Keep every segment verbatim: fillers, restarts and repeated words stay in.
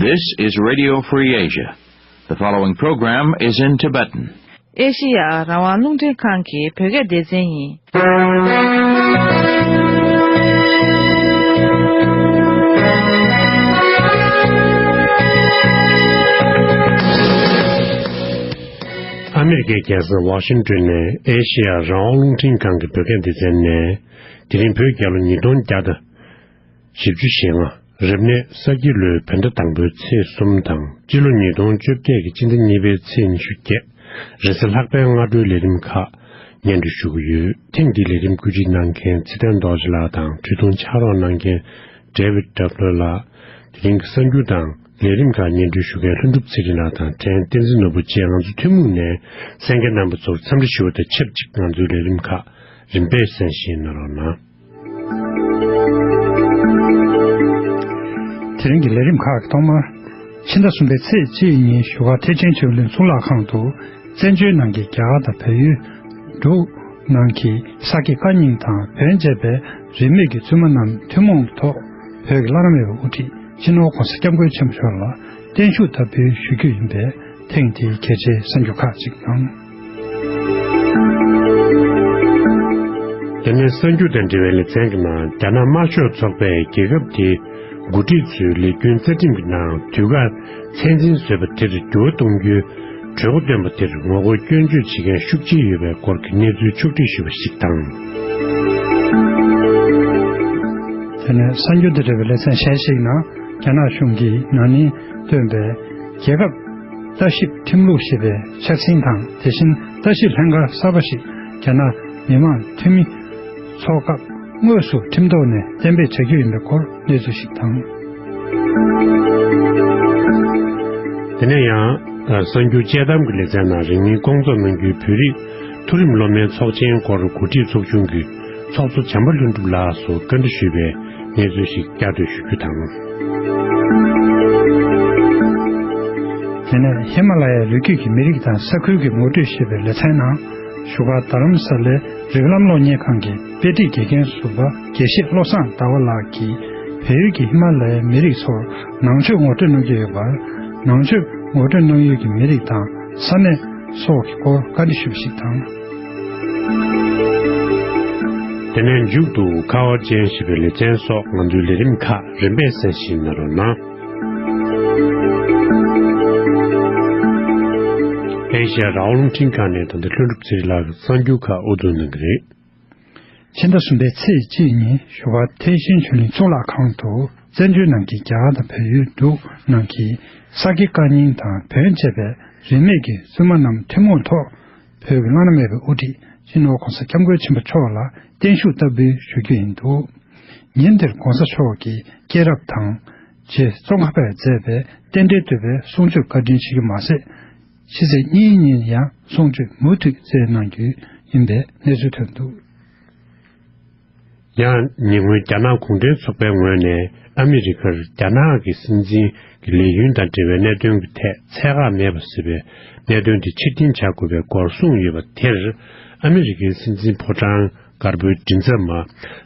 This is Radio Free Asia. The following program is in Tibetan. ཨེ་ཤི་ཡ་རང་དབང་རླུང་འཕྲིན་ཁང་གི་བོད་སྐད་སྡེ་ཚན་ཡིན། ཨ་མེ་རི་ཀའི་རྒྱལ་ས་ཝ་ཤིང་ཏོན་ནས་ཨེ་ཤི་ཡ་རང་དབང་རླུང་འཕྲིན་ཁང་གི་བོད་སྐད་སྡེ་ཚན་ནས། དེ་རིང་བོད་རྒྱལ་ལོ་ཉིས་སྟོང་བརྒྱ་དང་བཞི་བཅུ་ཞེ་ལྔ། རབ་གནས་ས་ཁྱི་ལོའི་བོད་ཟླ་དང་པོའི་ཚེས་གསུམ་དང་། སྤྱི་ལོ་ཉིས་སྟོང་བཅོ་བརྒྱད་ཀྱི་སྤྱི་ཟླ་གཉིས་པའི་ཚེས་ཉི་ཤུ་བརྒྱད། རེས་གཟའ་ལྷག་པའི་སྔ་དྲོའི་ལས་རིམ་ཁག་སྙན་སྒྲོན་ཞུ་གི་ཡོད། ཐེངས་འདིའི་ལས་རིམ་བཀོད་སྒྲིག་གནང་མཁན་ཚེ་བརྟན་རྡོ་རྗེ་ལགས་དང་། འཕྲིན་ཐུང་ཕྱག་རོགས་གནང་མཁན་ཌེ་ཝིད་ཌབ་ལོ་ལགས། དེ་རིང་གི་གསར་འགྱུར་དང་ལས་རིམ་ཁག་སྙན་སྒྲོན་ཞུ་མཁན་ལྷུན་གྲུབ་ཚེ་རིང་ལགས་དང་། ཕྲན་བསྟན་འཛིན་ནོར་བུ་བཅས་ང་ཚོ་ཐུན་མོང་ནས་གསན་མཁན་རྣམ་པ་ཚོར་འཚམས་འདྲི་ཞུ་བ་དང་ཆབས་ཅིག་ང་ཚོའི་ལས་རིམ་ཁག་རིམ་པས་གསན་བཞིན་གནང་རོགས་གནང་། དེ་རིང་གི་ལས་རིམ་ཁག་གི་ཐོག་མར། ཕྱི་ཟླ་གསུམ་པའི་ཚེས་གཅིག་ཉིན་བཞུགས་སྒར་ཐེག་ཆེན་ཆོས་གླིང་གཙུག་ལག་ཁང་དུ། བཙན་བྱོལ་ནང་གི་རྒྱ་གར་དང་བལ་ཡུལ། འབྲུག་ནང་གི་ས་དགེ་བཀའ་རྙིང་དང་བོན་བཅས་པའི་རིས་མེད་ཀྱི་བཙུན་མ་རྣམས་ཐུན་མོང་ཐོག་བོད་ཀྱི་བླ་ན་མེད་པའི་དབུ་ཁྲིད་སྤྱི་ནོར་༧གོང་ས་༧སྐྱབས་མགོན་ཆེན་པོ་མཆོག་ལ་བརྟན་བཞུགས་བསྟར་འབུལ་ཞུ་རྒྱུ་ཡིན་པས། ཐེངས་འདིའི་གལ་ཆེའི་གསར་འགྱུར་ཁག་ཅིག་དང་། དེ་ནས་གསར་འགྱུར་དང་འབྲེལ་བའི་ལེ་ཚན་གྱི་ནང་། རྒྱ་ནག་དམར་ཤོག་ཚོགས་པས་རྒྱལ་ཁབ་དེའི་འགོ་ཁྲིད་ཚོའི་ལས་རྒྱུན་རྩ་ཁྲིམས་ཀྱི་ནང་དུས་བཀག་ཚད་འཛིན་བཟོས་པ་དེར་འགྱུར་བ་གཏོང་རྒྱུའི་གྲོས་འགོ་བཏོན་པ་དེར་ངོ་རྒོལ་སྐྱོན་བརྗོད་བྱེད་མཁན་ཤུགས་ཆེ་ཡོད་པའི་སྐོར་གྱི་གནས་ཚུལ་ཕྱོགས་སྒྲིག་ཞུས་པ་ཞིག་དང་། དེ་ནས་གསར་འགྱུར་དང་འབྲེལ་བའི་ལེ་ཚན་གཞན་ཞིག་ནང་། རྒྱ་ནག་གཞུང་གིས་ན་ནིང་བཏོན་པའི་རྒྱལ་ཁབ་ལྟ་ཞིབ་ཁྲིམས་ལུགས་ཞེས་པའི་འཆར་ཟིན་དང་། དེ་བཞིན་ལྟ་ཞིབ་ལྷན་ཁང་གསར་པ་ཞིག་རྒྱ་ནག་མི་དམངས་འཐུས་མི་ཚོགས་སྐབས་དངོས་སུ་ཁྲིམས་ཐོག་ནས་གཏན་འབེབས་བྱ་རྒྱུ་ཡིན་པའི་སྐོར་གནས་ཚུལ་ཞིག་དང་། དེ་ནས་ཡང་། གསར་འགྱུར་དཔྱད་གཏམ་གྱི་ལེ་ཚན་ནང་། རིང་མིན་སྐོང་ཚོགས་གནང་རྒྱུའི་བོད་རིགས་མཐོ་རིམ་སློབ་མའི་ཚོགས་ཆེན་སྐོར་འགོ་ཁྲིད་ཚོགས་ཆུང་གི་ཚོགས་གཙོ་བྱམས་པ་ལྷུན་གྲུབ་ལགས་སུ་བཀའ་འདྲི་ཞུས་པའི་གནས་ཚུལ་ཞིག་བསྐྱར་ཟློས་ཞུ་རྒྱུ་དང་། དེ་ནས་ཧི་མ་ལ་ཡའི་རི་རྒྱུད་ཀྱི་མི་རིགས་དང་ས་ཁུལ་གྱི་ངོ་སྤྲོད་ཞེས་པའི་ལེ་ཚན་ནང་། བཞུགས་སྒར་རྡ་རམ་ས་ལའི་རིགས་ལམ་སློབ་གཉེར་ཁང་གི་དཔེ་ཁྲིད་དགེ་རྒན་ཟུར་པ་དགེ་བཤེས་བློ་བཟང་ཟླ་བ་ལགས་ཀྱིས། བལ་ཡུལ་གྱི་ཧི་མ་ལ་ཡའི་མི་རིགས་ཚོར་ནང་ཆོས་ངོ་སྤྲོད་གནང་རྒྱུ་ཡོད་པར། ནང་ཆོས་ངོ་སྤྲོད་གནང་ཡུལ་གྱི་མི་རིགས་དང་ས་གནས་སོགས་ཀྱི་སྐོར་བཀའ་འདྲི་ཞུས་པ་ཞིག་དང་། དེ་ནས་མཇུག་ཏུ་ཁ་བ་ཅན་ཞེས་པའི་ལེ་ཚན་སོགས་ང་ཚོའི་ལས་རིམ་ཁག་རིམ་པས་གསན་བཞིན་གནང་རོགས་གནང་། ཨེ་ཤ་ཡ་རང་དབང་རླུང་འཕྲིན་ཁང་ནས་ད་ལྟ་ལྷུན་གྲུབ་ཚེ་རིང་ལགས་ཀྱིས་གསར་འགྱུར་ཁག་དབུ་འཛུགས་གནང་གི་རེད། ཕྱི་ཟླ་གསུམ་པའི་ཚེས་གཅིག་ཉིན་བཞུགས་སྒར་ཐེག་ཆེན་ཆོས་གླིང་གཙུག་ལག་ཁང་དུ། བཙན་བྱོལ་ནང་གི་རྒྱ་གར་དང་བལ་ཡུལ། འབྲུག་ནང་གི་ས་དགེ་བཀའ་རྙིང་དང་བོན་བཅས་པའི་རིས་མེད་ཀྱི་བཙུན་མ་རྣམས་ཐུན་མོང་ཐོག་བོད་ཀྱི་བླ་ན་མེད་པའི་དབུ་ཁྲིད་སྤྱི་ནོར་༧གོང་ས་༧སྐྱབས་མགོན་ཆེན་པོ་མཆོག་ལ་བརྟན་བཞུགས་བསྟར་འབུལ་ཞུ་རྒྱུ་ཡིན་འདུག་ཉིན་དེར་༧གོང་ས་མཆོག་གིས་སྐྱེས་རབས་དང་། རྗེ་ཙོང་ཁ་པས་མཛད་པའི་རྟེན་འབྲེལ་བསྟོད་པའི་གསུང་ཆོས་བཀའ་དྲིན་ཞུ་རྒྱུ་མ་ཟད། ཕྱི་ཚེས་གཉིས་ཉིན་ཡང་གསུང་ཆོས་མུ་མཐུད་སྩལ་གནང་རྒྱུ་ཡིན་པའི་གནས་ཚུལ་ཐོན་འདུག་ཡང་ཉེ་སྔོན་རྒྱ་ནག་གུང་ཁྲན་ཚོགས་པའི་ངོས་ནས་ཨ་མི་རི་ཀར་རྒྱ་ནག་གི་སྲིད་འཛིན་གྱི་ལས་ཡུན་དང་འབྲེལ་བའི་གནད་དོན་གྱི་ཐད་ཚད་བཀག་མེད་པ་ཟེར་བའི་གནད་དོན་དེ་ཕྱིར་འཐེན་བྱ་དགོས་པའི་སྐོར་གསུངས་ཡོད་པ་དེར། ཨ་མི་རི་ཀའི་སྲིད་འཛིན་ཕོ་བྲང་དཀར་པོའི་མགྲིན་ཚབ་མ་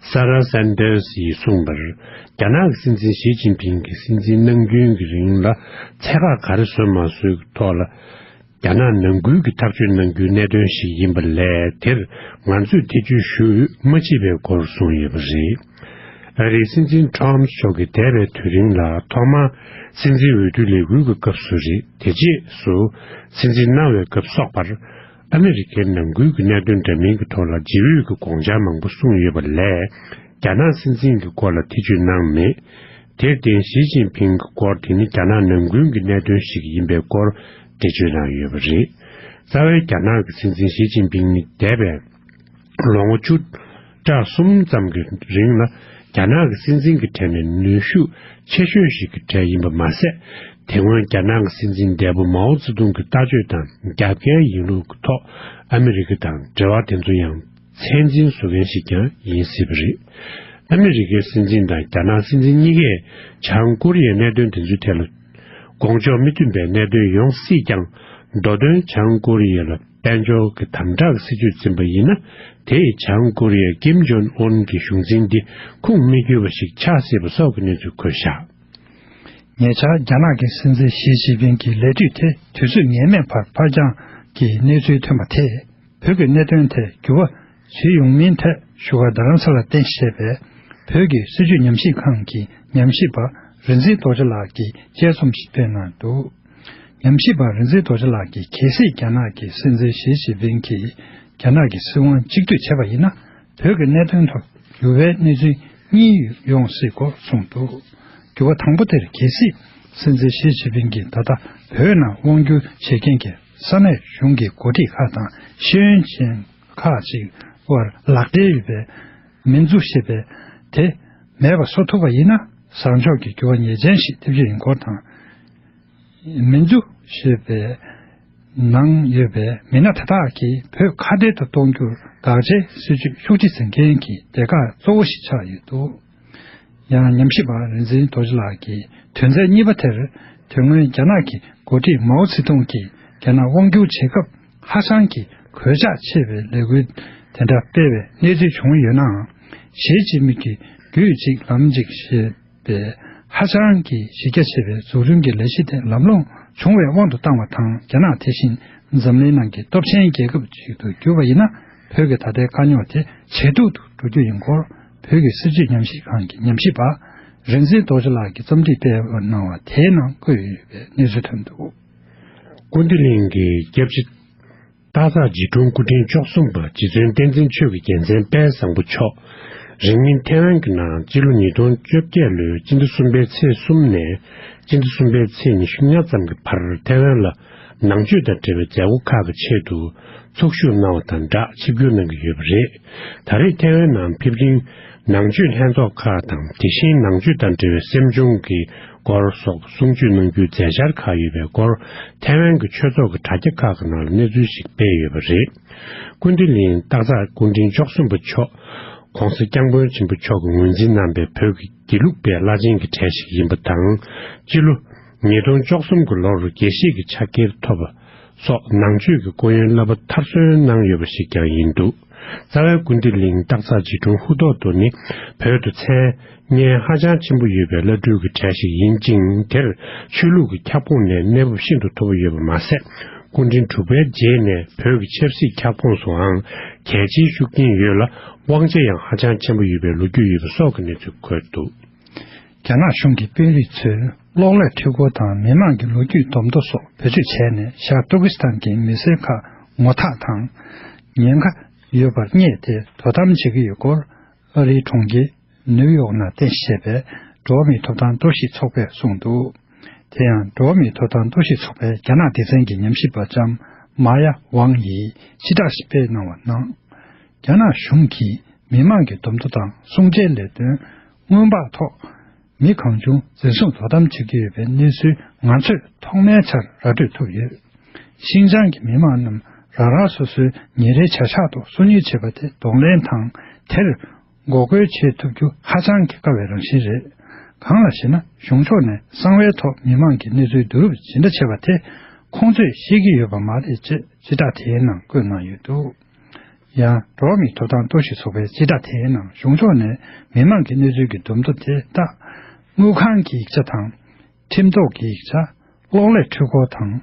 ས་ར་སན་ཏེར་སི་ཡིས་གསུངས་པར། རྒྱ་ནག་གི་སྲིད་འཛིན་ཞི་ཅིན་ཕིང་གིས་སྲིད་འཛིན་གནང་རྒྱུན་གྱི་རིང་ལ་ཚད་བཀག་ག་རེ་བཟོས་མ་བཟོས་ཀྱི་ཐོག་ལ། རྒྱ་ནག་ནང་ཁུལ་གྱི་ཐག་གཅོད་གནང་རྒྱུའི་གནད་དོན་ཞིག་ཡིན་པ་ལས། དེར་ང་ཚོས་ཐེ་བྱུས་ཞུ་འོས་མ་མཆིས་པའི་སྐོར་གསུངས་ཡོད་པ་རེད། ཨ་རིའི་སྲིད་འཛིན་ཁྲོམ་མཆོག་གིས་འདས་པའི་དུས་རིང་ལ་ཐོག་མར་སྲིད་འཛིན་འོས་བསྡུ་ལས་འགུལ་གྱི་སྐབས་སུ་རེད། དེ་རྗེས་སུ་སྲིད་འཛིན་གནང་བའི་སྐབས་སོགས་པར། ཨ་མི་རི་ཀའི་ནང་ཁུལ་གྱི་གནད་དོན་འདྲ་མིན་གྱི་ཐོག་ལ་ཇི་འོས་ཀྱི་དགོངས་འཆར་མང་པོ་གསུངས་ཡོད་པ་ལས། རྒྱ་ནག་སྲིད་འཛིན་གྱི་སྐོར་ལ་ཐེ་བྱུས་གནང་མེད། དེར་བརྟེན་ཞི་ཅིན་ཕིང་གི་སྐོར་དེ་ནི་རྒྱ་ནག་ནང་ཁུལ་གྱི་གནད་དོན་ཞིག་ཡིན་པའི་སྐོར་འགྲེལ་བརྗོད་གནང་ཡོད་པ་རེད། རྩ་བའི་རྒྱ་ནག་གི་སྲིད་འཛིན་ཞི་ཅིན་ཕིང་ནི་འདས་པའི་ལོ་ངོ་བཅུ་ཕྲག་གསུམ་ཙམ་གྱི་རིང་ལ་རྒྱ་ནག་གི་སྲིད་འཛིན་གྱི་གྲས་ནས་ནུས་ཤུགས་ཆེ་ཤོས་ཤིག་གི་གྲས་ཡིན་པ་མ་ཟད། དེ་སྔོན་རྒྱ་ནག་གི་སྲིད་འཛིན་འདས་པོ་མའོ་ཙེ་ཏུང་གི་ལྟ་སྤྱོད་དང་རྒྱབ་འགལ་ཡིན་ལུགས་ཀྱི་ཐོག་ཨ་མི་རི་ཀ་དང་འབྲེལ་བ་དེ་ཚོ་ཡང་ཚད་འཛིན་བཟོ་མཁན་ཞིག་ཀྱང་ཡིན་སྲིད་པ་རེད། ཨ་མི་རི་ཀའི་སྲིད་འཛིན་དང་རྒྱ་ནག་སྲིད་འཛིན་གཉིས་ཀས་བྱང་ཀོ་རི་ཡའི་གནད་དོན་དེ་ཚོའི་ཐད་ལ་དགོངས་ཕྱོགས་མི་མཐུན་པའི་གནད་དོན་ཡོང་སྲིད་ཀྱང་། མདོ་དོན་བྱང་ཀོ་རི་ཡ་ལ་དཔལ་འབྱོར་གྱི་དམ་དྲག་གི་སྲིད་ཇུས་འཛིན་པ་ཡིན་ན། དེས་བྱང་ཀོ་རི་ཡའི་ཀིམ་ཇོན་ཨུན་གྱི་གཞུང་འཛིན་འདི་ཁུངས་མི་འཁྱོལ་བ་ཞིག་ཆགས་སྲིད་པ་སོགས་ཀྱི་གནས་ཚུལ་འཁོད་བཞག་ཉེ་ཆར་རྒྱ་ནག་གི་སྲིད་འཛིན་ཞི་ཅིན་ཕིང་གི་ལས་དུས་དེ་དུས་ཚོད་ངེས་མེད་བར་ཕར་འགྱངས་ཀྱི་གནས་ཚུལ་ཐོན་པ་དེས། བོད་ཀྱི་གནད་དོན་ཐད་འགྱུར་བ་བྱེད་ཡོང་མིན་ཐད་བཞུགས་སྒར་རྡ་རམ་ས་ལར་རྟེན་གཞི་བྱས་པའི་བོད་ཀྱི་སྲིད་བྱུས་ཉམས་ཞིབ་ཁང་གི་ཉམས་ཞིབ་པ་རིག་འཛིན་རྡོ་རྗེ་ལགས་ཀྱིས་དཔྱད་རྩོམ་ཞིག་སྤེལ་གནང་འདུག་ཉམས་ཞིབ་པ་རིག་འཛིན་རྡོ་རྗེ་ལགས་ཀྱིས། གལ་སྲིད་རྒྱ་ནག་གི་སྲིད་འཛིན་ཞི་ཅིན་ཕིང་གིས་རྒྱ་ནག་གི་སྲིད་དབང་གཅིག་སྡུད་བྱས་པ་ཡིན་ན། བོད་ཀྱི་གནད་དོན་ཐོག་འགྱུར་བའི་གནས་ཚུལ་གཉིས་ཡོང་སྲིད་སྐོར་གསུངས་འདུག་འགྱུར་བ་དང་པོ་དེར། གལ་སྲིད་སྲིད་འཛིན་ཞི་ཅིན་ཕིང་གིས་ད་ལྟ་བོད་ནང་དབང་བསྒྱུར་བྱེད་མཁན་གྱི་ས་གནས་གཞུང་གི་འགོ་ཁྲིད་ཁག་དང་ཤེས་ཡོན་ཅན་ཁག་ཅིག་དབར་ལག་འབྲེལ་ཡོད་པའི་མིན་ཙུ་ཞེས་པའི་དེ་མེད་པ་བཟོ་ཐུབ་པ་ཡིན་ན། བཟང་ཕྱོགས་ཀྱི་འགྱུར་བ་ངེས་ཅན་ཞིག་ཐེབས་རྒྱུ་ཡིན་སྐོར་དང་། མིན་ཙུ་ཞེས་པའི་ནང་ཡོད་པའི་མི་སྣ་དེ་དག་གིས་བོད་ཁ་བྲལ་དུ་གཏོང་རྒྱུར་དགག་བྱའི་སྲིད་བྱུས་ཤུགས་ཆེ་འཛིན་མཁན་གྱི་སྡེ་ཁག་གཙོ་བོ་ཞིག་ཆགས་ཡོད་འདུག་ཡང་ཉམས་ཞིབ་པ་རིག་འཛིན་རྡོ་རྗེ་ལགས་ཀྱིས། དོན་ཚན་གཉིས་པ་དེར། དེ་སྔོན་རྒྱ་ནག་གི་འགོ་ཁྲིད་མའོ་ཙེ་ཏུང་གིས་རྒྱ་ནག་དབང་བསྒྱུར་བྱེད་སྐབས་ཧ་ཅང་གི་གོད་ཆག་ཆེ་བའི་ལས་འགུལ་དེ་འདྲ་སྤེལ་བའི་གནས་ཚུལ་བྱུང་ཡོད་ནའང་། ཞི་ཅིན་ཕིང་གིས་རྒྱུད་གཅིག་ལམ་གཅིག་ཞེས་པའི་ཧ་ཅང་གི་གཞི་རྒྱ་ཆེ་བའི་འཛུགས་སྐྲུན་གྱི་ལས་གཞི་དེ་ལམ་ལྷོང་བྱུང་བའི་དབང་དུ་བཏང་བ་དང་། རྒྱ་ནག་དེ་བཞིན་འཛམ་གླིང་ནང་གི་སྟོབས་ཆེན་རྒྱལ་ཁབ་ཅིག་ཏུ་གྱུར་པ་ཡིན་ན། བོད་ཀྱི་ད་ལྟའི་དཀའ་རྙོག་དེ་ཇེ་སྡུག་ཏུ་འགྲོ་རྒྱུ་ཡིན་སྐོར། བོད་ཀྱི་སྲིད་བྱུས་ཉམས་ཞིབ་ཁང་གི་ཉམས་ཞིབ་པ་རིག་འཛིན་རྡོ་རྗེ་ལགས་ཀྱིས་རྩོམ་སྒྲིག་སྤེལ་གནང་བ་དེའི་ནང་བཀོད་ཡོད་པའི་གནས་ཚུལ་ཐོན་འདུག་ཀུན་བདེ་གླིང་གི་སྐྱབས་རྗེ་སྟག་ཚང་རྗེ་དྲུང་སྐུ་ཕྲེང་བཅུ་གསུམ་པ་རྗེ་བཙུན་བསྟན་འཛིན་ཆོས་ཀྱི་རྒྱལ་མཚན་དཔལ་བཟང་པོ་མཆོག་རིང་མིན་ཐའེ་ཝན་གྱི་ནང་སྤྱི་ལོ་ཉིས་སྟོང་བཅོ་བརྒྱད་ལོའི་སྤྱི་ཟླ་གསུམ་པའི་ཚེས་གསུམ་ནས་སྤྱི་ཟླ་གསུམ་པའི་ཚེས་ཉི་ཤུ་ལྔ་ཙམ་གྱི་བར་ཐའེ་ཝན་ལ་ནང་ཆོས་དང་འབྲེལ་བའི་མཛད་སྒོ་ཁག་གི་ཆེད་དུ་ཚོགས་ཞུགས་གནང་བ་དང་སྦྲགས་ཆིབས་བསྒྱུར་གནང་གི་ཡོད་པ་རེད། ད་རེས་ཐའེ་ཝན་ནང་ཕེབས་རིང་། ནང་ཆོས་ལྷན་ཚོགས་ཁག་དང་། དེ་བཞིན་ནང་ཆོས་དང་འབྲེལ་བའི་སེམས་བྱུང་གི་སྐོར་སོགས་གསུང་ཆོས་གནང་རྒྱུའི་མཛད་འཆར་ཁག་ཡོད་པའི་སྐོར། ཐའེ་ཝན་གྱི་ཆོས་ཚོགས་ཀྱི་དྲ་རྒྱ་ཁག་གི་ནང་ལ་གནས་ཚུལ་ཞིག་སྤེལ་ཡོད་པ་རེད། ཀུན་བདེ་གླིང་སྟག་ཚང་སྐུ་ཕྲེང་བཅུ་གསུམ་པ་མཆོག ྋགོང་ས་ྋསྐྱབས་མགོན་ཆེན་པོ་མཆོག་གིས་ངོས་འཛིན་གནང་པའི་བོད་ཀྱི་དགེ་ལུགས་པའི་བླ་ཆེན་གྱི་གྲས་ཤིག་ཡིན་པ་དང་། སྤྱི་ལོ་ཉིས་སྟོང་བཅུ་གསུམ་གྱི་ལོར་དགེ་བཤེས་ཀྱི་ཕྱག་འཁྱེར་ཐོབ་པ་སོགས་ནང་ཆོས་ཀྱི་སྐུ་ཡོན་བསླབ་པ་མཐར་སོན་གནང་ཡོད་པ་ཞིག་ཀྱང་ཡིན་འདུག་རྩ་བའི་ཀུན་བདེ་གླིང་སྟག་ཚང་རྗེ་དྲུང་ཧུ་ཐོག་ཏུ་ནི་བོད་དུ་མཚན་སྙན་ཧ་ཅང་ཆེན་པོ་ཡོད་པའི་བླ་སྤྲུལ་གྱི་གྲས་ཤིག་ཡིན་ཅིང་། དེར་ཆོས་ལུགས་ཀྱི་ཁྱབ་ཁོངས་ནས་གནས་བབ་ཤིན་ཏུ་མཐོ་པོ་ཡོད་པ་མ་ཟད། སྐུ་ཕྲེང་དྲུག་པའི་རྗེས་ནས་བོད་ཀྱི་ཆབ་སྲིད་ཁྱབ་ཁོངས་སུའང་གལ་ཆེའི་ཤུགས་རྐྱེན་ཡོད་ལ། དབང་ཆ་ཡང་ཧ་ཅང་ཆེན་པོ་ཡོད་པའི་ལོ་རྒྱུས་ཡོད་པ་སོགས་ཀྱི་གནས་ཚུལ་འཁོད་འདུག་རྒྱ་ནག་གཞུང་གི་དཔོན་རིགས་ཚོས་གློག་ཀླད་འཕྲུལ་འཁོར་དང་མི་མང་གི་ལོ་རྒྱུས་སྡོམ་ཐོ་སོགས་བེད་སྤྱོད་བྱས་ནས། ཤར་ཏུར་ཀི་སི་ཐན་གྱི་མི་སེར་ཁག་ངོ་ཐག་དང་ཉེན་ཁ་ཡོད་པར་བསྙད་དེ་དོ་དམ་བྱེད་ཀྱི་ཡོད་སྐོར། ཨ་རིའི་གྲོང་ཁྱེར་ནིའུ་ཡོག་ནང་རྟེན་གཞི་བྱས་པའི་འགྲོ་བ་མིའི་ཐོབ་ཐང་གཏོར་བཤིག་ཚོགས་པས་གསུངས་འདུག་དེ་ཡང་འགྲོ་བ་མིའི་ཐོབ་ཐང་གཏོར་བཤིག་ཚོགས་པའི་རྒྱ་ནག་སྡེ་ཚན་གྱི་ཉམས་ཞིབ་པ་ལྕམ་མཱ་ཡ་ཝང་ཡིས་སྤྱི་བསྒྲགས་ཤིག་སྤེལ་གནང་བ་ནང་། རྒྱ་ནག་གཞུང་གིས་མི་མང་གི་སྡོམ་ཐོ་དང་གསུང་བྱའི་ལས་དོན་སྔོན་དཔག་ཐོག་མི་གང་བྱུང་འཛིན་བཟུང་དོ་དམ་བྱེད་ཀྱི་ཡོད་པའི་གནས་ཚུལ་ང་ཚོས་ཐོག་མའི་ཆར་ར་སྤྲོད་ཐུབ་ཡོད། ཤིན་ཅང་གི་མི་མང་རྣམས་རང་རང་སོ་སོའི་ཉིན་རེའི་བྱ་གཞག་ཐོག་སོ་ཉུལ་བྱེད་པ་དེ་གདོང་ལེན་དང་། དེར་འགོག་རྒོལ་བྱེད་ཐུབ་རྒྱུ་ཧ་ཅང་གི་དཀའ་བའི་རང་བཞིན་རེད། གང་ལགས་ཤེ་ན། གཞུང་ཕྱོགས་ནས་གསང་བའི་ཐོག་མི་མང་གི་གནས་ཚུལ་བསྡུ་རུབ་ཇི་འདྲ་བྱེད་པ་དེ་ཁོང་ཚོས་ཤེས་ཀྱི་ཡོད་པ་མ་རེད་ཅེས་སྤྱི་བསྒྲགས་དེའི་ནང་བཀོད་གནང་ཡོད་འདུག་ཡང་འགྲོ་བ་མིའི་ཐོབ་ཐང་གཏོར་བཤིག་ཚོགས་པའི་སྤྱི་བསྒྲགས་དེའི་ནང་གཞུང་ཕྱོགས་ནས་མི་མང་གི་གནས་ཚུལ་གྱི་སྡོམ་ཐོ་དེ་དག་དངུལ་ཁང་གི་ཡིག་ཆ་དང་། ཁྲིམས་ཐོག་གི་ཡིག་ཆ། གློག་ཀླད་འཕྲུལ་འཁོར་དང་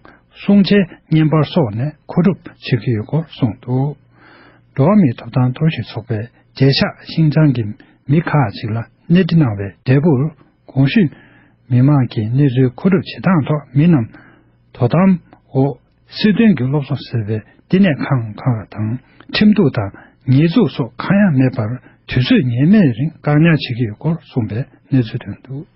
གསུང་བྱའི་བརྙན་པར་སོགས་ནས་མཁོ་སྒྲུབ་བྱེད་ཀྱི་ཡོད་སྐོར་གསུངས་འདུག་འགྲོ་བ་མིའི་ཐོབ་ཐང་གཏོར་བཤིག་ཚོགས་པས་བརྗེད་ཆགས་ཤིན་ཅང་གི་མི་ཁག་ཅིག་ལ་གནས་འདྲི་གནང་བའི་འབྲས་བུར། གོང་ཞུས་མི་མང་གི་གནས་ཚུལ་མཁོ་སྒྲུབ་བྱེད་སྟངས་ཐོག་མི་རྣམས་དོ་དམ་འོག་སྲིད་དོན་གྱི་སློབ་གསོ་ཟེར་བའི་བསྟི་གནས་ཁང་ཁག་དང་ཁྲིམས་གཏུག་དང་ཉེས་འཛུགས་སོགས་གང་ཡང་མེད་པར་དུས་ཚོད་ངེས་མེད་རིང་བཀག་ཉར་བྱེད་ཀྱི་ཡོད་སྐོར་གསུངས་པའི་གནས་ཚུལ་ཐོན་འདུག་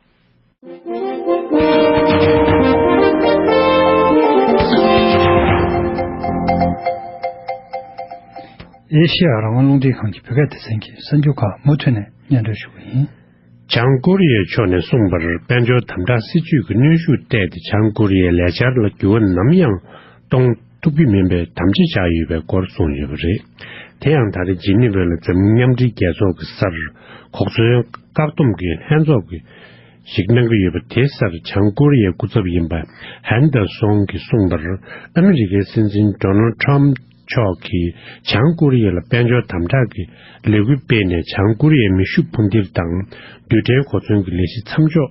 ཨེ་ཤེ་ཡ་རང་དབང་རླུང་འཕྲིན་ཁང་གི་བོད་སྐད་སྡེ་ཚན་གྱི་གསར་འགྱུར་ཁག་མུ་མཐུད་ནས་སྙན་སྒྲོན་ཞུ་གི་ཡིན། བྱང་ཀོ་རི་ཡའི་ཕྱོགས་ནས་གསུངས་པར། དཔལ་འབྱོར་དམ་དྲག་སྲིད་ཇུས་ཀྱི་གནོན་ཤུགས་བརྟས་ཏེ། བྱང་ཀོ་རི་ཡའི་ལས་འཆར་ལ་འགྱུར་བ་ནམ་ཡང་གཏོང་ཐུབ་ཀྱི་མིན་པའི་དམ་བཅའ་བཞག་ཡོད་པའི་སྐོར་གསུངས་ཡོད་པ་རེད། དེ་ཡང་ད་རེས་ཇི་ནི་ཝ་ལ་འཛམ་གླིང་མཉམ་འབྲེལ་རྒྱལ་ཚོགས་ཀྱི་སར་གོ་མཚོན་བཀག་སྡོམ་གྱི་ལྷན་ཚོགས་ཀྱི་ཞིག་གནང་གི་ཡོད་པ། དེའི་སར་བྱང་ཀོ་རི་ཡའི་སྐུ་ཚབ་ཡིན་པ་ཧན་ཏེར་སོང་གིས་གསུངས་པར། ཨ་མི་རི་ཀའི་སྲིད་འཛིན་ཌོ་ནལ་ཌི་ཊརམ་ཕི་ མཆོག་གིས་བྱང་ཀོ་རི་ཡ་ལ་དཔལ་འབྱོར་དམ་དྲག་གི་ལས་འགུལ་སྤེལ་ནས། བྱང་ཀོ་རི་ཡའི་མེ་ཤུགས་འཕུར་མདེལ་དང་རྡུལ་ཕྲན་གོ་མཚོན་གྱི་ལས་གཞི་མཚམས་འཇོག་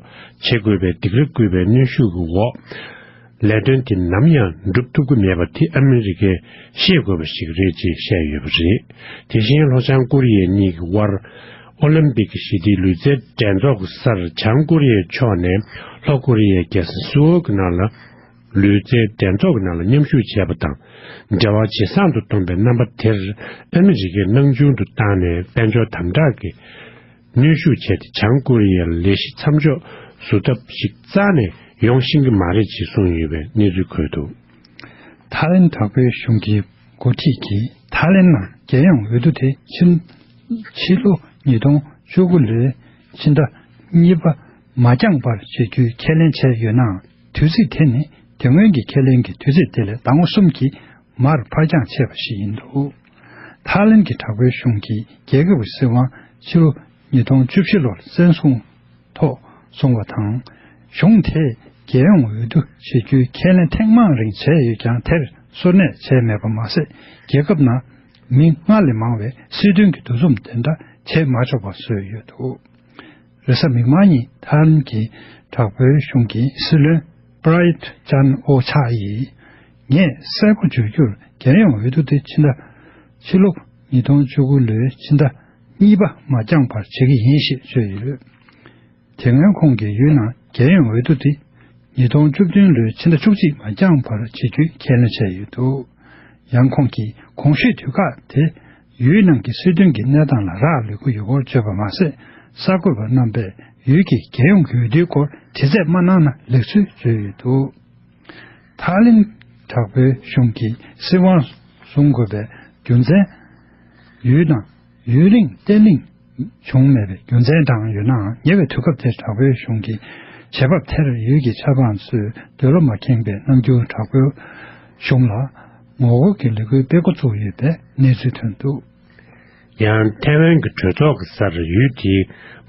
བྱེད་དགོས་པའི་སྡིགས་ར་བསྐུལ་བའི་གནོན་ཤུགས་ཀྱི་འོག་ལས་དོན་དེ་ནམ་ཡང་འགྲུབ་ཐུབ་ཀྱི་མེད་པ་དེ་ཨ་མི་རི་ཀས་ཤེས་དགོས་པ་ཞིག་རེད་ཅེས་བཤད་ཡོད་པ་རེད། དེ་བཞིན་ལྷོ་བྱང་ཀོ་རི་ཡ་གཉིས་ཀྱི་དབར་ཨོ་ལིམ་པིག་གི་ཞི་བདེའི་ལུས་རྩལ་འགྲན་ཚོགས་ཀྱི་སར་བྱང་ཀོ་རི་ཡའི་ཕྱོགས་ནས་ལྷོ་ཀོ་རི་ཡའི་རྒྱལ་ས་སེའུལ་གྱི་ནང་ལ་ལུས་རྩལ་འགྲན་ཚོགས་ཀྱི་ནང་ལ་མཉམ་ཞུགས་བྱས་པ་དང་། འབྲེལ་བ་ཇེ་བཟང་དུ་གཏོང་བའི་རྣམ་པ་དེར་ཨ་མི་རི་ཀས་སྣང་ཆུང་དུ་བཏང་ནས། དཔལ་འབྱོར་དམ་དྲག་གི་གནོན་ཤུགས་བྱས་ཏེ། བྱང་ཀོ་རི་ཡར་ལས་གཞི་མཚམས་འཇོག་བཟོ་ཐབས་ཤིག་རྩ་ནས་ཡོང་ཤེས་ཀྱི་མ་རེད་ཅེས་གསུངས་ཡོད་པའི་གནས་ཚུལ་འཁོད་འདུག། ཐའི་ལེན་དྲག་པོའི་གཞུང་གི་འགོ་ཁྲིད་ཀྱིས་ཐའི་ལེན་ནང་རྒྱལ་ཡོངས་འོས་བསྡུ་དེ་ཕྱི་ཕྱི་ལོ་ཉིས་སྟོང་བཅུ་དགུ་ལོའི་ཕྱི་ཟླ་གཉིས་པ་མ་འགྱངས་པར་བྱེད་རྒྱུའི་ཁས་ལེན་བྱས་ཡོད་ནའང་། དུས་ཚིགས་དེ་ནི་དེ་སྔོན་གྱི་ཁས་ལེན་གྱི་དུས་ཚིགས་དེ་ལས་ཟླ་ངོ་གསུམ་གྱིས་མར་ཕར་འགྱངས་བྱས་པ་ཞིག་ཡིན་འདུག། ཐའི་ལེན་གྱི་དྲག་པོའི་གཞུང་གིས་རྒྱལ་ཁབ་ཀྱི་སྲིད་དབང་ཕྱི་ལོ་ཉིས་སྟོང་བཅུ་བཞི་ལོར་བཙན་བཟུང་ཐོག་བཟུང་བ་དང་། གཞུང་དེས་རྒྱལ་ཡོངས་འོས་བསྡུ་བྱེད་རྒྱུའི་ཁས་ལེན་ཐེངས་མང་རིང་བྱས་ཡོད་ཀྱང་། དེར་སོར་གནས་བྱས་མེད་པ་མ་ཟད། རྒྱལ་ཁབ་ནང་མི་སྔར་ལས་མང་བས་སྲིད་དོན་གྱི་འདུ་འཛོམས་དེ་འདྲ་བྱེད་མ་ཆོག་པ་བཟོས་ཡོད་འདུག། རེས་གཟའ་མིག་དམར་ཉིན་ཐའི་ལེན་གྱི་དྲག་པོའི་གཞུང་གི་སྲིད་བློན་པྲ་ཡུད་ཅན་ཨོ་ཆ་ཡིས། ངས་གསལ་པོ་བརྗོད་རྒྱུར། རྒྱལ་ཡོངས་འོས་བསྡུ་དེ་ཕྱི་ཟླ་ཕྱི་ལོ་ཉིས་སྟོང་བཅུ་དགུ་ལོའི་ཕྱི་ཟླ་གཉིས་པ་མ་འགྱངས་པར་བྱེད་ཀྱི་ཡིན་ཞེས་བརྗོད་ཡོད། དེ་སྔོན་ཁོང་གིས་ཡུལ་ནང་རྒྱལ་ཡོངས་འོས་བསྡུ་དེ་ཉིས་སྟོང་བཅུ་བདུན་ལོའི་ཕྱི་ཟླ་བཅུ་གཅིག་མ་འགྱངས་པར་བྱེད་རྒྱུའི་ཁས་ལེན་བྱས་ཡོད་འདུག། ཡང་ཁོང་གིས་གོང་ཞུས་དུས་བཀག་དེ་ཡུལ་ནང་གི་སྲིད་དོན་གྱི་གནས་སྟངས་ལ་རག་ལུས་ཀྱི་ཡོད་སྐོར་བརྗོད་པ་མ་ཟད། གསར་འགོད་པ་རྣམ་པས་ཡུལ་གྱི་རྒྱལ་ཡོངས་ཀྱི་འོས་བསྡུའི་སྐོར་དྲི་རྩད་མ་གནང་ན་ལེགས་ཚུལ་བརྗོད་ཡོད་འདུག། ཐའི་ལེན་དྲག་པོའི་གཞུང་གིས་སྲིད་དབང་བཟུང་དགོས་པའི་རྒྱུ་མཚན། ཡུལ་དང་ཡུན་རིང་བརྟན་ལྷིང་བྱུང་མེད་པའི་རྒྱུ་མཚན་དྲངས་ཡོད་ནའང་། ཉེ་བའི་དུས་སྐབས་དེར་དྲག་པོའི་གཞུང་གིས་བྱེད་བབ་དེར་ཡུལ་གྱི་ཆབ་འབངས་ཚོས་འདོད་བློ་མ་ཁེངས་པའི་རྣམ་འགྱུར། དྲག་པོའི་གཞུང་ལ་ངོ་རྒོལ་གྱི་ལས་འགུལ་སྤེལ་འགོ་བཙུགས་ཡོད་པའི་གནས་ཚུལ་ཐོན་འདུག། ཡང་ཐའེ་ཝན་གྱི་གྲོས་ཚོགས་ཀྱི་སར་ཡུལ་དེའི་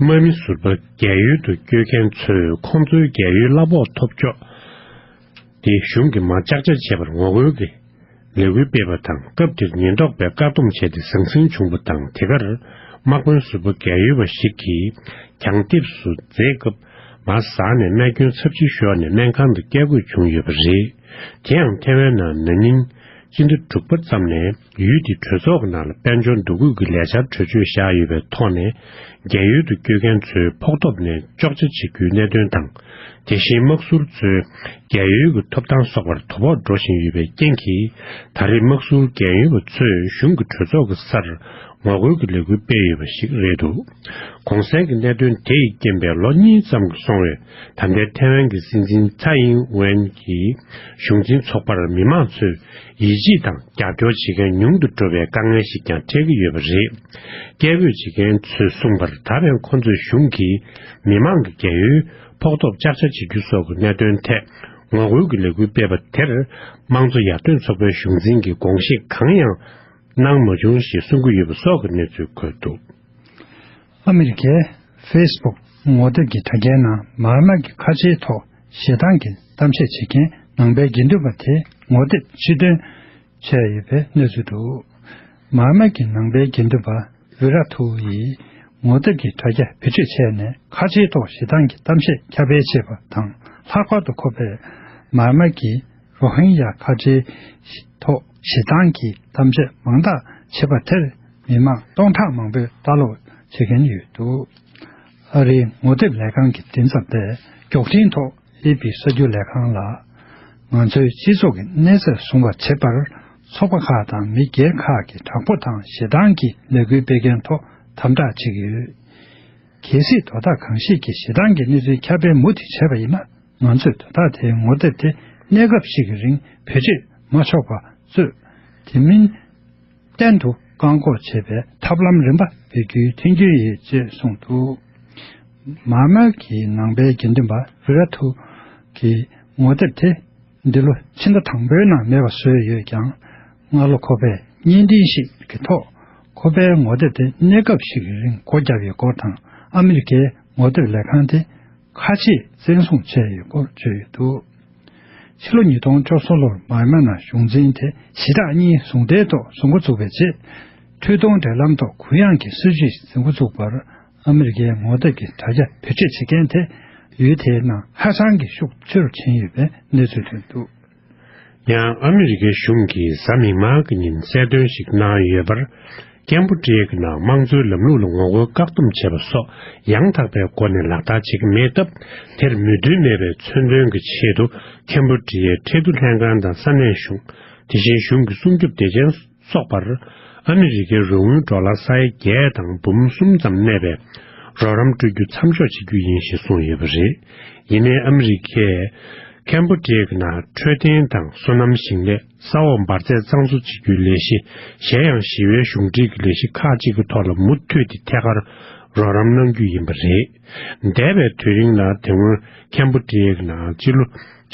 དམག་མི་ཟུར་པ་རྒས་ཡོལ་དུ་བསྐྱོད་མཁན་ཚོས་ཁོང་ཚོའི་རྒས་ཡོལ་གླ་ཕོགས་ཐོབ་ཕྱོགས་དེ་གཞུང་གིས་མར་ལྕགས་ཆ་བྱེད་པར་ངོ་རྒོལ་གྱི་ལས་འགུལ་སྤེལ་བ་དང་། སྐབས་དེར་ཉེན་རྟོག་པས་བཀག་སྡོམ་བྱས་ཏེ་ཟང་ཟིང་བྱུང་བ་དང་། དེ་གར་དམག་དཔོན་ཟུར་པ་རྒས་ཡོལ་བ་ཞིག་གིས་གྱང་ལྡེབས་སུ་འཛེགས་སྐབས་མར་ཟགས་ནས་རྨས་སྐྱོན་ཚབས་ཆེ་ཤོར་ནས་སྨན་ཁང་དུ་བསྐྱལ་དགོས་བྱུང་ཡོད་པ་རེད། དེ་ཡང་ཐའེ་ཝན་ནང་ན་ནིང་སྤྱི་ཟླ་དྲུག་པ་ཙམ་ནས་ཡུལ་དེའི་གྲོས་ཚོགས་ཀྱི་ནང་ལ་དཔལ་འབྱོར་འདུ་འགོད་ཀྱི་ལས་འཆར་གྲོས་ཆོད་བཞག་ཡོད་པའི་ཐོག་ནས། རྒས་ཡོལ་དུ་བསྐྱོད་མཁན་ཚོའི་ཕོགས་ཐོབ་ནས་གཅོག་ཆ་བྱེད་རྒྱུའི་གནད་དོན་དང་། དེ་བཞིན་དམག་ཟུར་ཚོའི་རྒས་ཡོལ་གྱི་ཐོབ་ཐང་སོགས་པར་དོ་ཕོག་འགྲོ་བཞིན་ཡོད་པའི་རྐྱེན་གྱིས། ད་རེས་དམག་ཟུར་རྒས་ཡོལ་བ་ཚོས་གཞུང་གི་གྲོས་ཚོགས་ཀྱི་སར་ངོ་རྒོལ་གྱི་ལས་འགུལ་སྤེལ་ཡོད་པ་ཞིག་རེད་འདུག། གོང་གསལ་གྱི་གནད་དོན་དེ་ཡི་རྐྱེན་པས་ལོ་གཉིས་ཙམ་གྱི་སོང་བའི་ད་ལྟའི་ཐའེ་ཝན་གྱི་སྲིད་འཛིན་ཚའེ་ཨིན་ཝེན་གྱི་གཞུང་འཛིན་ཚོགས་པར་མི་མང་ཚོས་ཡིད་ཆེས་དང་རྒྱབ་སྐྱོར་བྱེད་མཁན་ཉུང་དུ་འགྲོ་བའི་དཀའ་ངལ་ཞིག་ཀྱང་འཕྲད་ཀྱི་ཡོད་པ་རེད། སྐད་འབོད་བྱེད་མཁན་ཚོས་གསུངས་པར། ད་རེས་ཁོ་ཚོས་གཞུང་གིས་མི་མང་གི་རྒས་ཡོལ་ཕོགས་ཐོབ་ལྕགས་ཆ་བྱེད་རྒྱུ་སོགས་ཀྱི་གནད་དོན་ཐད་ངོ་རྒོལ་གྱི་ལས་འགུལ་སྤེལ་བ་དེར། དམངས་གཙོ་ཡར་ཐོན་ཚོགས་པའི་གཞུང་འཛིན་གྱིས་དགོངས་བཞེས་གང་ཡང་གནང་མ་བྱུང་ཞེས་གསུང་གི་ཡོད་པ་སོགས་ཀྱི་གནས་ཚུལ་འཁོད་འདུག། ཨ་མི་རི་ཀའི་ཧྥེ་སི་བུག་ངོ་དེབ་ཀྱི་དྲ་རྒྱའི་ནང་མཱ་མཱ་གི་ཁ་ཆེའི་ཐོག་ཞེ་སྡང་གི་གཏམ་བཤད་བྱེད་མཁན་ནང་པའི་དགེ་འདུན་པ་དེས་ངོ་དེབ་ཕྱིར་འདོན་བྱས་ཡོད་པའི་གནས་ཚུལ་འདུག། མཱ་མཱ་གི་ནང་པའི་དགེ་འདུན་པ་ཝི་ར་ཐུ་ཡིས་ངོ་དེབ་ཀྱི་དྲ་རྒྱ་བེད་སྤྱོད་བྱས་ནས། ཁ་ཆེའི་ཐོག་ཞེ་སྡང་གི་གཏམ་བཤད་ཁྱབ་སྤེལ་བྱས་པ་དང་། ལྷག་པར་དུ་ཁོ་པས་མཱ་མཱ་གིས་རོ་ཧིན་ཡ་ཁ་ཆེའི་ཐོག་ཞེ་སྡང་གི་གཏམ་བཤད་མང་དག་བྱས་པ་དེར་མི་མང་སྟོང་ཕྲག་མང་པོས་ལྟ་ཀློག་བྱེད་མཁན་ཡོད་འདུག། ཨ་རིའི་ངོ་དེབ་ལས་ཁང་གི་མགྲིན་ཚབ་པས་མགྱོགས་འཕྲིན་ཐོག་ཨེ་པི་གསར་འགྱུར་ལས་ཁང་ལ། ང་ཚོའི་སྤྱི་ཚོགས་ཀྱི་གནས་ཚད་བཟུང་བ་བྱེད་པར་ཚོགས་པ་ཁག་དང་མི་སྒེར་ཁག་གིས་དྲག་པོ་དང་ཞེ་སྡང་གི་ལས་འགུལ་སྤེལ་མཁན་ཐོག་དམ་དྲག་བྱེད་ཀྱི་ཡོད། གལ་སྲིད་དོ་བདག་གང་ཞིག་གིས་ཞེ་སྡང་གི་གནས་ཚུལ་ཁྱབ་སྤེལ་མུ་མཐུད་བྱས་པ་ཡིན་ན། ང་ཚོས་དོ་བདག་དེའི་ངོ་དེབ་དེ་གནས་སྐབས་ཤིག་གི་རིང་བེད་སྤྱོད་མ་ཆོག་པ་གཙོས། དེ་མིན་གཏན་དུ་བཀག་འགོག་བྱེད་པའི་ཐབས་ལམ་རིམ་པ་སྤེལ་རྒྱུའི་མཐུན་རྐྱེན་ཡོད་ཅེས་གསུངས་འདུག། མཱ་མཱ་གི་ནང་པའི་དགེ་འདུན་པ་ཝི་ར་ཐུ་གི་ངོ་དེབ་དེ་འདི་ལོ་ཕྱི་ཟླ་དང་པོའི་ནང་མེད་པ་བཟོས་ཡོད་ཀྱང་། སྔ་ལོ་ཁོ་པས་བརྙན་འཕྲིན་ཞིག་གི་ཐོག་ཁོ་པའི་ངོ་དེབ་དེ་གནས་སྐབས་ཤིག་གི་རིང་སྒོ་བརྒྱབ་ཡོད་སྐོར་དང་། ཨ་མི་རི་ཀའི་ངོ་དེབ་ལས་ཁང་དེ་ཁ་ཆེས་བཙན་བཟུང་བྱས་ཡོད་སྐོར་བརྗོད་ཡོད་འདུག། ཕྱི་ལོ་ཉིས་སྟོང་བཅུ་གསུམ་ལོར་མཱ་མཱ་ནང་གཞུང་འཛིན་དེ་ཞི་དྲག་གཉིས་ཟུང་ལྡན་ཐོག་བཟོ་འགོ་བཙུགས་པའི་རྗེས། འཕྲུལ་གཏོང་འབྲེལ་ལམ་ཐོག་གུ་ཡངས་ཀྱི་སྲིད་བྱུས་འཛིན་འགོ་བཙུགས་པར། ཨ་མི་རི་ཀའི་ངོ་དེབ་ཀྱི་དྲ་རྒྱ་བེད་སྤྱོད་བྱེད་མཁན་དེ་ཡུལ་དེའི་ནང་ཧ་ཅང་གི་ཤུགས་ཆེ་རུ་ཕྱིན་ཡོད་པའི་གནས་ཚུལ་ཐོན་འདུག། ཡང་ཨ་མི་རི་ཀའི་གཞུང་གིས་གཟའ་མིག་དམར་གྱི་ཉིན་གསལ་སྟོན་ཞིག་གནང་ཡོད་པར། ཁེམ་པོ་ཌི་ཡའི་ནང་དམངས་གཙོའི་ལམ་ལུགས་ལ་ངོ་རྒོལ་བཀག་སྡོམ་བྱས་པ་སོགས་ཡང་དག་པའི་སྒོ་ནས་ལག་བསྟར་བྱེད་ཀྱི་མེད་སྟབས། དེར་མོས་མཐུན་མེད་པའི་མཚོན་དོན་གྱི་ཆེད་དུ། ཁེམ་པོ་ཌི་ཡའི་ཁྲལ་བསྡུ་ལྷན་ཁང་དང་ས་གནས་གཞུང་། དེ་བཞིན་གཞུང་གི་སྲུང་སྐྱོབ་སྡེ་ཚན་སོགས་པར། ཨ་མི་རི་ཀའི་རོགས་དངུལ་ཌོ་ལར་ས་ཡ་བརྒྱད་དང་འབུམ་གསུམ་ཙམ་གནས་པའི་རོགས་རམ་སྤྲོད་རྒྱུ་མཚམས་འཇོག་བྱེད་རྒྱུ་ཡིན་ཞེས་གསུངས་ཡོད་པ་རེད། ཡིན་ནའི་ཨ་མི་རི་ཀས་ཁེམ་པོ་ཌི་ཡའི་ནང་འཕྲོད་བསྟེན་དང་སོ་ནམ་ཞིང་ལས། ས་འོག་འབར་རྫས་གཙང་བཟོ་བྱེད་རྒྱུའི་ལས་གཞི། གཞན་ཡང་ཞི་བའི་གཞུང་འབྲེལ་གྱི་ལས་གཞི་ཁག་ཅིག་གི་ཐོག་ལ་མུ་མཐུད་དེ་ཐད་ཀར་རོགས་རམ་གནང་རྒྱུ་ཡིན་པ་རེད། འདས་པའི་དུས་རིང་ལ་དེ་སྔོན་ཁེམ་པོ་ཌི་ཡའི་ནང་སྤྱི་ལོ་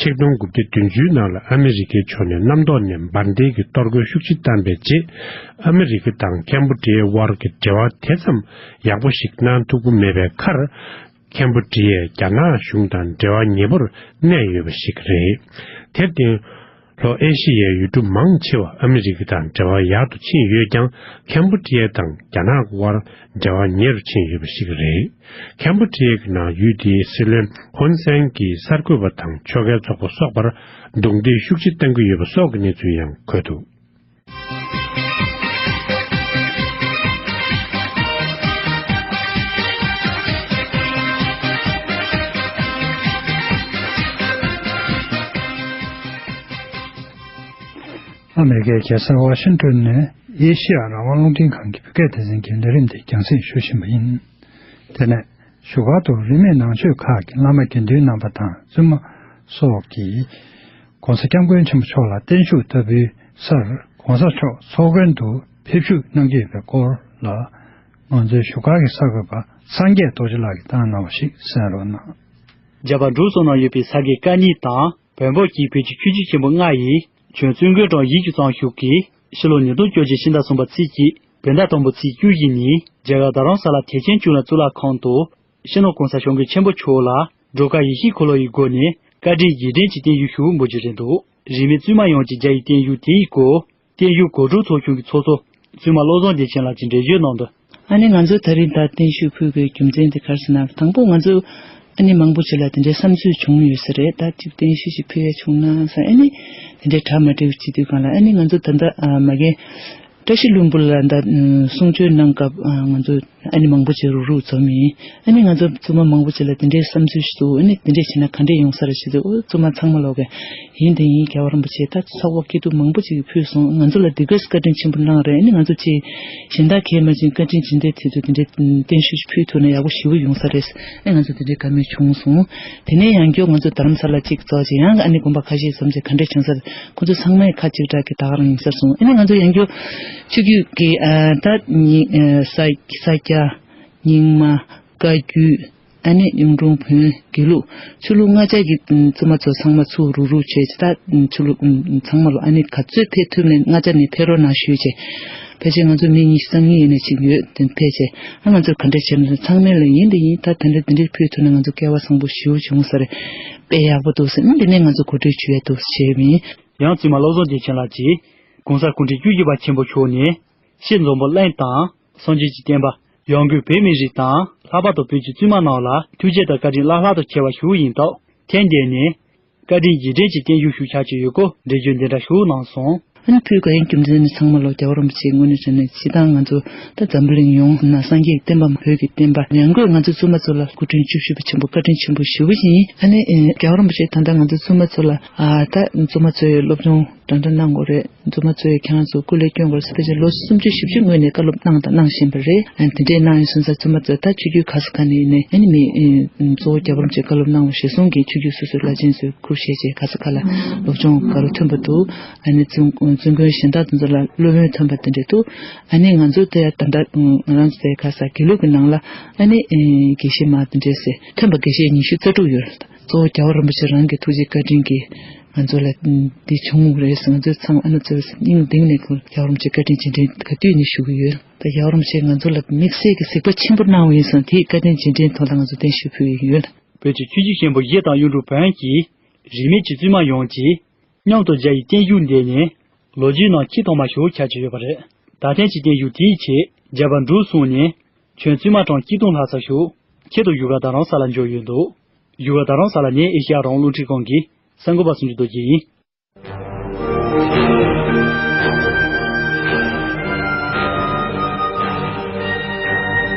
ཆིག་སྟོང་དགུ་བརྒྱ་བདུན་ཅུའི་ནང་ལ་ཨ་མི་རི་ཀའི་ཕྱོགས་ནས་གནམ་ཐོག་ནས་འབར་མདེལ་གྱི་གཏོར་རྒོལ་ཤུགས་ཆེ་བཏང་པའི་རྗེས། ཨ་མི་རི་ཀ་དང་ཁེམ་པོ་ཌི་ཡའི་དབར་གྱི་འབྲེལ་བ་དེ་ཙམ་ཡག་པོ་ཞིག་གནང་ཐུབ་ཀྱི་མེད་པའི་ཁར། ཁེམ་པོ་ཌི་ཡས་རྒྱ་ནག་གཞུང་དང་འབྲེལ་བ་ཉེ་པོར་གནས་ཡོད་པ་ཞིག་རེད། དེར་བརྟེན། ལྷོ་ཨེ་ཤི་ཡའི་ཡུལ་གྲུ་མང་ཆེ་བ་ཨ་མི་རི་ཀ་དང་འབྲེལ་བ་ཡག་ཏུ་ཕྱིན་ཡོད་ཀྱང་། ཁེམ་པོ་ཌི་ཡ་དང་རྒྱ་ནག་གི་དབར་འབྲེལ་བ་ཉེ་རུ་ཕྱིན་ཡོད་པ་ཞིག་རེད། ཁེམ་པོ་ཌི་ཡའི་ནང་ཡུལ་དེའི་སྲིད་བློན་ཧུན་སེན་གྱིས་གསར་འགོད་པ་དང་ཕྱོགས་འགལ་ཚོགས་པ་སོགས་པར་རྡུང་རྡེག་ཤུགས་ཆེ་བཏང་གི་ཡོད་པ་སོགས་ཀྱི་གནས་ཚུལ་ཡང་འཁོད་འདུག། ཨ་མེ་རི་ཀའི་རྒྱལ་ས་ཝ་ཤིང་ཏོན་ནས་ཨེ་ཤེ་ཡ་རང་དབང་རླུང་འཕྲིན་ཁང་གི་བོད་སྐད་སྡེ་ཚན་གྱི་ལས་རིམ་དེ་རྒྱང་སྲིང་ཞུ་བཞིན་པ་ཡིན། དེ་ནས་བཞུགས་སྒར་དུ་རིས་མེད་ནང་ཆོས་ཁག་གི་བླ་མ་དགེ་འདུན་རྣམ་པ་དང་བཙུན་མ་སོགས་ཀྱིས། ༸གོང་ས་༸སྐྱབས་མགོན་ཆེན་པོ་མཆོག་ལ་བརྟན་བཞུགས་བསྟར་བུའི་སར་༸གོང་ས་མཆོག་ཚོགས་མགོན་དུ་ཕེབས་བཞུགས་གནང་རྒྱུ་ཡོད་པའི་སྐོར་ལ། ང་ཚོའི་བཞུགས་སྒར་གྱི་གསར་འགོད་པ་སངས་རྒྱས་རྡོ་རྗེ་ལགས་ཀྱིས་བཏང་གནང་བ་ཞིག་གསན་རོགས་གནང་། རྒྱ་བལ་འབྲུག་གསུམ་ནང་ཡོད་པའི་ས་དགེ་བཀའ་རྙིང་དང་བོན་པོ་གྱིས་བོད་ཀྱི་ཆོས་བརྒྱུད་ཆེན་པོ་ལྔ་ཡི་བྱོན་བཙུན་དགོན་གྲོང་ཡིད་ཀྱི་གཙང་ཤུགས་ཀྱིས་ཕྱི་ལོ་ཉིས་སྟོང་བཅོ་བརྒྱད་ཕྱི་ཟླ་གསུམ་པ་ཚེས་གཅིག་བོད་ཟླ་དང་པོ་ཚེས་བཅུ་བཞི་ཉིན་རྒྱ་གར་རྡ་རམ་ས་ལ་ཐེག་ཆེན་གཙུག་ལག་ཁང་དུ། སྤྱི་ནོར་༸གོང་ས་༸སྐྱབས་མགོན་ཆེན་པོ་མཆོག་ལ་སྒྲོལ་དཀར་ཡེ་ཤེས་འཁོར་ལོ་ཡི་སྒོ་ནས་བཀའ་དྲིན་རྗེས་དྲན་གྱི་བརྟན་བཞུགས་ཞུ་འབུལ་རྒྱུ་རེད་འདུག། རིས་མེད་བཙུན་མ་ཡོངས་ཀྱིས་རྒྱ་ཡི་བརྟན་བཞུགས་དེ་ཡི་སྐོར་བརྟན་བཞུགས་གོ་སྒྲིག་ཚོགས་ཆུང་གི་ཚོགས་གཙོ་བཙུན་མ་བློ་བཟང་བདེ་ཆེན་ལགས་ཀྱིས་འགྲེལ་བརྗོད་གནང་དོན། ཨ་ནི་ང་ཚོ་ད་རིང་ད་བརྟན་བཞུགས་ཕུལ་དགོས་རྒྱུ་མཚན་དེ་ག་རེ་ཟེར་ན། དང་པོ་ང་ཚོ་ཨ་ནི་མང་པོ་ཅིག་ལ་དེ་འདྲའི་བསམ་ཚུལ་བྱུང་ཡོད་ས་རེད། ད་ཅིག་བརྟན་བཞུགས་ཤིག་ཕུལ་ཡ་བྱུང་ན་ཟེར། ཨ་ནི་དེ་འདྲའི་གྲ་མ་འགྲིག་བྱེད་དུས་སྒང་ལ། ཨ་ནི་ང་ཚོ་ད་ལྟ་ཨ་མ་གི་བཀྲ་ཤིས་ལྷུན་པོ་ལ་ད་གསུང་ཆོས་གནང་སྐབས་ང་ཚོ་ཨ་ནི་མང་པོ་ཅིག་རུག་རུག་འཛོམས་ཡིན། ཨ་ནི་ང་ཚོ་བཙུན་མ་མང་པོ་ཅིག་ལ་དེ་འདྲའི་བསམ་ཚུལ་ཞིག་འདུག། ཨ་ནི་དེ་འདྲས་བྱས་ན་ག་འདྲས་ཡོང་ས་རེད་ཞེས་དུས། ཨོ་བཙུན་མ་ཚང་མ་ལོག་གི་ཡིན་དེ་ཡིན། རྒྱལ་བ་རིན་པོ་ཆེ་ད་ཚོགས་པ་སྐྱིད་སྡུག་མང་པོ་ཅིག་གིས་ཕུལ་སོང་། ང་ཚོ་ལ་འདི་གས་བཀའ་དྲིན་ཆེན་པོ་གནང་རེད། ཨ་ནི་ང་ཚོ་ཅིག་གཞན་དག་གས་མ་ཅིག་བཀའ་དྲིན་རྗེས་དྲན་དེ་ཚོ་དེ་འདྲའི་བརྟན་བཞུགས་ཕུལ་ཐུབ་ན་ཡག་པོ་ཞེ་པོ་ཡོང་ས་རེད། ཨ་ང་ཚོ་དེ་འདྲའི་བཀའ་མོལ་བྱུང་སོང་། དེ་ནས་ཡང་བསྐྱར་ང་ཚོ་རྡ་རམ་ས་ལ་གཅིག་ཚོགས་ཅིག་ཡང་ཨ་ནི་དགོན་པ་ཁ་ཤས་འཛོམས་ཅིག་ག་འདྲས་བྱུང་ས་རེད། ཁོ་ཚོ་ཚང་མས་ཁ་གཅིག་གྲགས་ཀྱི་ད་ག་རང་ཡིན་ས་སོང་། ཨ་ནི་ང་ཚོ་ཡང་བསྐྱར་ཆོས་བརྒྱུད་ཀྱི་ཨ་ད་ནི་ཨ་ས་ས་སྐྱ་རྙིང་མ་བཀའ་བརྒྱུད། ཨ་ནི་གཡུང་དྲུང་བོན་དགེ་ལུགས་ཆོས་ལུགས་ལྔ་ཆ་གི་བཙུན་མ་ཚོ་ཚང་མ་ཚུར་རུག་རུག་བྱས་ད་ཆོས་ལུགས་ཚང་མ་ལོ་ཨ་ནི་ག་ཚོད་ཕེབས་ཐུབ་ནས་ལྔ་ཆ་ནས་ཕེབས་རོགས་གནང་ཞུས་བྱས། ཕལ་ཆེར་ང་ཚོ་མི་ཉི་ཤུ་རྩ་གཉིས་ཡན་ནས་ཅིག་ཡོད་དེ་ཕེབས་བྱས། ཨ་ང་ཚོར་ག་འདྲས་བྱས་ན་ཚང་མས་ལ་ཡིན་དེ་ཡིན། ད་ད་འདྲས་དེ་འདྲས་ཕེབས་ཐུབ་ན་ང་ཚོ་སྐལ་བ་བཟང་པོ་ཞེ་པོ་བྱུང་ས་རེད། དཔེ་ཡག་པོ་འདུག་ཟེར། ཨ་འདི་ནས་ང་ཚོ་གོ་སྒྲིག་ཞུ་ཡ་འདུག་བྱས་པ་ཡིན། ཡང་བཙུན་མ་བློ་བཟང་བདེ་ཆེན་ལགས་ཀྱིས་༸གོང་ས་སྐུ་ཕྲེང་བཅུ་བཞི་པ་ཆེན་པོ་མཆོག་ནས་ཕྱི་འཛམ་བུ་གླིང་དང་། སངས་རྒྱས་ཀྱི་བསྟན་པ། ཡང་སྒོས་བོད་མི་རིགས་དང་ལྷག་པར་དུ་བོད་ཀྱི་བཙུན་མ་རྣམས་ལ་ཐུགས་རྗེ་དང་བཀའ་དྲིན་བླ་ལྷག་ཏུ་ཆེ་བ་ཞུ་བ་ཡིན་སྟབས། ཐེངས་འདིར་ནི་བཀའ་དྲིན་རྗེས་དྲན་གྱི་བརྟན་བཞུགས་ཞུ་འཆར་གྱི་ཡོད་སྐོར་འགྲེལ་བརྗོད་འདི་འདྲ་ཞུ་གནང་སོང་། ཨ་ནི་ཕུལ་དགོས་ཡིན་རྒྱུ་མཚན་ནི་ཚང་མ་ལོ་རྒྱལ་བ་རིན་པོ་ཆེའི་ངོས་ནས་བྱས་ནས་སྤྱིར་བཏང་ང་ཚོ་ད་འཛམ་བུ་གླིང་ཡོངས་ན་སངས་རྒྱས་ཀྱི་བསྟན་པ་བོད་ཀྱི་བསྟན་པ་ཡང་སྒོས་ང་ཚོ་བཙུན་མ་ཚོ་ལ་སྐུ་ཕྲེང་བཅུ་བཞི་པ་ཆེན་པོ་བཀའ་དྲིན་ཆེན་པོ་ཞེ་པོ་ཅིག་ཡིན། ཨ་ནི་རྒྱལ་བ་རིན་པོ་ཆེས་ད་ལྟ་ང་ཚོ་བཙུན་མ་ཚོ་ལ་ཨ་ད་བཙུན་མ་ཚོའི་སློབ་སྦྱོང་འདྲ་འདྲ་གནང་དགོས་རེད། བཙུན་མ་ཚོས་ཁྱེད་རང་ཚོ་སྐུ་ལས་སྐྱོན་དགོས་ཟེར། ཕལ་ཆེར་ལོ་སུམ་ཅུ་བཞི་བཅུ་སྔོན་ནས་བཀའ་སློབ་གནང་དང་གནང་བཞིན་པ་རེད། ཨ་དེ་འདྲས་གནང་ཡོད་སོང་ཙང་བཙུན་མ་ཚོས་ད་ཆོས་བརྒྱུད་ག་ས་ག་ནས་ནས་ཨ་ནི་མི་གཙོ་བོ་རྒྱལ་བ་རིན་པོ་ཆེས་བཀའ་སློབ་གནང་བ་གཞིར་བཟུང་གིས་ཆོས་བརྒྱུད་སོ་སོའི་བླ་ཆེན་ཚོས་ཁུར་བཞེས་བྱས་ག་ས་ག་ལ་སློབ་སྦྱོང་ག་རུ་ཐོན་པ་འདུག། ཨ་ནི་བཙུན་བཙུན་དགོན་གཞན་དག་དེ་ཚོ་ལ་སློབ་ཡོན་ཐོན་པ་དེ་འདྲས་འདུག། ཨ་ནི་ང་ཚོ་དེ་ད་ལྟ་ང་རང་ཚོ་དེ་ག་ས་དགེ་ལུགས་ཀྱི་ནང་ལ་ཨ་ནི་དགེ་བཤེས་མ་དེ་འདྲས་ཟེར་ཐོན་པ་དགེ་བཤེས་ཉི་ཤུ་རྩ་དྲུག་ཡོད་རེད། གཙོ་བོ་རྒྱལ་བ་རིན་པོ་ཆེ་རང་གི་ཐུགས་རྗེ་བཀའ་དྲིན་གྱིས་ང་ཚོ་ལ་འདི་བྱུང་རེད་ཟེར། ང་ཚོ་ཚང་མ་ཨ་ནི་ཚོས་སྙིང་གཏིང་ནས་ཁོང་རྒྱལ་བ་རིན་པོ་ཆེ་བཀའ་དྲིན་རྗེས་དྲན་ག་དུས་ནས་ཞུ་གི་ཡོད། ད་རྒྱལ་བ་རིན་པོ་ཆེས་ང་ཚོ་ལ་དམིགས་བསལ་གྱི་གཟིགས་པ་ཆེན་པོ་གནང་བ་ཡིན་ཙང་དེའི་བཀའ་དྲིན་རྗེས་དྲན་ཐོག་ལ་ང་ཚོ་བརྟན་བཞུགས་ཕུལ་གྱི་ཡོད། བོད་ཀྱི་ཆོས་བརྒྱུད་ཆེན་པོ་བཞི་དང་གཡུང་དྲུང་བོན་གྱིས་ རིས་མེད་ཀྱི་བཙུན་མ་ཡོངས་ཀྱིས་མཉམ་དུ་མཇལ་བའི་བརྟན་བཞུགས་འདེབས་ནས། ལོ་རྒྱུས་ནང་ཁྱི་ཐོག་མ་ཞིག་ཁྱབ་ཀྱི་ཡོད་པ་རེད། ད་ཐེངས་ཀྱི་བརྟན་བཞུགས་དེའི་ཆེད་མཇལ་བར་འགྲོ་གསུངས་ནས། ཁྱོད་བཙུན་མ་གྲངས་གཅིག་སྟོང་ལྷག་ཙམ་ཞིག་ཁྱེད་དང་བཞུགས་སྒར་རྡ་རམ་ས་ལར་འབྱོར་ཡོད་འདུག་བཞུགས་སྒར་རྡ་རམ་ས་ལ་ནས་ཨེ་ཤེ་ཡ་རང་དབང་རླུང་འཕྲིན་ཁང་གི་གསར་འགོད་པ་སུ་འབྱོར་རྡོ་རྗེ་ཡིན།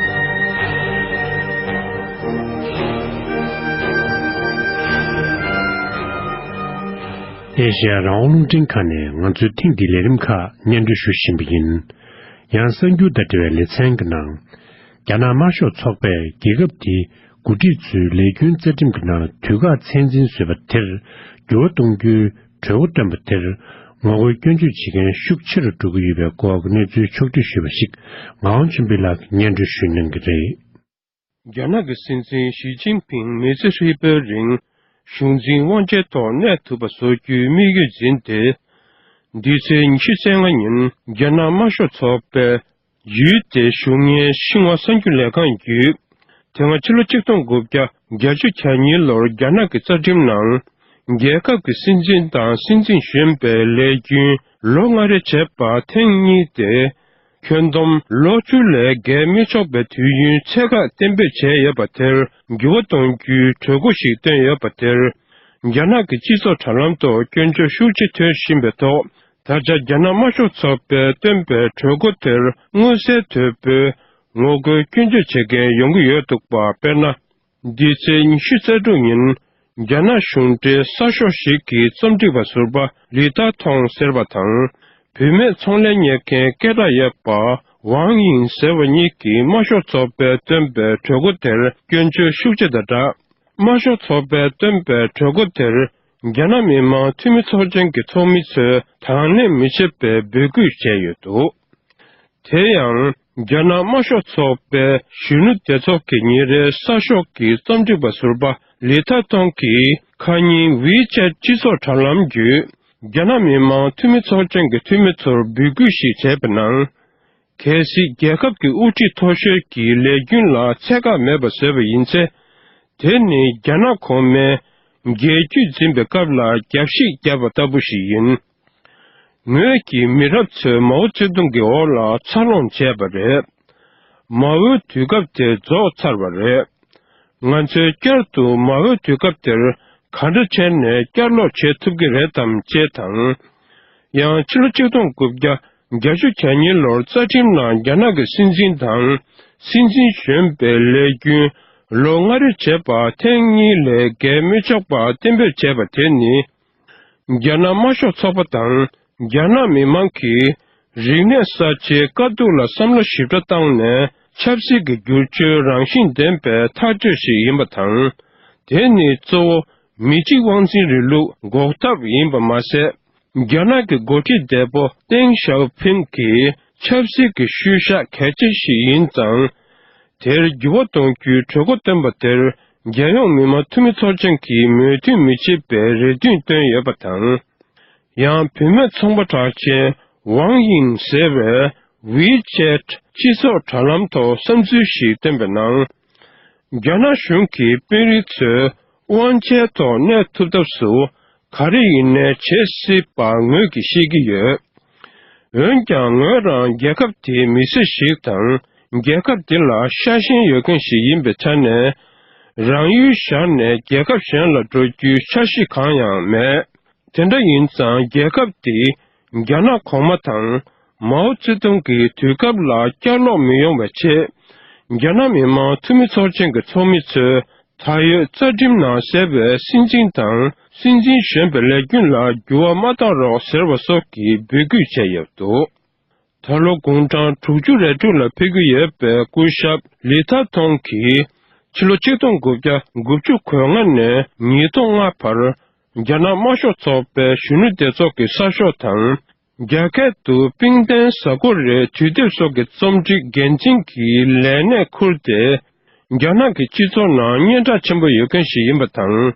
ཨེ་ཤེ་ཡ་རང་དབང་རླུང་འཕྲིན་ཁང་ནས་ང་ཚོའི་ཐེངས་འདིའི་ལས་རིམ་ཁག་སྙན་སྒྲོན་ཞུ་བཞིན་པ་ཡིན། ཡང་གསར་འགྱུར་དང་འབྲེལ་བའི་ལེ་ཚན་གྱི་ནང་། རྒྱ་ནག་དམར་ཤོག་ཚོགས་པས་རྒྱལ་ཁབ་དེའི་འགོ་ཁྲིད་ཚོའི་ལས་རྒྱུན་རྩ་ཁྲིམས་ཀྱི་ནང་དུས་བཀག་ཚད་འཛིན་བཟོས་པ་དེར་འགྱུར་བ་གཏོང་རྒྱུའི་གྲོས་འགོ་བཏོན་པ་དེར་ངོ་རྒོལ་སྐྱོན་བརྗོད་བྱེད་མཁན་ཤུགས་ཆེ་རུ་འགྲོ་གི་ཡོད་པའི་སྐོར་གྱི་གནས་ཚུལ་ཕྱོགས་བསྒྲིགས་ཞུས་པ་ཞིག་ངག་དབང་ཆོས་འཕེལ་ལགས་ཀྱིས་སྙན་སྒྲོན་ཞུ་གནང་གི་རེད། རྒྱ་ནག་གི་སྲིད་འཛིན་ཞི་ཅིན་ཕིང་མི་ཚེ་ཧྲིལ་པོའི་རིང་གཞུང་འཛིན་དབང་ཆའི་ཐོག་གནས་ཐུབ་པ་བཟོ་རྒྱུའི་དམིགས་ཡུལ་འཛིན་ཏེ། འདི་ཚེས་ཉི་ཤུ་རྩ་ལྔ་ཉིན་རྒྱ་ནག་དམར་ཤོག་ཚོགས་པའི་ཡུལ་དེའི་གཞུང་གཉེར་ཤིན་ཧྭ་གསར་འགྱུར་ལས་ཁང་བརྒྱུད། དེ་སྔ་ཕྱི་ལོ་ཆིག་སྟོང་དགུ་བརྒྱ་བརྒྱད་ཅུ་གྱ་གཉིས་ལོར་རྒྱ་ནག་གི་རྩ་ཁྲིམས་ནང་། རྒྱལ་ཁབ་ཀྱི་སྲིད་འཛིན་དང་སྲིད་འཛིན་གཞོན་པའི་ལས་རྒྱུན་ལོ་ལྔ་རེ་བྱས་པ་ཐེངས་གཉིས་ཏེ། ཁྱོན་བསྡོམས་ལོ་བཅུ་ལས་བརྒལ་མི་ཆོག་པའི་དུས་ཡུན་ཚད་བཀག་གཏན་འབེབས་བྱས་ཡོད་པ་དེར་འགྱུར་བ་གཏོང་རྒྱུའི་གྲོས་འགོ་ཞིག་བཏོན་ཡོད་པ་དེར། རྒྱ་ནག་གི་སྤྱི་ཚོགས་དྲ་ལམ་ཐོག་སྐྱོན་བརྗོད་ཤུགས་ཆེ་ཐོན་བཞིན་པའི་ཐོག་ད་ཆ་རྒྱ་ནག་དམར་ཤོག་ཚོགས་པས་བཏོན་པའི་གྲོས་འགོ་དེར་མངོན་གསལ་དོད་པོས་ངོ་རྒོལ་སྐྱོན་བརྗོད་བྱེད་མཁན་ཡོང་གི་ཡོད་འདུག་པ། དཔེར་ན། འདི་ཚེས་ཉི་ཤུ་རྩ་དྲུག་ཉིན། རྒྱ་ནག་གཞུང་འབྲེལ་གསར་ཤོག་ཞིག་གི་རྩོམ་སྒྲིག་པ་ཟུར་པ་ལི་ཐ་ཐོང་ཟེར་བ་དང་། བུད་མེད་ཚོང་ལས་གཉེར་མཁན་སྐད་གྲགས་ཡོད་པ་ཝང་ཡིང་ཟེར་བ་གཉིས་ཀྱིས་དམར་ཤོག་ཚོགས་པས་བཏོན་པའི་གྲོས་འགོ་དེར་སྐྱོན་བརྗོད་ཤུགས་ཆེ་དང་སྦྲགས། དམར་ཤོག་ཚོགས་པས་བཏོན་པའི་གྲོས་འགོ་དེར་རྒྱ་ནག་མི་དམངས་འཐུས་མི་ཚོགས་ཆེན་གྱི་ཚོགས་མི་ཚོས་དང་ལེན་མི་བྱེད་པའི་འབོད་སྐུལ་བྱས་ཡོད་འདུག་དེ་ཡང་། རྒྱ་ནག་དམར་ཤོག་ཚོགས་པའི་གཞོན་ནུ་སྡེ་ཚོགས་ཀྱི་ཉིན་རེའི་གསར་ཤོག་གི་རྩོམ་སྒྲིག་པ་ཟུར་པ་ལི་ཐ་ཐོང་གིས་ཁ་ཉིན་ཝི་ཆེ་སྤྱི་ཚོགས་དྲ་ལམ་བརྒྱུད། རྒྱ་ནག་མི་དམངས་འཐུས་མི་ཚོགས་ཆེན་གྱི་འཐུས་མི་ཚོར་འབོད་སྐུལ་ཞིག་བྱས་པའི་ནང་། གལ་སྲིད་རྒྱལ་ཁབ་ཀྱི་དབུ་ཁྲིད་མཐོ་ཤོས་ཀྱི་ལས་རྒྱུན་ལ་ཚད་བཀག་མེད་པ་བཟོས་པ་ཡིན་ཚེ། དེ་ནི་རྒྱ་ནག་གོང་མའི་རྒྱལ་རྒྱུད་འཛིན་པའི་སྐབས་ལ་རྒྱབ་བཤིག་བརྒྱབ་པ་ལྟ་བུ་ཞིག་ཡིན། ངོས་ཀྱིས་མི་རབས་ཚོས་མའོ་ཙེ་ཏུང་གི་འོག་ལ་འཚར་ལོངས་བྱས་པ་རེད། མའོའི་དུས་སྐབས་དེ་རྫོགས་ཚར་བ་རེད། ང་ཚོས་བསྐྱར་དུ་མའོའི་དུས་སྐབས་དེར་ག་འདྲ་བྱས་ནས་བསྐྱར་ལོག་བྱེད་ཐུབ་ཀྱི་རེད་དམ་ཅེས་དང་། ཡང་ཕྱི་ལོ་ཆིག་སྟོང་དགུ་བརྒྱ་བརྒྱད་ཅུ་གྱ་གཉིས་ལོར་རྩ་ཁྲིམས་ནང་རྒྱ་ནག་གི་སྲིད་འཛིན་དང་སྲིད་འཛིན་གཞོན་པའི་ལས་རྒྱུན་ལོ་ལྔ་རེ་བྱས་པ་ཐེངས་གཉིས་ལས་བརྒལ་མི་ཆོག་པ་གཏན་འབེབས་བྱས་པ་དེ་ནི། རྒྱ་ནག་དམར་ཤོག་ཚོགས་པ་དང་རྒྱ་ནག་མི་དམངས་ཀྱིས་རིག་གནས་གསར་བརྗེའི་དཀའ་སྡུག་ལ་བསམ་བློ་ཞིབ་ཕྲ་བཏང་ནས་ཆབ་སྲིད་ཀྱི་བསྒྱུར་བཅོས་རང་བཞིན་ལྡན་པའི་ཐག་གཅོད་ཞིག་ཡིན་པ་དང་། དེ་ནི་གཙོ་བོ་མི་གཅིག་དབང་འཛིན་རིང་ལུགས་འགོག་ཐབས་ཡིན་པ་མ་ཟད། རྒྱ་ནག་གི་འགོ་ཁྲིད་འདས་པོ་ཏེང་ཞའོ་ཕིང་གི་ཆབ་སྲིད་ཀྱི་ཤུལ་བཞག་གལ་ཆེ་ཞིག་ཡིན་ཙང་། དེར་འགྱུར་བ་གཏོང་རྒྱུའི་གྲོས་འགོ་བཏོན་པ་དེར་རྒྱལ་ཡོངས་མི་དམངས་འཐུས་མི་ཚོགས་ཆེན་གྱིས་མོས་མཐུན་མི་བྱེད་པའི་རེ་འདུན་བཏོན་ཡོད་པ་དང་། ཡང་བུད་མེད་ཚོང་པ་གྲགས་ཅན་ཝང་ཡིང་ཟེར་བས་ཝི་ཆེ་ཊི་སྤྱི་ཚོགས་དྲ་ལམ་ཐོག་བསམ་ཚུལ་ཞིག་བཏོན་པའི་ནང་། རྒྱ་ནག་གཞུང་གིས་དཔོན་རིགས་ཚོས་དབང་ཆའི་ཐོག་གནས་ཐུབ་ཐབས་སུ་ག་རེ་ཡིན་ནའི་བྱེད་སྲིད་པ་ངོས་ཀྱིས་ཤེས་ཀྱི་ཡོད། འོན་ཀྱང་ངོས་རང་རྒྱལ་ཁབ་དེའི་མི་སེར་ཞིག་དང་རྒྱལ་ཁབ་དེ་ལ་ཤ་ཞེན་ཡོད་མཁན་ཞིག་ཡིན་པའི་ཆ་ནས། རང་ཡུལ་བཞག་ནས་རྒྱལ་ཁབ་གཞན་ལ་འགྲོ་རྒྱུའི་འཆར་གཞི་གང་ཡང་མེད། དེ་འདྲ་ཡིན་ཙང་རྒྱལ་ཁབ་དེ་རྒྱ་ནག་གོང་མ་དང་མའོ་ཙེ་ཏུང་གི་དུས་སྐབས་ལ་བསྐྱར་ལོག་མི་ཡོང་བའི་ཆེད། རྒྱ་ནག་མི་དམངས་འཐུས་མི་ཚོགས་ཆེན་གྱི་ཚོགས་མི་ཚོས་ད་ཡོད་རྩ་ཁྲིམས་ནང་གསལ་བའི་སྲིད་འཛིན་དང་སྲིད་འཛིན་གཞོན་པའི་ལས་རྒྱུན་ལ་འགྱུར་བ་མ་བཏང་རོགས་ཟེར་བ་སོགས་ཀྱི་འབོད་སྐུལ་བྱས་ཡོད་འདུག་ད་ལོ་དགུང་གྲངས་དྲུག་ཅུ་རེ་དྲུག་ལ་ཕེབས་ཀྱི་ཡོད་པའི་སྐུ་ཞབས་ལི་ཐ་ཐོང་གིས་ཕྱི་ལོ་ཆིག་སྟོང་དགུ་བརྒྱ་དགུ་བཅུ་གོ་ལྔ་ནས་ཉིས་སྟོང་ལྔ་བར་རྒྱ་ནག་དམར་ཤོག་ཚོགས་པའི་གཞོན་ནུ་སྡེ་ཚོགས་ཀྱི་གསར་ཤོག་དང་། རྒྱ་སྐད་དུ་པིང་ཏན་གཟའ་འཁོར་རེའི་དུས་དེབ་སོགས་ཀྱི་རྩོམ་སྒྲིག་འགན་འཛིན་གྱི་ལས་གནས་ཁུར་ཏེ། རྒྱ་ནག་གི་སྤྱི་ཚོགས་ནང་སྙན་གྲགས་ཆེན་པོ་ཡོད་མཁན་ཞིག་ཡིན་པ་དང་།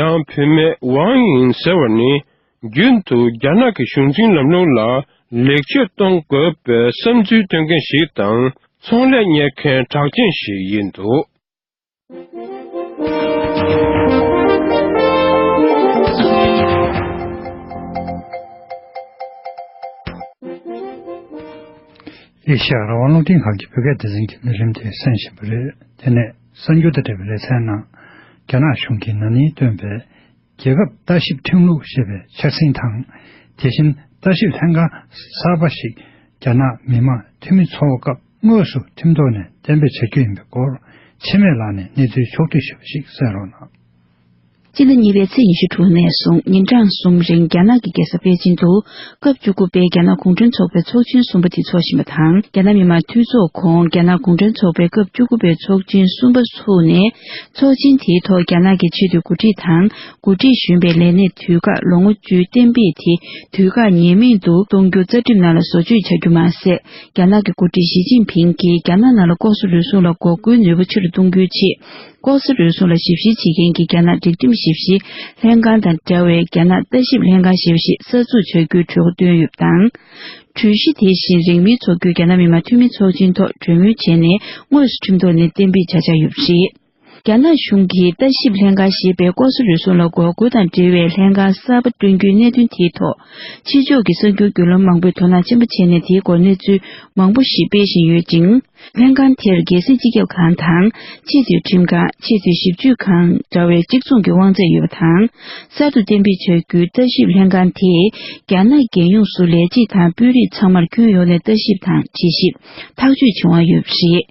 ཡང་བུད་མེད་ཝང་ཡིན་ཟེར་བ་ནི་རྒྱུན་དུ་རྒྱ་ནག་གི་གཞུང་འཛིན་ལམ་ལུགས་ལ་ལེགས་བཅོས་གཏོང་དགོས་པའི་བསམ་ཚུལ་བཏོན་མཁན་ཞིག་དང་ཚོང་ལས་གཉེར་མཁན་གྲགས་ཅན་ཞིག་ཡིན་འདུག་ཨེ་ཤ་ཡ་རང་དབང་རླུང་འཕྲིན་ཁང་གི་བོད་སྐད་སྡེ་ཚན་གྱི་ལས་རིམ་དེ་གསན་བཞིན་པ་རེད། དེ་ནས་གསར་འགྱུར་དང་འབྲེལ་བའི་ལེ་ཚན་ནང་། རྒྱ་ནག་གཞུང་གིས་ན་ནིང་བཏོན་པའི་རྒྱལ་ཁབ་ལྟ་ཞིབ་ཁྲིམས་ལུགས་ཞེས་པའི་འཆར་ཟིན་དང་། དེ་བཞིན་ལྟ་ཞིབ་ལྷན་ཁང་གསར་པ་ཞིག་རྒྱ་ནག་མི་དམངས་འཐུས་མི་ཚོགས་པ་སྐབས་དངོས་སུ་ཁྲིམས་ཐོག་ནས་གཏན་འབེབས་བྱ་རྒྱུ་ཡིན་པའི་སྐོར། འཆི་མེད་ལགས་ནས་གནས་ཚུལ་ཕྱོགས་བསྒྲིགས་ཞུས་པ་ཞིག་གསན་རོགས་གནང་། སྤྱི་ཟླ་གཉིས་པའི་ཚེས་ཉི་ཤུ་དྲུག་ནས་བཟུང་ཉིན་གྲངས་གསུམ་རིང་རྒྱ་ནག་གི་རྒྱལ་ས་པེ་ཅིན་དུ་སྐབས་བཅུ་དགུ་པའི་རྒྱ་ནག་གུང་ཁྲན་ཚོགས་པའི་ཚོགས་ཆེན་གསུམ་པ་དེ་འཚོགས་བཞིན་པ་དང་། རྒྱ་ནག་མི་དམངས་འཐུས་ཚོགས་ཁོངས་རྒྱ་ནག་གུང་ཁྲན་ཚོགས་པའི་སྐབས་བཅུ་དགུ་པའི་ཚོགས་ཆེན་གསུམ་པ་ཚུགས་ནས། ཚོགས་ཆེན་དེའི་ཐོག་རྒྱ་ནག་གི་ཆེས་མཐོའི་འགོ་ཁྲིད་དང་། འགོ་ཁྲིད་གཞོན་པའི་ལས་གནས་དུས་བཀག་ལོ་ངོ་བཅུའི་གཏན་འབེབས་དེ་དུས་བཀག་ངེས་མེད་དུ་གཏོང་རྒྱུ་རྩ་ཁྲིམས་ནང་ལ་བཟོ་བཅོས་བྱ་རྒྱུ་མ་ཟད། རྒྱ་ནག་གི་འགོ་ཁྲིད་ཞི་ཅིན་ཕིང་གིས་རྒྱ་ནག་ནང་ལ་ལྐོག་ཟ་རུལ་སུངས་ལ་འགོག་རྒོལ་ནུས་པ་ཆེ་རུ་གཏོང་རྒྱུའི་ཆེད། ལྐོག་ཟ་རུལ་སུངས་ལ་ཞིབ་བཤེར་བྱེད་མཁན་གྱི་རྒྱ་ནག་སྒྲིག་ཁྲིམས་ཞིབ་བཤེར་ལྷན་ཁང་དང་འདྲ་བའི་རྒྱ་ནག་ལྟ་ཞིབ་ལྷན་ཁང་ཞེས་པ་ཞིག་གསར་འཛུགས་བྱ་རྒྱུའི་གྲོས་འགོ་བཏོན་ཡོད་པ་དང་། གྲོས་གཞི་དེ་བཞིན་རིང་མིན་འཚོགས་རྒྱུའི་རྒྱ་ནག་མི་དམངས་འཐུས་མི་ཚོགས་ཆེན་ཐོག་གྲོས་མོལ་བྱས་ནས་དངོས་སུ་ཁྲིམས་ཐོག་ནས་གཏན་འབེབས་བྱ་འཆར་ཡོད་པ་རེད། རྒྱ་ནག་གཞུང་གིས་ལྟ་ཞིབ་ལྷན་ཁང་ཞེས་པའི་ལྐོག་ཟ་རུལ་སུངས་ལ་འགོག་རྒོལ་དང་འབྲེལ་བའི་ལྷན་ཁང་གསར་པ་བསྐྲུན་རྒྱུའི་གནད་དོན་དེའི་ཐོག་ཕྱི་ཕྱོགས་ཀྱི་གསར་འགྱུར་བརྒྱུད་ལམ་མང་པོས་དོ་སྣང་ཆེན་པོ་བྱས་ནས་དེའི་སྐོར་གནས་ཚུལ་མང་པོ་ཞིག་སྤེལ་བཞིན་ཡོད་ཅིང་། ལྷན་ཁང་དེར་རྒྱལ་སྲིད་སྤྱི་ཁྱབ་ཁང་དང་། ཆེས་མཐོའི་ཁྲིམས་ཁང་། ཆེས་མཐོའི་ཞིབ་དཔྱོད་ཁང་འདྲ་བའི་གཅིག་མཚུངས་ཀྱི་དབང་ཚད་ཡོད་པ་དང་། གསར་དུ་གཏན་འབེབས་བྱ་རྒྱུའི་ལྟ་ཞིབ་ལྷན་ཁང་དེས་རྒྱ་ནག་རྒྱལ་ཡོངས་སུ་ལས་བྱེད་དང་དཔོན་རིགས་ཚང་མར་ཁྱོན་ཡོངས་ནས་ལྟ་ཞིབ་དང་དྲི་ཞིབ། ཐག་གཅོད་བྱེད་དབང་ཡོད་པ་རེད།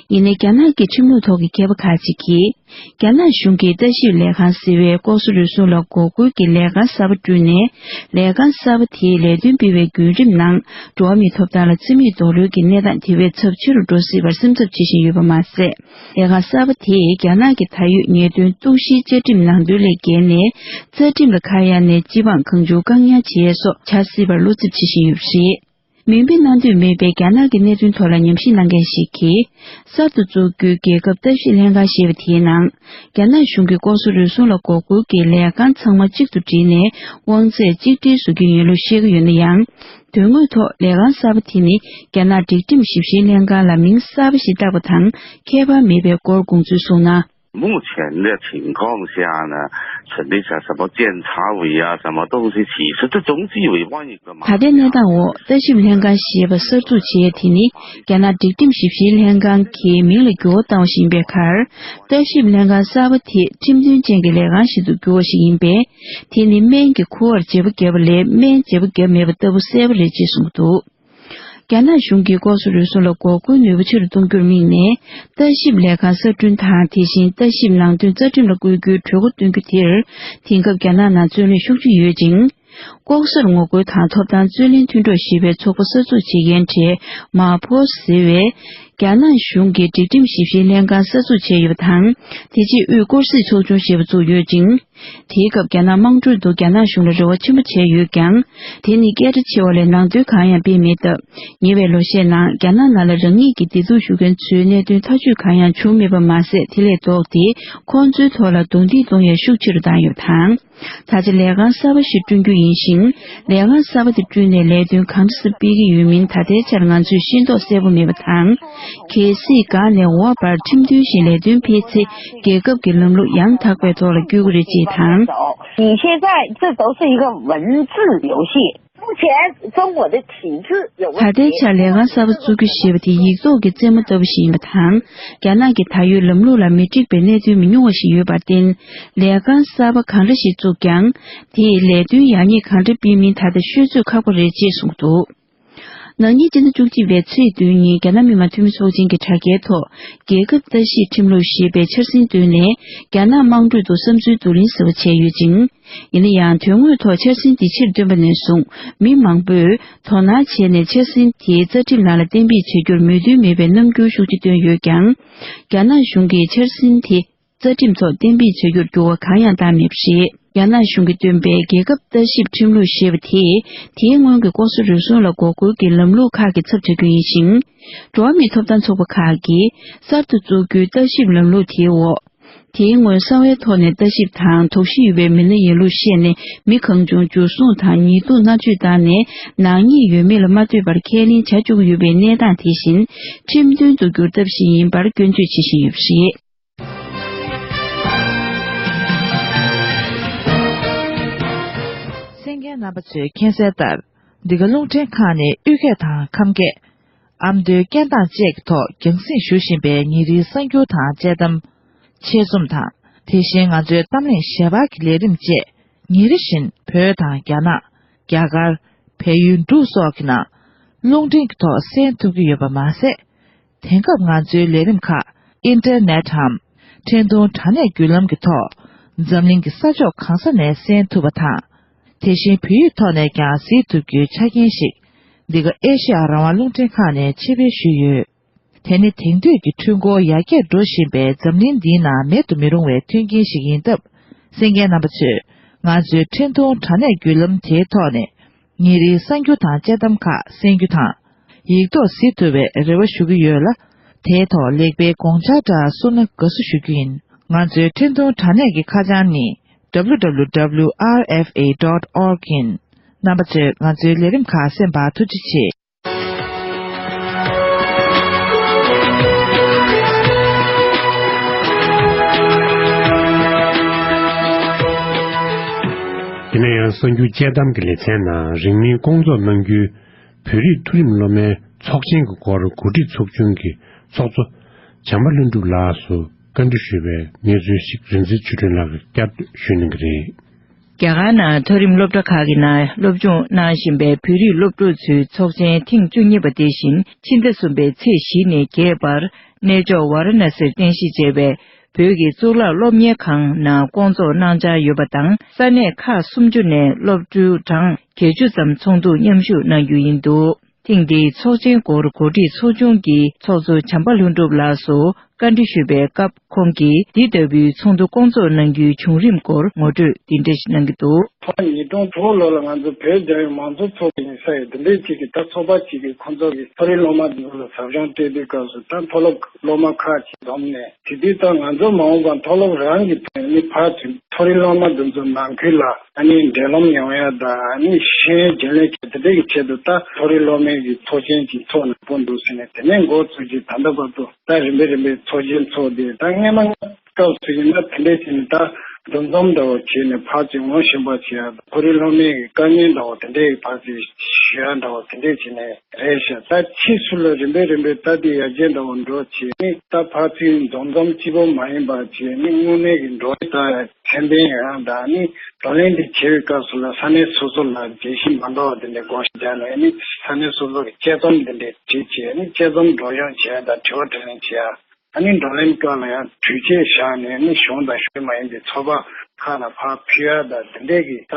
ཡིན་ནའི་རྒྱ་ནག་གི་ཁྲིམས་ལུགས་ཐོག་གི་མཁས་པ་ཁག་ཅིག་གིས། རྒྱ་ནག་གཞུང་གིས་ལྟ་ཞིབ་ལས་ཁང་ཟེར་བའི་ལྐོག་ཟ་རུལ་སུངས་ལ་འགོག་རྒོལ་གྱི་ལས་ཁང་གསར་པ་བསྐྲུན་ནས། ལས་ཁང་གསར་པ་དེའི་ལས་དོན་སྤེལ་བའི་བརྒྱུད་རིམ་ནང་། འགྲོ་བ་མིའི་ཐོབ་ཐང་ལ་རྩིས་མེད་རྡོག་རོལ་གྱི་གནས་སྟངས་དེ་བས་ཚབས་ཆེ་རུ་འགྲོ་སྲིད་པར་སེམས་འཚབ་བྱེད་བཞིན་ཡོད་པ་མ་ཟད། ལས་ཁང་གསར་པ་དེས་རྒྱ་ནག་གི་ད་ཡོད་ཉེས་དོན་གཏུག་བཤེར་བཅའ་ཁྲིམས་ནང་དོན་ལས་འགལ་ནས། རྩ་ཁྲིམས་ལ་ཁ་གཡར་ནས་སྤྱི་འབངས་གང་བྱུང་བཀག་ཉར་བྱས་སོགས་བྱ་སྲིད་པར་བློ་འཚབ་བྱེད་བཞིན་ཡོད་པ་རེད། མིང་དཔེ་གནང་འདོད་མེད་པའི་རྒྱ་ནག་གི་གནད་དོན་ཐོག་ལ་ཉམས་ཞིབ་གནང་མཁན་ཞིག་གིས། གསར་དུ་བཙུགས་རྒྱུའི་རྒྱལ་ཁབ་ལྟ་ཞིབ་ལྷན་ཁང་ཞེས་པ་དེའི་ནང་། རྒྱ་ནག་གཞུང་གིས་ལྐོག་ཟ་རུལ་སུངས་ལ་འགོག་རྒོལ་གྱི་ལས་ཁང་ཚང་མ་གཅིག་ཏུ་བསྒྲིལ་ནས། དབང་ཚད་གཅིག་སྒྲིལ་བཟོ་རྒྱུ་ཡིན་ལུགས་བཤད་ཀྱི་ཡོད་ན་ཡང་། དོན་དངོས་ཐོག་ལས་ཁང་གསར་པ་དེ་ནི། རྒྱ་ནག་སྒྲིག་ཁྲིམས་ཞིབ་བཤེར་ལྷན་ཁང་ལ་མིང་གསར་པ་ཞིག་བཏགས་པ་དང་ཁྱད་པར་མེད་པའི་སྐོར་དགོངས་ཚུལ་གསུངས་ན། 目前的情况下呢，存在着什么监察委啊，什么东西，其实这中纪委办一个蛮 ད་ལྟའི་གནས་སྟངས་འོག་ལྟ་ཞིབ་ལྷན་ཁང་ཞེས་པ་གསར་འཛུགས་བྱས་ཡས་དེ་ནི། རྒྱ་ནག་སྒྲིག་ཁྲིམས་ཞིབ་བཤེར་ལྷན་ཁང་གི་མིང་ལ་འགྱུར་བ་བཏང་བ་ཞིག་ཡིན་པའི་ཁར། ལྟ་ཞིབ་ལྷན་ཁང་གསར་པ་དེ་ཁྲིམས་མཐུན་ཅན་གྱི་ལས་ཁང་ཞིག་ཏུ་འགྱུར་བ་ཞིག་ཡིན་པས། དེ་ནི་སྨན་གྱི་ཁུ་བར་བརྗེ་པོ་བརྒྱབ་པ་ལས་སྨན་བརྗེ་པོ་བརྒྱབ་མེད་པ་ལྟ་བུ་གསལ་པོ་རེད་ཅེས་གསུངས་འདུག་རྒྱ་ནག་གཞུང་གིས་ལྐོག་ཟ་རུལ་སུངས་ལ་འགོག་རྒོལ་ནུས་པ་ཆེ་རུ་གཏོང་རྒྱུར་དམིགས་ནས། ལྟ་ཞིབ་ལས་ཁང་གསར་སྐྲུན་དང་། དེ་བཞིན་ལྟ་ཞིབ་ནང་དོན་རྩ་ཁྲིམས་ལ་བཀོད་རྒྱུའི་གྲོས་འགོ་བཏོན་རྒྱུ་དེར། དེང་སྐབས་རྒྱ་ནག་ནང་བརྩོན་ལེན་ཤུགས་ཆེ་ཡོད་ཅིང་། ལྐོག་ཟ་ངོ་རྒོལ་དང་ཐོབ་ཐང་རྩོད་ལེན་མཐུན་གྲོགས་ཞེས་པའི་ཚོགས་པ་གསར་འཛུགས་བྱེད་མཁན་གྲས་མཱ་ཕོ་ཟེར་བས། རྒྱ་ནག་གཞུང་གིས་སྒྲིག་ཁྲིམས་ཞིབ་བཤེར་ལྷན་ཁང་གསར་འཛུགས་བྱས་ཡོད་པ་དང་། དེ་རྗེས་དབུས་སྐོར་གཟིགས་ཚོགས་ཆུང་ཞེས་པ་བཙུགས་ཡོད་ཅིང་། དེའི་སྐབས་རྒྱ་ནག་དམངས་ཁྲོད་དུ་རྒྱ་ནག་གཞུང་ལ་རེ་བ་ཆེན་པོ་བྱས་ཡོད་ཀྱང་། དེ་ནི་སྐད་གྲགས་ཆེ་བ་ལས་ནང་དོན་གང་ཡང་སྤེལ་མེད་སྟབས། ཉེ་བའི་ལོ་ཤས་ནང་རྒྱ་ནག་ནང་ལ་རང་ཉིད་ཀྱི་བདེ་སྡུག་ཞུ་མཁན་ཚོའི་གནད་དོན་ཐག་གཅོད་གང་ཡང་བྱུང་མེད་པ་མ་ཟད། དེ་ལས་ལྡོག་སྟེ། ཁོང་ཚོའི་ཐོག་ལ་རྡུང་རྡེག་གཏོང་ཡ་ཤུགས་ཆེ་རུ་བཏང་ཡོད་པ་དང་། ད་ཆ་ལས་ཁང་གསར་པ་ཞིག་བསྐྲུན་རྒྱུ་ཡིན་ཞིང་། ལས་ཁང་གསར་པ་དེ་བསྐྲུན་ནས་ལས་དོན་གང་འདྲ་སེ་སྤེལ་གྱི་ཡོད་མིན་ད་ལྟའི་ཆར་ང་ཚོས་ཤེས་རྟོགས་གསལ་པོ་མེད་པ་དང་། གལ་སྲིད་འགག་ནས་འོག་བར་ཁྲིམས་མཐུན་ཞིག་ལས་དོན་སྤེལ་ཚེ། རྒྱལ་ཁབ་ཀྱི་ལམ་ལུགས་ཡང་དག་པའི་ཐོག་ལ་བསྐྱོད་ཀྱི་རེད་ཅེས་དང་། 你现在这都是一个文字游戏。目前中国的体制有问题。 ད་ལྟའི་ཆར་ལས་ཁང་གསར་པ་བཙུགས་རྒྱུ་ཞེས་པ་དེ་ཡིག་ཐོག་གི་རྩེད་མོ་ལྟ་བུ་ཞིག་ཡིན་པ་དང་། རྒྱ་ནག་གི་ད་ཡོད་ལམ་ལུགས་ལ་མི་འགྲིག་པའི་གནད་དོན་མི་ཉུང་བ་ཞིག་ཡོད་པར་བརྟེན། ལས་ཁང་གསར་པ་གང་འདྲ་ཞིག་བཙུགས་ཀྱང་། དེས་ལས་དོན་ཡག་ཉེས་གང་འདྲ་སྤེལ་མིན་ད་ལྟ་ཤོད་ཚོད་ཁག་པོ་རེད་ཅེས་གསུངས་འདུག་ན་ནིང་སྤྱི་ཟླ་བཅུ་གཅིག་པའི་ཚེས་བདུན་ཉིན་རྒྱ་ནག་མི་དམངས་འཐུས་མི་ཚོགས་ཆེན་གྱི་དྲ་རྒྱའི་ཐོག་རྒྱལ་ཁབ་ལྟ་ཞིབ་ཁྲིམས་ལུགས་ཞེས་པའི་འཆར་ཟིན་བཏོན་ནས། རྒྱ་ནག་དམངས་ཁྲོད་དུ་བསམ་ཚུལ་བསྡུ་ལེན་ཟེར་བ་བྱས་ཡོད་ཅིང་། ཡིན་ན་ཡང་དོན་དངོས་ཐོག་འཆར་ཟིན་འདི་ཕྱིར་བཏོན་པ་ནས་བཟུང་། མི་མང་པོས་དོ་སྣང་བྱས་ནས་འཆར་ཟིན་དེ་རྩ་ཁྲིམས་ནང་ལ་གཏན་འབེབས་བྱ་རྒྱུར་མོས་མཐུན་མེད་པའི་རྣམ་འགྱུར་ཤུགས་ཆེ་བཏོན་ཡོད་ཀྱང་། རྒྱ་ནག་གཞུང་གིས་འཆར་ཟིན་དེ། རྩ་ཁྲིམས་ཐོག་གཏན་འབེབས་བྱ་རྒྱུར་འགྱུར་བ་གང་ཡང་བཏང་མེད་པ་རེད། རྒྱ་ནག་གཞུང་གིས་བཏོན་པའི་རྒྱལ་ཁབ་ལྟ་ཞིབ་ཁྲིམས་ལུགས་ཞེས་པ་དེས། དེའི་སྔོན་གྱི་ལྐོག་ཟ་རུལ་སུངས་ལ་འགོག་རྒོལ་གྱི་ལམ་ལུགས་ཁག་གི་ཚབ་བྱ་རྒྱུ་ཡིན་ཞིང་། འགྲོ་བ་མིའི་ཐོབ་ཐང་ཚོགས་པ་ཁག་གིས་གསར་དུ་བཙུགས་རྒྱུའི་ལྟ་ཞིབ་ལམ་ལུགས་དེའི་འོག་དེའི་སྔོན་གསང་བའི་ཐོག་ནས་ལྟ་ཞིབ་དང་དོགས་གཞི་ཡོད་པའི་མི་སྣ་ཡིན་ལུགས་བཤད་ནས། མི་གང་བྱུང་འཇུ་བཟུང་དང་ཉེས་རྡུང་མནར་གཅོད་བཏང་ནས། ནག་ཉེས་ཡོད་མེད་ལ་མ་ལྟོས་པར་ཁས་ལེན་བྱ་བཅུག་གི་ཡོད་པའི་གནས་སྟངས་དེ་བཞིན་ཁྲིམས་མཐུན་དུ་འགྱུར་ཐབས་ཤིག་ཡིན་པར་སྐྱོན་བརྗོད་བྱེད་བཞིན་ཡོད་པ་རེད། གསན་མཁན་རྣམ་པ་ཚོས་མཁྱེན་གསལ་ལྟར། འདི་ག་རླུང་འཕྲིན་ཁང་ནས་དབུས་སྐད་དང་ཁམས་སྐད། ཨ་མདོའི་སྐད་གདངས་བཅས་ཀྱི་ཐོག་རྒྱང་སྲིང་ཞུ་བཞིན་པའི་ཉིན་རེའི་གསར་འགྱུར་དང་དཔྱད་གཏམ། ཆེད་རྩོམ་དང་། དེ་བཞིན་ང་ཚོའི་གཏམ་གླེང་ཞལ་པར་གྱི་ལས་རིམ་བཅས་ཉིན་རེ་བཞིན་བོད་དང་རྒྱ་ནག་རྒྱ་གར། བལ་ཡུལ་འབྲུག་སོགས་ཀྱི་ནང་རླུང་འཕྲིན་གྱི་ཐོག་གསན་ཐུབ་ཀྱི་ཡོད་པ་མ་ཟད། དེང་སྐབས་ང་ཚོའི་ལས་རིམ་ཁག་ཨིན་ཊར་ནེཊ་འམ་འཕྲིན་ཐུང་དྲ་གནས་བརྒྱུད་ལམ་གྱི་ཐོག་འཛམ་གླིང་གི་ས་ཕྱོགས་གང་ས་ནས་གསན་ཐུབ་པ་དང་། དེ་བཞིན་བོད་ཡིག་ཐོག་ནས་ཀྱང་གཟིགས་ཐུབ་རྒྱུའི་ཆ་རྐྱེན་ཞིག་འདི་ག་ཨེ་ཤེ་ཡ་རང་དབང་རླུང་འཕྲིན་ཁང་ནས་ཆེད་ཕེབས་ཞུས་ཡོད། དེ་ནི་དེང་དུས་ཀྱི་འཕྲུལ་འཁོར་ཡར་རྒྱས་འགྲོ་བཞིན་པའི་འཛམ་གླིང་འདིའི་ནང་མེད་དུ་མི་རུང་བའི་མཐུན་རྐྱེན་ཞིག་ཡིན་སྟབས། གསན་མཁན་རྣམ་པ་ཚོས་ང་ཚོའི་འཕྲིན་ཐུང་དྲ་གནས་བརྒྱུད་ལམ་དེའི་ཐོག་ནས་ཉིན་རེའི་གསར་འགྱུར་དང་དཔྱད་གཏམ་ཁག་གསན་རྒྱུ་དང་། ཡིག་ཐོག་གཟིགས་ཐུབ་པའི་རེ་བ་ཞུ་གི་ཡོད་ལ། དེའི་ཐོག་ལེགས་སྤེལ་དགོངས་འཆར་འདྲ་གསུངས་ན་དགའ་བསུ་ཞུ་རྒྱུ་ཡིན། ང་ཚོའི་འཕྲིན་ཐུང་དྲ་གནས་ཀྱི་ཁ་བྱང་ནི་W W W R F A dot org ཡིན། རྣམ་པ་ཚོས་ང་ཚོའི་ལས་རིམ་ཁག་གསན་པར་ཐུགས་རྗེ་ཆེ། ཡིན་ན་ཡང་གསར་འགྱུར་དཔྱད་གཏམ་གྱི་ལེ་ཚན་ནང་རིང་མིན་སྐོང་ཚོགས་གནང་རྒྱུའི་བོད་རིགས་མཐོ་རིམ་སློབ་མའི་ཚོགས་ཆེན་གྱི་སྐོར་གོ་སྒྲིག་ཚོགས་ཆུང་གི་ཚོགས་གཙོ་བྱམས་པ་ལྷུན་གྲུབ་ལགས་སུ་བཀའ་འདྲི་ཞུས་པའི་གནས་ཚུལ་ཞིག་རིག་འཛིན་ཆོས་སྒྲོན་ལགས་ཀྱིས་བསྐྱར་ཞུ་གནང་གི་རེད། རྒྱ་གར་ནང་མཐོ་རིམ་སློབ་གྲྭ་ཁག་གི་ནང་སློབ་སྦྱོང་གནང་བཞིན་པའི་བོད་རིགས་སློབ་ཕྲུག་ཚོའི་ཚོགས་ཆེན་ཐེངས་བཅུ་གཉིས་པ་དེ་བཞིན་ཕྱི་ཟླ་གསུམ་པའི་ཚེས་བཞི་ནས་བརྒྱད་བར་གནས་མཆོག་ཝཱ་ར་ཎ་སིར་རྟེན་གཞི་བྱས་པའི་བོད་ཀྱི་གཙུག་ལག་སློབ་གཉེར་ཁང་ནང་སྐོང་ཚོགས་གནང་འཆར་ཡོད་པ་དང་། ས་གནས་ཁག་སུམ་ཅུ་ནས་སློབ་ཕྲུག་གྲངས་བརྒྱད་ཅུ་ཙམ་ཚོགས་འདུར་མཉམ་ཞུགས་གནང་རྒྱུ་ཡིན་འདུག་ཐེངས་འདིའི་ཚོགས་ཆེན་སྐོར་གོ་སྒྲིག་ཚོགས་ཆུང་གི་ཚོགས་གཙོ་བྱམས་པ་ལྷུན་གྲུབ་ལགས་སུ་བཀའ་འདྲི་ཞུས་པའི་སྐབས། ཁོང་གིས་འདི་ལྟ་བུའི་ཚོགས་འདུ་སྐོང་ཚོགས་གནང་རྒྱུའི་བྱུང་རིམ་སྐོར་ངོ་སྤྲོད་འདི་འདྲ་ཞིག་གནང་གི་འདུག་ཕྱི་ལོ་ཉིས་སྟོང་དྲུག་ལོ་ལ་ང་ཚོ་བོད་རྒྱལ་ཡོངས་མང་གཙོ་ཚོགས་པ་ཡིན་ས་ཡོད། འདི་འདྲའི་ཅིག་གི་ད་ཚོགས་པ་ཅིག་གིས་ཁོང་ཚོ་གི་མཐོ་རིམ་སློབ་མ་འདི་ཚོ་ལ་ཟབ་སྦྱོང་སྤྲད་དུས་སྐབས་སུ་ད་མཐོ་སློབ་སློབ་མ་ཁག་ཅིག་འཛོམས་ནས། དེ་དུས་ད་ང་ཚོ་མ་འོངས་པར་མཐོ་སློབ་རང་གི་ཐོན་ནི་ཕར་ཚུར་མཐོ་རིམ་སློབ་མ་འདི་ཚོ་ནང་ཁུལ་ལ་ཨ་ནི་འབྲེལ་ལམ་ཡོང་ཡ་དང་ཨ་ནི་ཤེས་ཡོན་རྒྱུན་ལེན་བྱེད་དེ་འདྲའི་གི་ཆེད་དུ་ད་མཐོ་རིམ་སློབ་མའི་གི་ཚོགས་ཆེན་ཅིག་ཚོགས་ན་དགོས་འདུག་ཟེར་ནས། དེ་ནས་འགོ་བཙུགས་ཀྱི་ད་ལྟ་བར་དུ་ད་རིམ་པས་རིམ་པས་ཚོགས་ཆེན་ཚོགས་ཏེ། ད་སྔས་མ་སྐབས་སུ་ཡིན་ན་དེ་འདྲས་བྱས་ནས་ད་འདུ་འཛོམས་འདྲ་བོ་བྱས་ནས་ཕར་ཚུར་ངོ་ཤེས་པ་བྱེད་ཡ། མཐོ་རིམ་སློབ་མའི་གི་དཀའ་ངལ་འདྲ་བོ་དེ་འདྲས་ཕར་ཚུར་ཞུ་ཡ་འདྲ་བོ་དེ་འདྲས་བྱས་ནས་རེད་ཤག་ད་ཕྱིས་སུ་ལ་རིམ་པས་རིམ་པས་ད་དེ་ཡར་རྒྱས་འདྲ་བོ་འགྲོ་བྱས་ནས། ད་ཕར་ཚུར་འདུ་འཛོམས་གཅིག་པོ་མ་ཡིན་པ་བྱས་ནས་དངོས་གནས་ཀྱི་འགྲོ་ཡ་ད་ཕན་ཕན་ཡོང་ཡ་དང་ནི་བགྲོ་གླེང་འདི་བྱེད་པའི་སྐབས་སུ་ལ་ས་གནས་སོ་སོ་ལ་བརྗོད་གཞི་མ་འདྲ་བ་དེ་འདྲས་བསྒོ་བཞག་ནས་ནི་ས་གནས་སོ་སོ་གི་དཔྱད་རྩོམ་དེ་འདྲས་བྲིས་བྱས་ནི་དཔྱད་རྩོམ་སྒྲོག་སྦྱང་བྱེད་ཡ་དང་དྲི་བ་དྲིས་ལན་བྱེད་ཡ། ཨ་ནི་བགྲོ་གླེང་སྐབས་ལ་ཡང་གྲོས་ཆོད་བཞག་ནས་ནི་གཞུང་དང་གཞུང་མ་ཡིན་པའི་ཚོགས་པ་ཁག་ལ་ཕར་ཕུལ་ཡ་དང་དེ་འདྲས་ཀྱི་ད་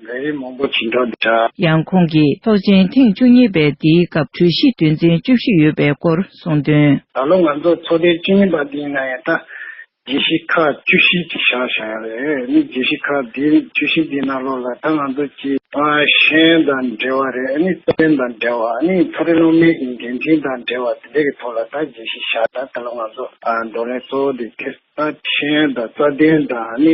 ལས་རིམ་མང་པོ་ཅིག་འགྲོ་འདུག་ད། ཡང་ཁོང་གིས་ཚོགས་ཆེན་ཐེངས་བཅུ་གཉིས་པའི་འདིའི་སྐབས་གྲོས་གཞི་དོན་ཚན་བཅུ་བཞི་ཡོད་པའི་སྐོར་གསུངས་དོན། ད་ལོ་ང་ཚོ་ཚོགས་ཐེངས་བཅུ་གཉིས་པ་འདི་ཡིན་ན་ཡང་ད་བརྗོད་གཞི་ཁག་བཅུ་བཞི་ཅིག་བཞག་བཞག་ཡ་རེད། ནི་བརྗོད་གཞི་ཁག་འདི་བཅུ་བཞི་འདི་ནང་ལོགས་ལ་ད་ང་ཚོ་ཅིག་ཨ་ཤེས་ཡོན་དང་འབྲེལ་བ་རེད། ཨ་ནི་རྩ་དོན་དང་འབྲེལ་བ། ཨ་ནི་མཐོ་རིམ་སློབ་མའི་གི་འགན་འཁྲི་དང་འབྲེལ་བ་དེ་འདྲའི་གི་ཐོག་ལ་ད་བརྗོད་གཞི་བཞག་ད་ད་ལོ་ང་ཚོ་ཨ་བགྲོ་གླེང་གཙོ་བོ་དེ་དེ་ད་ཤེས་ཡོན་དང་རྩ་དོན་དང་ཨ་ནི་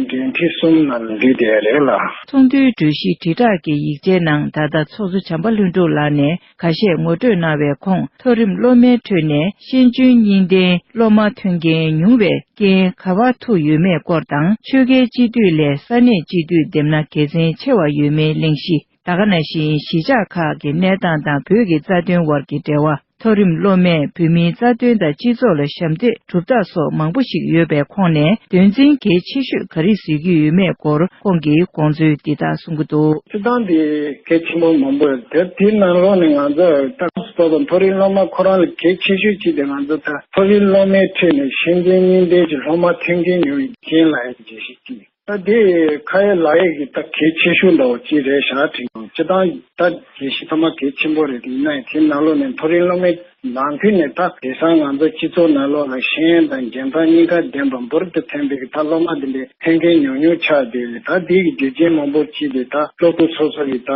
འགན་འཁྲི་གསུམ་ནང་འདུས་བསྡད་རེད་ལ། ཚོགས་འདུའི་གྲོས་གཞི་དྲིལ་བསྒྲགས་ཀྱི་ཡིག་ཆའི་ནང་ད་ལྟ་ཚོགས་གཙོ་བྱམས་པ་ལྷུན་གྲུབ་ལགས་ནས་ཁ་ཤས་ངོ་སྤྲོད་གནང་བའི་ཁོངས། མཐོ་རིམ་སློབ་མའི་ཁྲོད་ནས་ཤེས་འཇོན་གཉིས་ལྡན་སློབ་མ་ཐོན་མཁན་ཉུང་བའི་རྐྱེན་ག་པར་ཐུག་ཡོད་མེད་སྐོར་དང་། ཆོལ་ཁའི་སྤྱི་འཐུས་ལས་ས་གནས་སྤྱི་འཐུས་འདེམས་ན་དགེ་མཚན་ཆེ་བ་ཡོད་མེད་གླེང་གཞི། ད་ག་ནང་བཞིན་གཞིས་ཆགས་ཁག་གི་གནས་སྟངས་དང་བོད་ཀྱི་རྩ་དོན་དབར་གྱི་འབྲེལ་བ། མཐོ་རིམ་སློབ་མས་བོད་མིའི་རྩ་དོན་དང་སྤྱི་ཚོགས་ལ་ཞབས་འདེགས་སྒྲུབ་ཐབས་སོགས་མང་པོ་ཞིག་ཡོད་པའི་ཁོངས་ནས་དོན་ཚན་གལ་ཆེ་ཤོས་ག་རེ་བཟོ་གི་ཡོད་མེད་སྐོར་ཁོང་གིས་དགོངས་ཚུལ་འདི་ལྟར་གསུང་གི་འདུག་སྤྱིར་བཏང་དེ་གལ་ཆེན་པོ་མང་པོ་ཡོད་དེ། དེའི་ནང་ལོགས་ནས་ང་ཚོ་ད་སྤོ་བོ་མཐོ་རིམ་སློབ་མ་ཁོ་རང་ལ་གལ་ཆེ་ཤོས་གཅིག་དེ་ང་ཚོ་ད་མཐོ་རིམ་སློབ་མའི་ཁྲོད་ནས་ཤེས་འཇོན་གཉིས་ལྡན་གྱི་སློབ་མ་ཐོན་མཁན་ཉུང་བའི་རྐྱེན་ལ་ཡང་འགྲེལ་བཤད་ཅིག་ད་དེ་ཁ་ཡ་ལག་ཡ་གི་ད་གལ་ཆེ་ཤོས་འདྲ་བོ་ཅིག་རེད་ཤག་དྲན་གྱི་འདུག་སྤྱིར་བཏང་ད་རྒྱལ་སྤྱི་ཐོག་མ་གལ་ཆེན་པོ་རེད། དེ་ཡིན་ན་ཡང་དེའི་ནང་ལོགས་ནས་མཐོ་རིམ་སློབ་མའི་ནང་ཁུལ་ནས་ད་དེང་སང་ང་ཚོ་སྤྱི་ཚོགས་ནང་ལོགས་ལ་ཤེས་ཡོན་དང་འཇོན་ཐང་གཉིས་ཀ་ལྡན་པ་འབུར་དུ་ཐོན་པའི་ད་སློབ་མ་དེ་འདྲའི་ཐོན་མཁན་ཉུང་ཉུང་ཆགས་བསྡད་རེད། ད་དེ་གི་རྒྱུ་རྐྱེན་མང་པོ་ཅིག་དེ་ད་སློབ་ཕྲུག་སོ་སོ་གི་ད་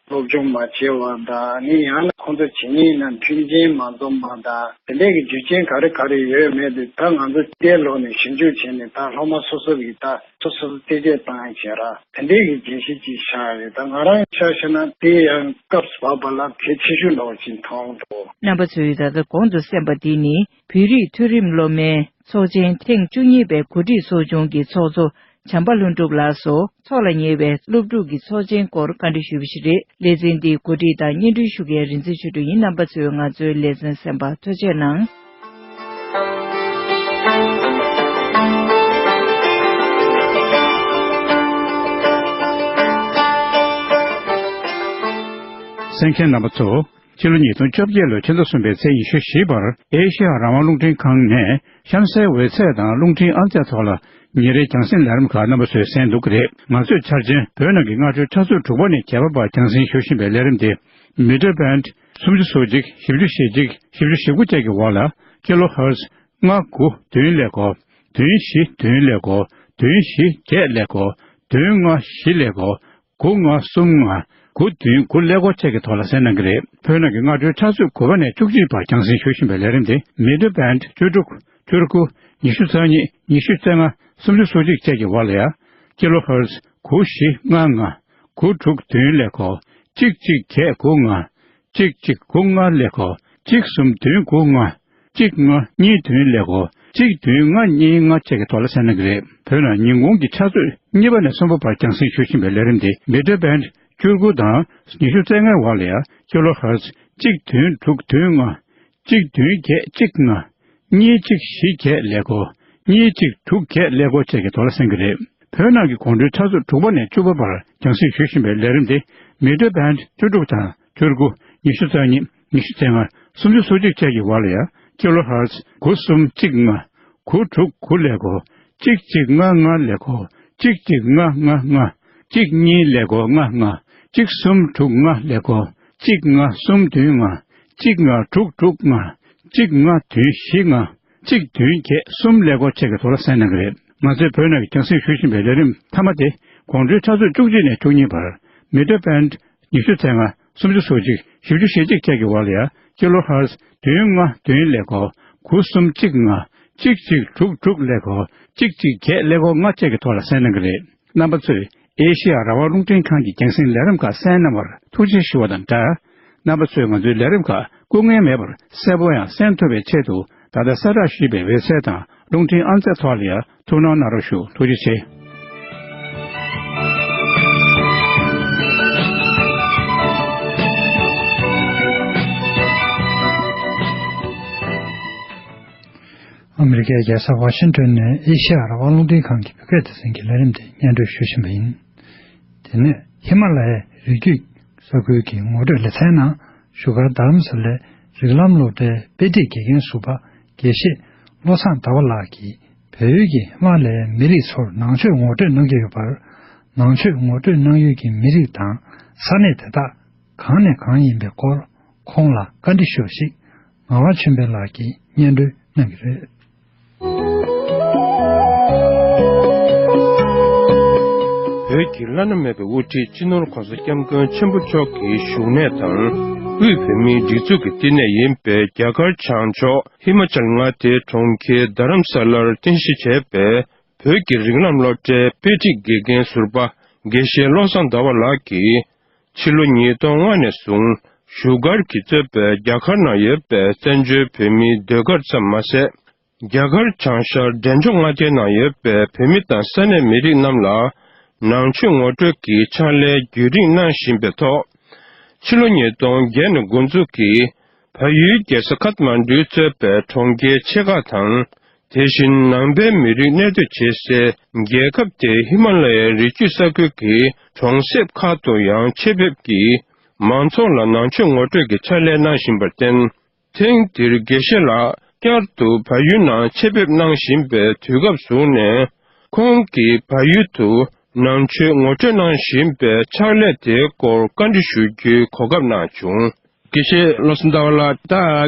སློབ་སྦྱོང་མ་བྱས་པ་དང་ནི་ཡང་ན་ཁོང་ཚོ་ཇི་སྙེད་ཡིན་ན་མཐུན་རྐྱེན་མ་འཛོམས་པ་དང་དེ་འདྲའི་གི་རྒྱུ་རྐྱེན་ག་རེ་ག་རེ་ཡོད་མེད་དེ་ད་ང་ཚོ་དེ་ལོགས་ནས་ཞིབ་འཇུག་བྱས་ནས་ད་སློབ་མ་སོ་སོ་གི་ད་སོ་སོ་རྩད་གཅོད་བཏང་ཡ་བྱས་ར། དེ་འདྲའི་གི་རྒྱལ་སྤྱི་ཅིག་ཆགས་ཡོད། ད་ང་རང་ཆ་བཞག་ན་དེ་ཡང་སྐབས་སུ་བབས་པ་ལ་གལ་ཆེ་ཤོས་འདྲ་བོ་ཅིག་མཐོང་འདུག་རྣམ་པ་ཚོས་ད་ལྟ་གོང་དུ་གསན་པ་འདི་ནི་བོད་རིགས་མཐོ་རིམ་སློབ་མའི་ཚོགས་ཆེན་ཐེངས་བཅུ་གཉིས་པའི་གོ་སྒྲིག་ཚོགས་ཆུང་གི་ཚོགས་གཙོ་ བྱམས་པ་ལྷུན་གྲུབ་ལགས་སུ། འཚོགས་ལ་ཉེ་བའི་སློབ་ཕྲུག་གི་ཚོགས་ཆེན་སྐོར་བཀའ་འདྲི་ཞུས་པ་ཞིག་རེད། ལེ་ཚན་འདི་གོ་སྒྲིག་དང་སྙན་སྒྲོན་ཞུ་མཁན་རིག་འཛིན་ཆོས་སྒྲོན་ཡིན། རྣམ་པ་ཚོས་ང་ཚོའི་ལེ་ཚན་གསན་པར་ཐུགས་རྗེ་གནང་། གསན་མཁན་རྣམ་པ་ཚོ། ཕྱི་ལོ་ཉིས་སྟོང་བཅོ་བརྒྱད་ལོའི་ཕྱི་ཟླ་གསུམ་པའི་ཚེས་ཉི་ཤུ་བཞི་བར་ཨེ་ཤེ་ཡ་རང་དབང་རླུང་འཕྲིན་ཁང་ནས་གཤམ་གསལ་འོད་ཚད་དང་རླུང་འཕྲིན་ཨང་རྩིས་ཐོག་ལ་ཉིན་རེའི་རྒྱང་སྲིང་ལས་རིམ་ཁག་རྣམ་པ་ཚོས་གསན་འདུག་གི་རེད། ང་ཚོས་འཆར་ཅན་བོད་ནང་གི་སྔ་དྲོའི་ཆུ་ཚོད་དྲུག་པ་ནས་བརྒྱད་པ་བར་རྒྱང་སྲིང་ཞུ་བཞིན་པའི་ལས་རིམ་དེ། མི་ཊར་བྷེན་ཌི་སུམ་ཅུ་སོ་གཅིག་བཞི་བཅུ་ཞེ་གཅིག་བཞི་བཅུ་ཞེ་དགུ་བཅས་ཀྱི་འོག་ལ་ཀི་ལོ་ཧེར་ཊི་ལྔ་དགུ་བདུན་ཀླད་ཀོར། བདུན་བཞི་བདུན་ཀླད་ཀོར། བདུན་བཞི་བརྒྱད་ཀླད་ཀོར། བདུན་ལྔ་བཞི་ཀླད་ཀོར། དགུ་ལྔ་གསུམ་ལྔ། དགུ་བདུན་དགུ་ཀླད་ཀོར་བཅས་ཀྱི་ཐོག་ལ་གསན་གནང་གི་རེད། བོད་ནང་གི་སྔ་དྲོའི་ཆུ་ཚོད་དགུ་པ་ནས་བཅུ་གཅིག་བར་རྒྱང་སྲིང་ཞུ་བཞིན་པའི་ལས་རིམ་དེ་མི་ཊར་བྷེན་ཌི་བཅུ་དྲུག་བཅུ་དགུ། ཉི་ཤུ་རྩ་གཉིས། ཉི་ཤུ་རྩ་ལྔ། སུམ་ཅུ་སོ་གཅིག་བཅས་ཀྱི་འོག་ལ་ཡ། ཀི་ལོ་ཧེར་ཊི་དགུ་བཞི་ལྔ་ལྔ། དགུ་དྲུག་བདུན་ཀླད་ཀོར། གཅིག་གཅིག་བརྒྱད་དགུ་ལྔ། གཅིག་གཅིག་དགུ་ལྔ་ཀླད་ཀོར། གཅིག་གསུམ་བདུན་དགུ་ལྔ། གཅིག་ལྔ་གཉིས་བདུན་ཀླད་ཀོར། གཅིག་བདུན་ལྔ་གཉིས་ལྔ་བཅས་ཀྱི་ཐོག་ལ་གསན་གནང་གི་རེད། བོད་ནང་ཉིན་གུང་གི་ཆུ་ཚོད་གཉིས་པ་ནས་གསུམ་པ་བར་རྒྱང་སྲིང་ཞུ་བཞིན་པའི་ལས་རིམ་དེ་མི་ཊར་བྷེན་ཌི་བཅུ་དགུ་དང་ཉི་ཤུ་རྩ་ལྔའི་འོག་ལ་ཡ་ཀི་ལོ་ཧེར་ཊི་གཅིག་བདུན་དྲུག་བདུན་ལྔ། གཅིག་བདུན་བརྒྱད་གཅིག་ལྔ། གཉིས་གཅིག་བཞི་བརྒྱད་ཀླད་ཀོར། གཉིས་གཅིག་དྲུག་བརྒྱད་ཀླད་ཀོར་བཅས་ཀྱི་ཐོག་ལ་གསན་གྱི་རེད། བོད་ནང་གི་དགོང་དྲོའི་ཆུ་ཚོད་དྲུག་པ་ནས་བཅུ་པ་བར་རྒྱང་སྲིང་ཞུ་བཞིན་པའི་ལས་རིམ་དེ་མི་ཊར་བྷེན་ཌི་བཅུ་དྲུག་དང་བཅུ་དགུ། ཉི་ཤུ་རྩ་གཉིས། ཉི་ཤུ་རྩ་ལྔ། སུམ་ཅུ་སོ་གཅིག་བཅས་ཀྱི་འོག་ལ་ཡ་ཀི་ལོ་ཧེར་ཊི་དགུ་གསུམ་གཅིག་ལྔ། དགུ་དྲུག་དགུ་ཀླད་ཀོར། གཅིག་གཅིག་ལྔ་ལྔ་ཀླད་ཀོར། གཅིག་གཅིག་ལྔ་ལྔ་ལྔ། གཅིག་གཉིས་ཀླད་ཀོར་ལྔ་ལྔ། གཅིག་གསུམ་དྲུག་ལྔ་ཀླད་ཀོར། གཅིག་ལྔ་གསུམ་བདུན་ལྔ། གཅིག་ལྔ་དྲུག་དྲུག་ལྔ། གཅིག་ལྔ་བདུན་བཞི་ལྔ། གཅིག་བདུན་བརྒྱད་གསུམ་ཀླད་ཀོར་བཅས་ཀྱི་ཐོག་ལ་གསན་གནང་གི་རེད། ང་ཚོས་བོད་ནང་གི་རྒྱང་སྲིང་ཞུ་བཞིན་པའི་ལས་རིམ་མཐའ་མ་དེ་དགོང་དྲོའི་ཆུ་ཚོད་བཅུ་གཅིག་ནས་བཅུ་གཉིས་བར་མི་ཊར་བྷེན་ཌི་ཉི་ཤུ་རྩ་ལྔ། སུམ་ཅུ་སོ་གཅིག་བཞི་བཅུ་ཞེ་གཅིག་བཅས་ཀྱི་འོག་ལ་ཡ་ཀི་ལོ་ཧེར་ཊི་བདུན་ལྔ་བདུན་ཀླད་ཀོར། དགུ་གསུམ་གཅིག་ལྔ། གཅིག་གཅིག་དྲུག་དྲུག་ཀླད་ཀོར། གཅིག་གཅིག་བརྒྱད་ཀླད་ཀོར་ལྔ་བཅས་ཀྱི་ཐོག་ལ་གསན་གནང་གི་རེད། རྣམ་པ་ཚོས་ཨེ་ཤེ་ཡ་རང་དབང་རླུང་འཕྲིན་ཁང་གི་རྒྱང་སྲིང་ལས་རིམ་ཁག་གསན་གནང་བར་ཐུགས་རྗེ་ཞུ་བ་དང་སྦྲགས། རྣམ་པ་ཚོས་ང་ཚོའི་ལས་རིམ་ཁག་སྐུ་ངལ་མེད་པར་གསལ་པོ་ཡང་གསན་ཐུབ་པའི་ཆེད་དུ། ད་ལྟ་གསལ་བསྒྲགས་ཞུས་པའི་འོད་ཟེར་དང་རླུང་འཕྲིན་ཨང་རྩིས་ཐོག་ལ་ཡང་ཐུགས་སྣང་གནང་རོགས་ཞུ། ཐུགས་རྗེ་ཆེ། ཨ་མི་རི་ཀའི་རྒྱལ་ས་ཝ་ཤིང་ཏོན་ནས་ཨེ་ཤེ་ཡ་རང་དབང་རླུང་འཕྲིན་ཁང་གི་བོད་སྐད་སྡེ་ཚན་གྱི་ལས་རིམ་དེ་སྙན་སྒྲོན་ཞུ་བཞིན་པ་ཡིན། དེ་ནས་ཧི་མ་ལ་ཡའི་རི་རྒྱུད་ས་ཁུལ་གྱི་ངོ་སྤྲོད་ལེ་ཚན་ནང་བཞུགས་སྒར་རྡ་རམ་ས་ལའི་རིགས་ལམ་སློབ་གྲྭའི་དཔེ་སྒྲིག་དགེ་རྒན་ཟུར་པ་དགེ་བཤེས་བློ་བཟང་ཟླ་བ་ལགས་ཀྱིས་བལ་ཡུལ་གྱི་ཧི་མ་ལ་ཡའི་མི་རིགས་ཚོར་ནང་ཆོས་ངོ་སྤྲོད་གནང་གི་ཡོད་པར། ནང་ཆོས་ངོ་སྤྲོད་གནང་ཡུལ་གྱི་མི་རིགས་དང་ས་གནས་དེ་དག་གང་ནས་གང་ཡིན་པའི་སྐོར་ཁོང་ལ་བཀའ་འདྲི་ཞུས་པ་ཞིག་ངག་དབང་ཆོས་འཕེལ་ལགས་ཀྱིས་སྙན་སྒྲོན་གནང་གི་རེད། བོད་ཀྱི་བླ་ན་མེད་པའི་དབུ་ཁྲིད་སྤྱི་ནོར་༧གོང་ས་༧སྐྱབས་མགོན་ཆེན་པོ་མཆོག་གི་བཞུགས་གནས་དང་། དབུས་བོད་མིའི་སྒྲིག་འཛུགས་ཀྱི་བསྟི་གནས་ཡིན་པའི་རྒྱ་གར་བྱང་ཕྱོགས་ཧི་མ་ཅལ་མངའ་སྡེའི་གྲོང་ཁྱེར་རྡ་རམ་ས་ལར་རྟེན་གཞི་བྱས་པའི་བོད་ཀྱི་རིགས་ལམ་སློབ་གྲྭའི་དཔེ་ཁྲིད་དགེ་རྒན་ཟུར་པ་དགེ་བཤེས་བློ་བཟང་ཟླ་བ་ལགས་ཀྱིས། ཕྱི་ལོ་ཉིས་སྟོང་ལྔ་ནས་བཟུང་བཞུགས་སྒར་གྱིས་གཙོས་པའི་རྒྱ་གར་ནང་ཡོད་པའི་བཙན་བྱོལ་བོད་མིའི་ཟློས་གར་ཙམ་མ་ཟད། རྒྱ་གར་བྱང་ཤར་འབྲས་ལྗོངས་མངའ་སྡེའི་ནང་ཡོད་པའི་བོད་མི་དང་ས་གནས་མི་རིགས་རྣམས་ལ་ནང་ཆོས་ངོ་སྤྲོད་ཀྱི་ཕྱག་ལས་རྒྱུན་རིང་གནང་བཞིན་པའི་ཐོག་ཕྱི་ལོ་ཉིས་སྟོང་བརྒྱད་ནས་འགོ་འཛུགས་ཀྱིས་བལ་ཡུལ་རྒྱལ་ས་ཁཐ་མན་ཌུ་གཙོས་པའི་གྲོང་ཁྱེར་ཆེ་ཁག་དང་། དེ་བཞིན་ནང་པའི་མི་རིགས་གནས་སྡོད་བྱེད་སའི་རྒྱལ་ཁབ་དེའི་ཧི་མ་ལ་ཡའི་རི་རྒྱུད་ས་ཁུལ་གྱི་གྲོང་གསེབ་ཁག་ཏུ་ཡང་ཆེད་ཕེབས་ཀྱིས་མང་ཚོགས་ལ་ནང་ཆོས་ངོ་སྤྲོད་ཀྱི་ཕྱག་ལས་གནང་བཞིན་པར་བརྟེན། ཐེངས་འདིར་དགེ་བཤེས་ལགས་བསྐྱར་དུ་བལ་ཡུལ་ནང་ཆེད་ཕེབས་གནང་བཞིན་པའི་དུས་སྐབས་བཟུང་ནས། ཁོང་གིས་བལ་ཡུལ་དུ་ནང་ཆོས་ངོ་སྤྲོད་གནང་བཞིན་པའི་ཕྱག་ལས་དེའི་སྐོར་བཀའ་འདྲི་ཞུ་རྒྱུའི་གོ་སྐབས་གནང་བྱུང་། དགེ་བཤེས་བློ་བཟང་ཟླ་བ་ལགས། ད་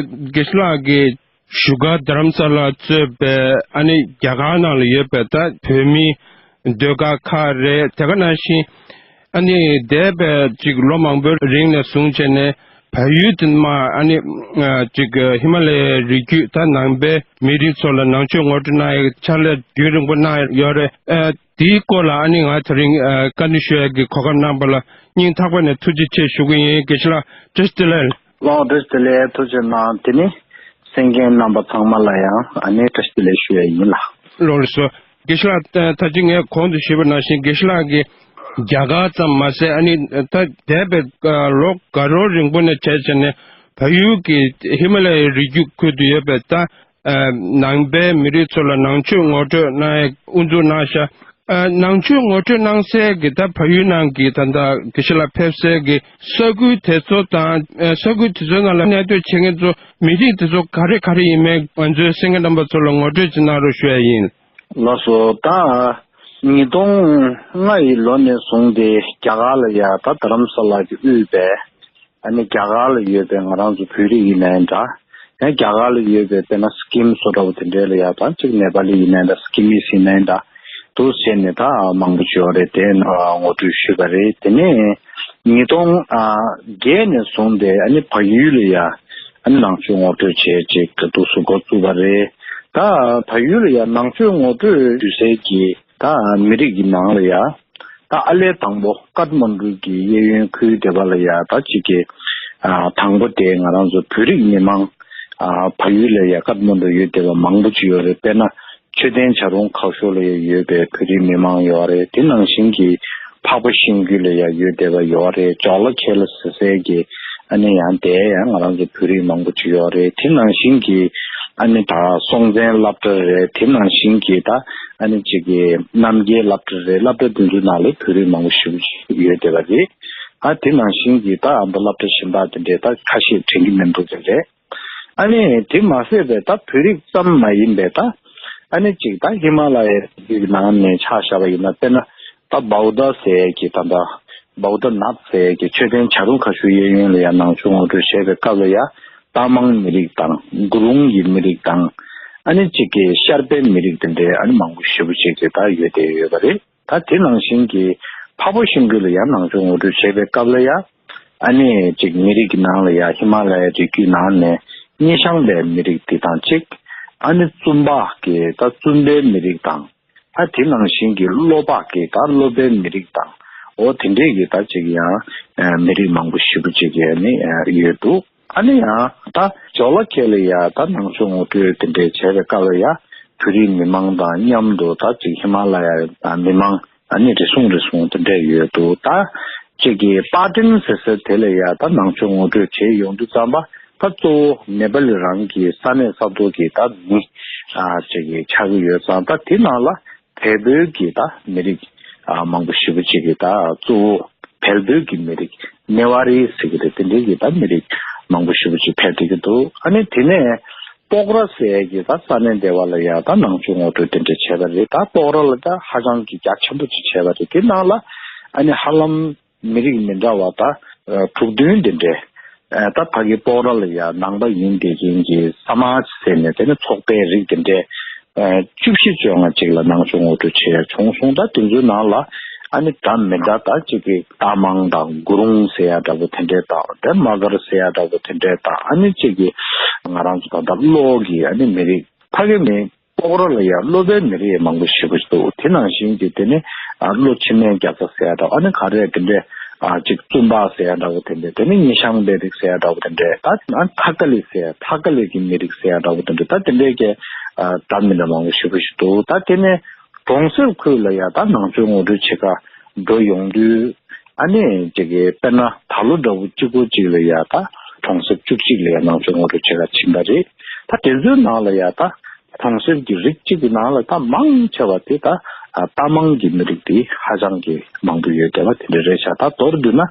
དགེ་བཤེས་ལགས་ཀྱིས་བཞུགས་སྒར་རྡ་རམ་ས་ལ་གཙོས་པའི་ཨ་ནི་རྒྱ་གར་ནང་ལ་ཡོད་པའི་ད་བོད་མིའི་ཟློས་གར་ཁག་རེད། དེ་ག་ནང་བཞིན་ཨ་ནི་འདས་པའི་ཅིག་ལོ་མང་པོའི་རིང་ནས་བཟུང་བྱས་ནས་བལ་ཡུལ་དུ་མ་ཨ་ནི་ཅིག་ཧི་མ་ལ་ཡའི་རི་རྒྱུད་ད་ནང་པའི་མི་རིགས་ཚོ་ལ་ནང་ཆོས་ངོ་སྤྲོད་གནང་ཡག་ཕྱག་ལས་རྒྱུན་རིང་པོ་གནང་ཡོད་རེད། ཨ། དེའི་སྐོར་ལ་ཨ་ནི་ང་དེ་རིང་ཨ་བཀའ་འདྲི་ཞུ་ཡག་གི་གོ་སྐབས་གནང་པ་ལ་སྙིང་ཐག་པ་ནས་ཐུགས་རྗེ་ཆེ་ཞུ་གི་ཡིན། དགེ་བཤེས་ལགས་བཀྲ་ཤིས་བདེ་ལེགས། ལགས་བཀྲ་ཤིས་བདེ་ལེགས། ཐུགས་རྗེ་གནང་། དེ་ནི་གསན་མཁན་རྣམ་པ་ཚང་མ་ལ་ཡང་ཨ་ནི་བཀྲ་ཤིས་བདེ་ལེགས་ཞུ་ཡག་ཡིན་ལགས། ལགས་སོ། དགེ་བཤེས་ལགས། ད་ཅི་ངས་གོང་དུ་ཞུས་པ་ནང་བཞིན་དགེ་བཤེས་ལགས་ཀྱིས་རྒྱ་གར་ཙམ་མ་ཟད། ཨ་ནི་ད་འདས་པའི་ལོ་འགའ་རོ་རིང་པོ་ནས་བྱས་བྱས་ནས་བལ་ཡུལ་གྱི་ཧི་མ་ལ་ཡའི་རི་རྒྱུད་ཁུལ་དུ་ཡོད་པའི་ད་ནང་པའི་མི་རིགས་ཚོ་ལ་ནང་ཆོས་ངོ་སྤྲོད་གནང་ཡས་དབུ་འཛུགས་གནང་ཤག་ནང་ཆོས་ངོ་སྤྲོད་གནང་སའི་གི་ད་བལ་ཡུལ་ནང་གི་ད་ད་དགེ་བཤེས་ལགས་ཕེབས་སའི་གི་ས་ཁུལ་དེ་ཚོ་དང་། ས་ཁུལ་དེ་ཚོའི་ནང་ལ་གནས་སྡོད་བྱེད་མཁན་ཚོ་མི་རིགས་དེ་ཚོ་ག་རེ་ག་རེ་ཡིན་མིན་ང་ཚོའི་གསན་མཁན་རྣམ་པ་ཚོ་ལ་ངོ་སྤྲོད་ཅིག་གནང་རོགས་ཞུ་ཡ་ཡིན། ལགས་སོ། ད་ཉིས་སྟོང་ལྔ་ཡི་ལོ་ནས་བཟུང་སྟེ་རྒྱ་གར་ལ་ཡ་ད་རྡ་རམ་ས་ལ་གི་དབུས་པའི་ཨ་ནི་རྒྱ་གར་ལ་ཡོད་པའི་ང་རང་ཚོ་བོད་རིགས་ཡིན་ནའི་འདྲ། ཡང་རྒྱ་གར་ལ་ཡོད་པའི་དཔེར་ན་སི་ཀིམ་བཟོ་འདྲ་བོ་དེ་འདྲའི་ལ་ཡ་ད་ཅིག་ནེ་པ་ལི་ཡིན་ནའི་འདྲ། སི་ཀིམ་མིས་ཡིན་ནའི་འདྲ། འདུག་བྱས་ནས་ད་མང་པོ་ཅིག་ཡོད་རེད། དེ་ངོ་སྤྲོད་ཞུས་པ་རེད། དེ་ནས་ཉིས་སྟོང་བརྒྱད་ནས་བཟུང་སྟེ་ཨ་ནི་བལ་ཡུལ་ལ་ཡ་ཨ་ནི་ནང་ཆོས་ངོ་སྤྲོད་བྱས་ཅིག་འདུག་སེ་འགོ་བཙུགས་པ་རེད། ད་བལ་ཡུལ་ལ་ཡ་ནང་ཆོས་ངོ་སྤྲོད་ཞུ་སའི་གི་ད་མི་རིགས་ཀྱི་ནང་ལ་ཡ། ད་ཨ་ལས་དང་པོ་ཀཏ་མན་ཌུ་གི་གཡས་གཡོན་ཁུལ་དེ་པ་ལ་ཡ་ད་ཅིག་གི་ཨ་དང་པོ་དེ་ང་རང་ཚོ་བོད་རིགས་མི་མང་ཨ་བལ་ཡུལ་ལ་ཡ་ཀཏ་མན་ཌུ་ཡོད་བསྡད་པ་མང་པོ་ཅིག་ཡོད་རེད། དཔེར་ན་མཆོད་རྟེན་བྱ་རུང་ཁ་ཤོར་ལ་ཡ་ཡོད་པའི་བོད་རིགས་མི་མང་ཡོད་རེད། དེ་ནང་བཞིན་གྱི་འཕགས་པ་ཤིང་ཀུན་ལ་ཡ་ཡོད་བསྡད་པ་ཡོད་རེད། ཇོ་ལ་ཁེ་ལ་ཟེར་སའི་གི་ཨ་ནི་ཡང་དེ་ཡང་ང་རང་ཚོ་བོད་རིགས་མང་པོ་ཅིག་ཡོད་རེད། དེ་ནང་བཞིན་གྱི་ཨ་ནི་ད་སྲོང་བཙན་སློབ་གྲྭ་རེད། དེ་ནང་བཞིན་གྱི་ད་ཨ་ནི་གཅིག་གི་རྣམ་རྒྱལ་སློབ་གྲྭ་རེད། སློབ་གྲྭ་དེ་ཚོའི་ནང་ལ་བོད་རིགས་མང་པོ་ཞེ་པོ་ཅིག་ཡོད་བསྡད་པ་རེད། ཨ་དེ་ནང་བཞིན་གྱི་ད་ཨ་མདོ་སློབ་གྲྭ་གཞན་པ་དེ་འདྲས་ད་ཁ་ཤས་དྲན་གྱི་མི་འདུག་དེ་རེད། ཨ་ནི་དེ་མ་ཟད་པའི་ད་བོད་རིགས་ཙམ་མ་ཡིན་པའི་ད་ཨ་ནི་གཅིག་ད་ཧི་མ་ལ་ཡའི་རི་རྒྱུད་ནང་ནས་ཆ་བཞག་པ་ཡིན་ན། དཔེར་ན་ད་བའུ་ཏ་ཟེར་གྱི་ད་ད་བའུ་ཏ་ནཱཐ་ཟེར་གྱི་མཆོད་རྟེན་བྱ་རུང་ཁ་ཤོར་གཡས་གཡོན་ལ་ཡ་ནང་ཆོས་ངོ་སྤྲོད་བྱས་པའི་སྐབས་ལ་ཡ་ཏ་མང་མི་རིགས་དང་གུ་རུང་གི་མི་རིགས་དང་ཨ་ནི་གཅིག་གི་ཤར་པའི་མི་རིགས་དེ་འདྲའི་ཨ་ནི་མང་པོ་ཞེ་པོ་ཅིག་གི་ད་ཡོད་བསྡད་ཡོད་པ་རེད། ད་དེ་ནང་བཞིན་གྱི་འཕགས་པ་ཤིང་ཀུན་ལ་ཡང་ནང་ཆོས་ངོ་སྤྲོད་བྱས་པའི་སྐབས་ལ་ཡ། ཨ་ནི་གཅིག་མི་རིགས་ཀྱི་ནང་ལ་ཡ་ཧི་མ་ལ་ཡའི་རི་རྒྱུད་ནང་ནས་སྙེ་ཤང་པའི་མི་རིགས་དེ་དང་གཅིག་ཨ་ནི་བཙུན་པ་གི་ད་བཙུན་པའི་མི་རིགས་དང་། ད་དེ་ནང་བཞིན་གྱི་སློབ་པ་གི་ད་སློབ་པའི་མི་རིགས་དང་། འོ་དེ་འདྲས་ཀྱི་ད་གཅིག་ཡང་མི་རིགས་མང་པོ་ཞེ་པོ་ཅིག་ཡ་ནི་ཡོད་འདུག་ཨ་ནི་ཡང་ད་ཇོ་ལ་ཁེ་ལ་ཡ་ད་ནང་ཆོས་ངོ་སྤྲོད་དེ་འདྲས་བྱས་པའི་སྐབས་ལ་ཡ་བོད་རིགས་མི་མང་དང་མཉམ་དུ་ད་ཅིག་ཧི་མ་ལ་ཡ་མི་མང་ཨ་ནི་རེ་ཟུང་རེ་ཟུང་དེ་འདྲས་ཡོད་འདུག་ད་ཅིག་གི་པ་ཏིན་ཟེར་ས་དེ་ལ་ཡ་ད་ནང་ཆོས་ངོ་སྤྲོད་བྱས་ཡོང་དུས་ཙམ་པ་ད་གཙོ་བོ་ནེ་པ་ལི་རང་གི་ས་གནས་ས་ཐོག་གི་ད་མི་ཨ་ཅིག་གི་ཆགས་ཀྱི་ཡོད་ཙང་། ད་དེ་ནང་ལ་བལ་པོའི་གི་ད་མི་རིགས་ཨ་མང་པོ་ཞེ་པོ་ཅིག་གི་ད་གཙོ་བོ་བལ་པོའི་གི་མི་རིགས་ནེ་ཝ་རི་ཟེར་གི་རེད། དེ་འདྲའི་གི་ད་མི་རིགས་མང་པོ་ཞེ་པོ་ཅིག་ཕེབས་བསྡད་ཀྱི་འདུག་ཨ་ནི་དེ་ནས་པོག་ར་ཟེར་གི་ད་ས་གནས་དེ་པ་ལ་ཡ་ད་ནང་ཆོས་ངོ་སྤྲོད་དེ་འདྲ་བྱས་པ་རེད། ད་པོག་ར་ལ་ད་ཧ་ཅང་གི་རྒྱ་ཆེན་པོ་ཅིག་བྱས་པ་རེད། དེ་ནང་ལ་ཨ་ནི་ཧ་ལམ་མི་རིགས་མི་འདྲ་བ་ད་ཨ་དྲུག་བདུན་དེ་འདྲས་ཨ་ད་ཕ་གི་པོག་ར་ལ་ཡ་ནང་པ་ཡིན་བསྡད་མཁན་གྱི་ས་མཱཇ་ཟེར་ནས་དེ་ནི་ཚོགས་པའི་རིགས་དེ་འདྲས་ཨ་བཅུ་བཞི་བཅོ་ལྔ་ཅིག་ལ་ནང་ཆོས་ངོ་སྤྲོད་བྱས་བྱུང་སོང་། ད་དེ་ཚོའི་ནང་ལ་ཨ་ནི་འདྲ་མི་འདྲ་ད་ཅིག་གི་ཏ་མང་དང་གུ་རུང་ཟེར་ཡ་འདྲ་པོ་དེ་འདྲས་དང་། དེ་མ་གར་ཟེར་ཡ་འདྲ་པོ་དེ་འདྲས་དང་། ཨ་ནི་ཅིག་གི་ང་རང་ཚོ་ད་ལྟ་ལྷོ་གི་ཨ་ནི་མི་རིགས་ཕ་གི་མི་པོག་ར་ལ་ཡ་སློབ་པའི་མི་རིགས་མང་པོ་ཞེ་པོ་ཞིག་འདུག་དེ་ནང་བཞིན་གྱི་དེ་ནི་ཨ་ལྷོ་འཆི་མེད་རྒྱ་མཚོ་ཟེར་ཡ་འདྲ་བོ། ཨ་ནི་ག་རེ་དེ་འདྲས་ཨ་ཅིག་བཙུན་པ་ཟེར་ཡ་འདྲ་བོ་དེ་འདྲས། དེ་ནི་སྙེ་ཤང་པའི་རིགས་ཟེར་ཡ་འདྲ་བོ་དེ་འདྲས། ད་ཨ་ཐ་ཀ་ལི་ཟེར་ཐ་ཀ་ལི་གི་མི་རིགས་ཟེར་ཡ་འདྲ་བོ་དེ་འདྲས། ད་དེ་འདྲས་ཀྱི་ཨ་འདྲ་མི་འདྲ་མང་པོ་ཞེ་པོ་ཞིག་འདུག་ད་དེ་ནས་གྲོང་གསེབ་ཁུལ་ལ་ཡ་ད་ནང་ཆོས་ངོ་སྤྲོད་བྱེད་ག་འགྲོ་ཡོང་དུས། ཨ་ནི་ཅིག་གི་དཔེར་ན་ད་ལོ་འདྲ་བོ་གཅིག་པོ་གཅིག་ལ་ཡ་ད་གྲོང་གསེབ་བཅུ་གཅིག་ལ་ཡ་ནང་ཆོས་ངོ་སྤྲོད་བྱེད་ག་ཕྱིན་པ་རེད། ད་དེ་ཚོའི་ནང་ལ་ཡ་ད་གྲོང་གསེབ་ཀྱི་རིགས་གཅིག་གི་ནང་ལ་ད་མང་ཆེ་བ་དེ་ད་ཨ་ཏ་མང་གི་མི་རིགས་དེ་ཧ་ཅང་གི་མང་པོ་ཡོད་བསྡད་པ་དེ་འདྲ་རེད་ཤག་ད་མདོར་བསྡུས་ན་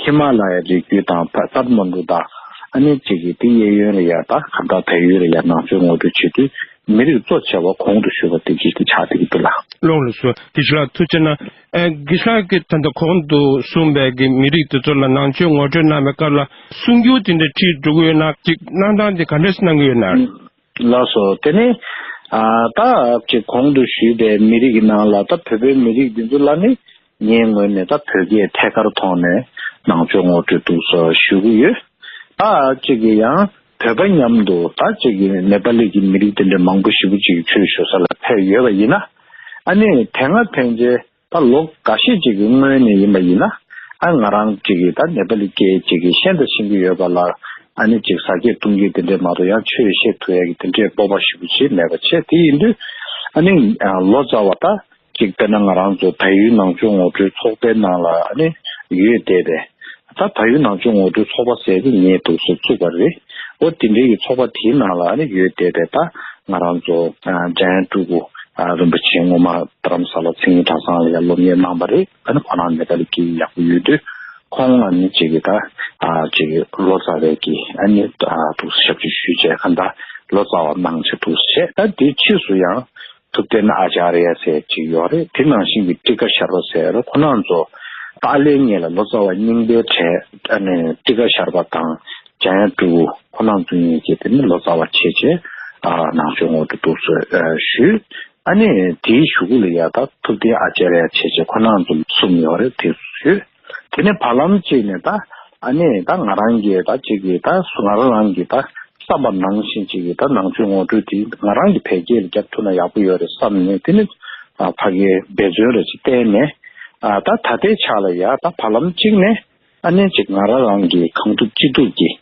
ཧི་མ་ལ་ཡ་རི་རྒྱུད་དང་ཕ་ཀཏ་མན་ཌུ་དང་ཨ་ནི་ཅིག་གི་དེ་གཡས་གཡོན་ལ་ཡ་ད་གང་ལྟར་བལ་ཡུལ་ལ་ཡ་ནང་ཆོས་ངོ་སྤྲོད་བྱེད་དུས། མི་རིགས་གཙོ་ཆེ་བ་གོང་དུ་ཞུས་པ་དེ་གིས་དེ་ཆགས་བསྡད་ཀྱི་འདུག་ལགས། ལགས་སོ། དགེ་བཤེས་ལགས་ཐུགས་རྗེ་གནང་། ཨ་དགེ་བཤེས་ལགས་ཀྱིས་ད་ལྟ་གོང་དུ་གསུངས་པའི་གི་མི་རིགས་དེ་ཚོ་ལ་ནང་ཆོས་ངོ་སྤྲོད་གནང་བའི་སྐབས་ལ་གསུང་རྒྱུན་དེ་འདྲ་ཁྲིད་འགྲོ་གི་ཡོད་ན། ཅིག་གནང་སྟངས་དེ་ག་འདྲས་གནང་གི་ཡོད་ན། ལགས་སོ། དེ་ནི་ཨ་ད་ཅིག་གོང་དུ་ཞུས་པའི་མི་རིགས་ཀྱི་ནང་ལ་ད་བོད་པའི་མི་རིགས་འདི་ཚོ་ལ་ནི་ངའི་ངོས་ནས་ད་བོད་སྐད་ཐད་ཀར་ཐོག་ནས་ནང་ཆོས་ངོ་སྤྲོད་འདུག་སེ་ཞུ་གི་ཡོད། ད་ཅིག་གི་ཡང་བོད་པ་མཉམ་དུ་ད་ཅིག་གི་ནེ་པ་ལི་གི་མི་རིགས་དེ་འདྲ་མང་པོ་ཞེ་པོ་ཅིག་གིས་ཆོས་ཞུ་ས་ལ་ཕེབས་ཡོད་པ་ཡིན་ན། ཨ་ནི་དེ་སྔ་ཕན་ཆད་ད་ལོ་འགའ་ཤས་ཅིག་གི་སྔོན་ནས་ཡིན་པ་ཡིན་ན། ཨ་ང་རང་ཅིག་གིས་ད་ནེ་པ་ལི་སྐད་ཅིག་གིས་ཤེས་དང་ཤེས་ཀྱི་ཡོད་པ་ལ། ཨ་ནི་ཅིག་ཟ་སྐད་བཏུང་སྐད་དེ་འདྲས་མ་གཏོགས་ཡང་ཆོས་བཤད་ཐུབ་ཡ་གི་དེ་འདྲས་སྤོབས་པ་ཞེ་པོ་ཅིག་མེད་པ་བྱས། དེ་ཡིན་དུས་ ཨ་ནི་ལོ་ཙཱ་བ་ད་ཅིག་དཔེར་ན་ང་རང་ཚོ་བལ་ཡུལ་ནང་ཆོས་ངོ་སྤྲོད་ཚོགས་པའི་ནང་ལ་ཨ་ནི་ཡོད་བསྡད་པས། ད་བལ་ཡུལ་ནང་ཆོས་ངོ་སྤྲོད་ཚོགས་པ་ཟེར་གྱི་ངས་འདུག་སེ་བཙུགས་པ་རེད། འོ་དེ་འདྲའི་གི་ཚོགས་པ་དེའི་ནང་ལ་ཨ་ནི་ཡོད་བསྡད་པས། ད་ང་རང་ཚོ་འཇམ་དབྱངས་སྤྲུལ་སྐུ་རིན་པོ་ཆེ་སྔོན་མ་རྡ་རམ་ས་ལ་མཚན་ཉིད་གྲྭ་ཚང་ལ་ཡང་སློབ་གཉེར་གནང་བ་རེད། ཨ་ནི་ཁོ་རང་ནེ་པ་ལི་སྐད་ཡག་པོ་ཡོད་དུས་ཁོང་ཨ་ནི་ཅིག་གི་ད་ཅིག་གི་ལོ་ཙཱ་བའི་གི་ཨ་ནི་འདུག་སེ་ཞབས་ཕྱི་ཞུས་བྱས་གང་ལྟར་ལོ་ཙཱ་བ་གནང་བྱས་འདུག་སེ་བྱས། ད་དེའི་ཕྱིས་སུ་ཡང་ཐུབ་བསྟན་ཨ་ཅཱརྱ་ཟེར་ཅིག་ཡོད་རེད། དེ་ནང་བཞིན་གྱི་ཊཱི་ཀ་ཤར་པ་ཟེར་ཁོ་རང་ཚོ་ཏཱ་ལའི་ངོས་ལ་ལོ་ཙཱ་བ་རྙིང་པའི་གྲས་ཨ་ནི་ཊཱི་ཀ་ཤར་པ་དང་འཇམ་དབྱངས་སྤྲུལ་སྐུ་ཁོ་རང་ཚོ་གཉིས་ཀྱིས་དེ་ནི་ལོ་ཙཱ་བ་བྱས་བྱས་ནང་ཆོས་ངོ་སྤྲོད་འདུག་སེ་ཞུས། ཨ་ནི་དེའི་གཞུག་གུ་ལ་ཡ་ད་ཐུབ་བསྟན་ཨ་ཅཱརྱ་བྱས་བྱས་ཁོ་རང་ཚོ་གསུམ་ཡོད་རེད། དེ་ཞུས། དེ་ནས་བར་ལམ་གཅིག་ནས་ད་ཨ་ནི་ད་ང་རང་གིས་ད་ཅིག་གིས་ད་སུ་ང་རང་རང་གིས་ད་བསམ་པ་ནང་བཞིན་ཅིག་གིས་ད་ནང་ཆོས་ངོ་སྤྲོད་དེ་ང་རང་གིས་བེད་སྤྱོད་ལ་རྒྱབ་ཐུབ་ན་ཡག་པོ་ཡོད་རེད་བསམ་ནས། དེ་ནི་ཕ་གིའི་འབད་བརྩོན་རེ་ཅིག་བསྟན་ནས་ད་ད་ལྟའི་ཆ་ལ་ཡ་ད་བར་ལམ་གཅིག་ནས་ཨ་ནི་ཅིག་ང་རང་རང་གིས་གང་ཐུབ་ཅི་ཐུབ་ཀྱིས་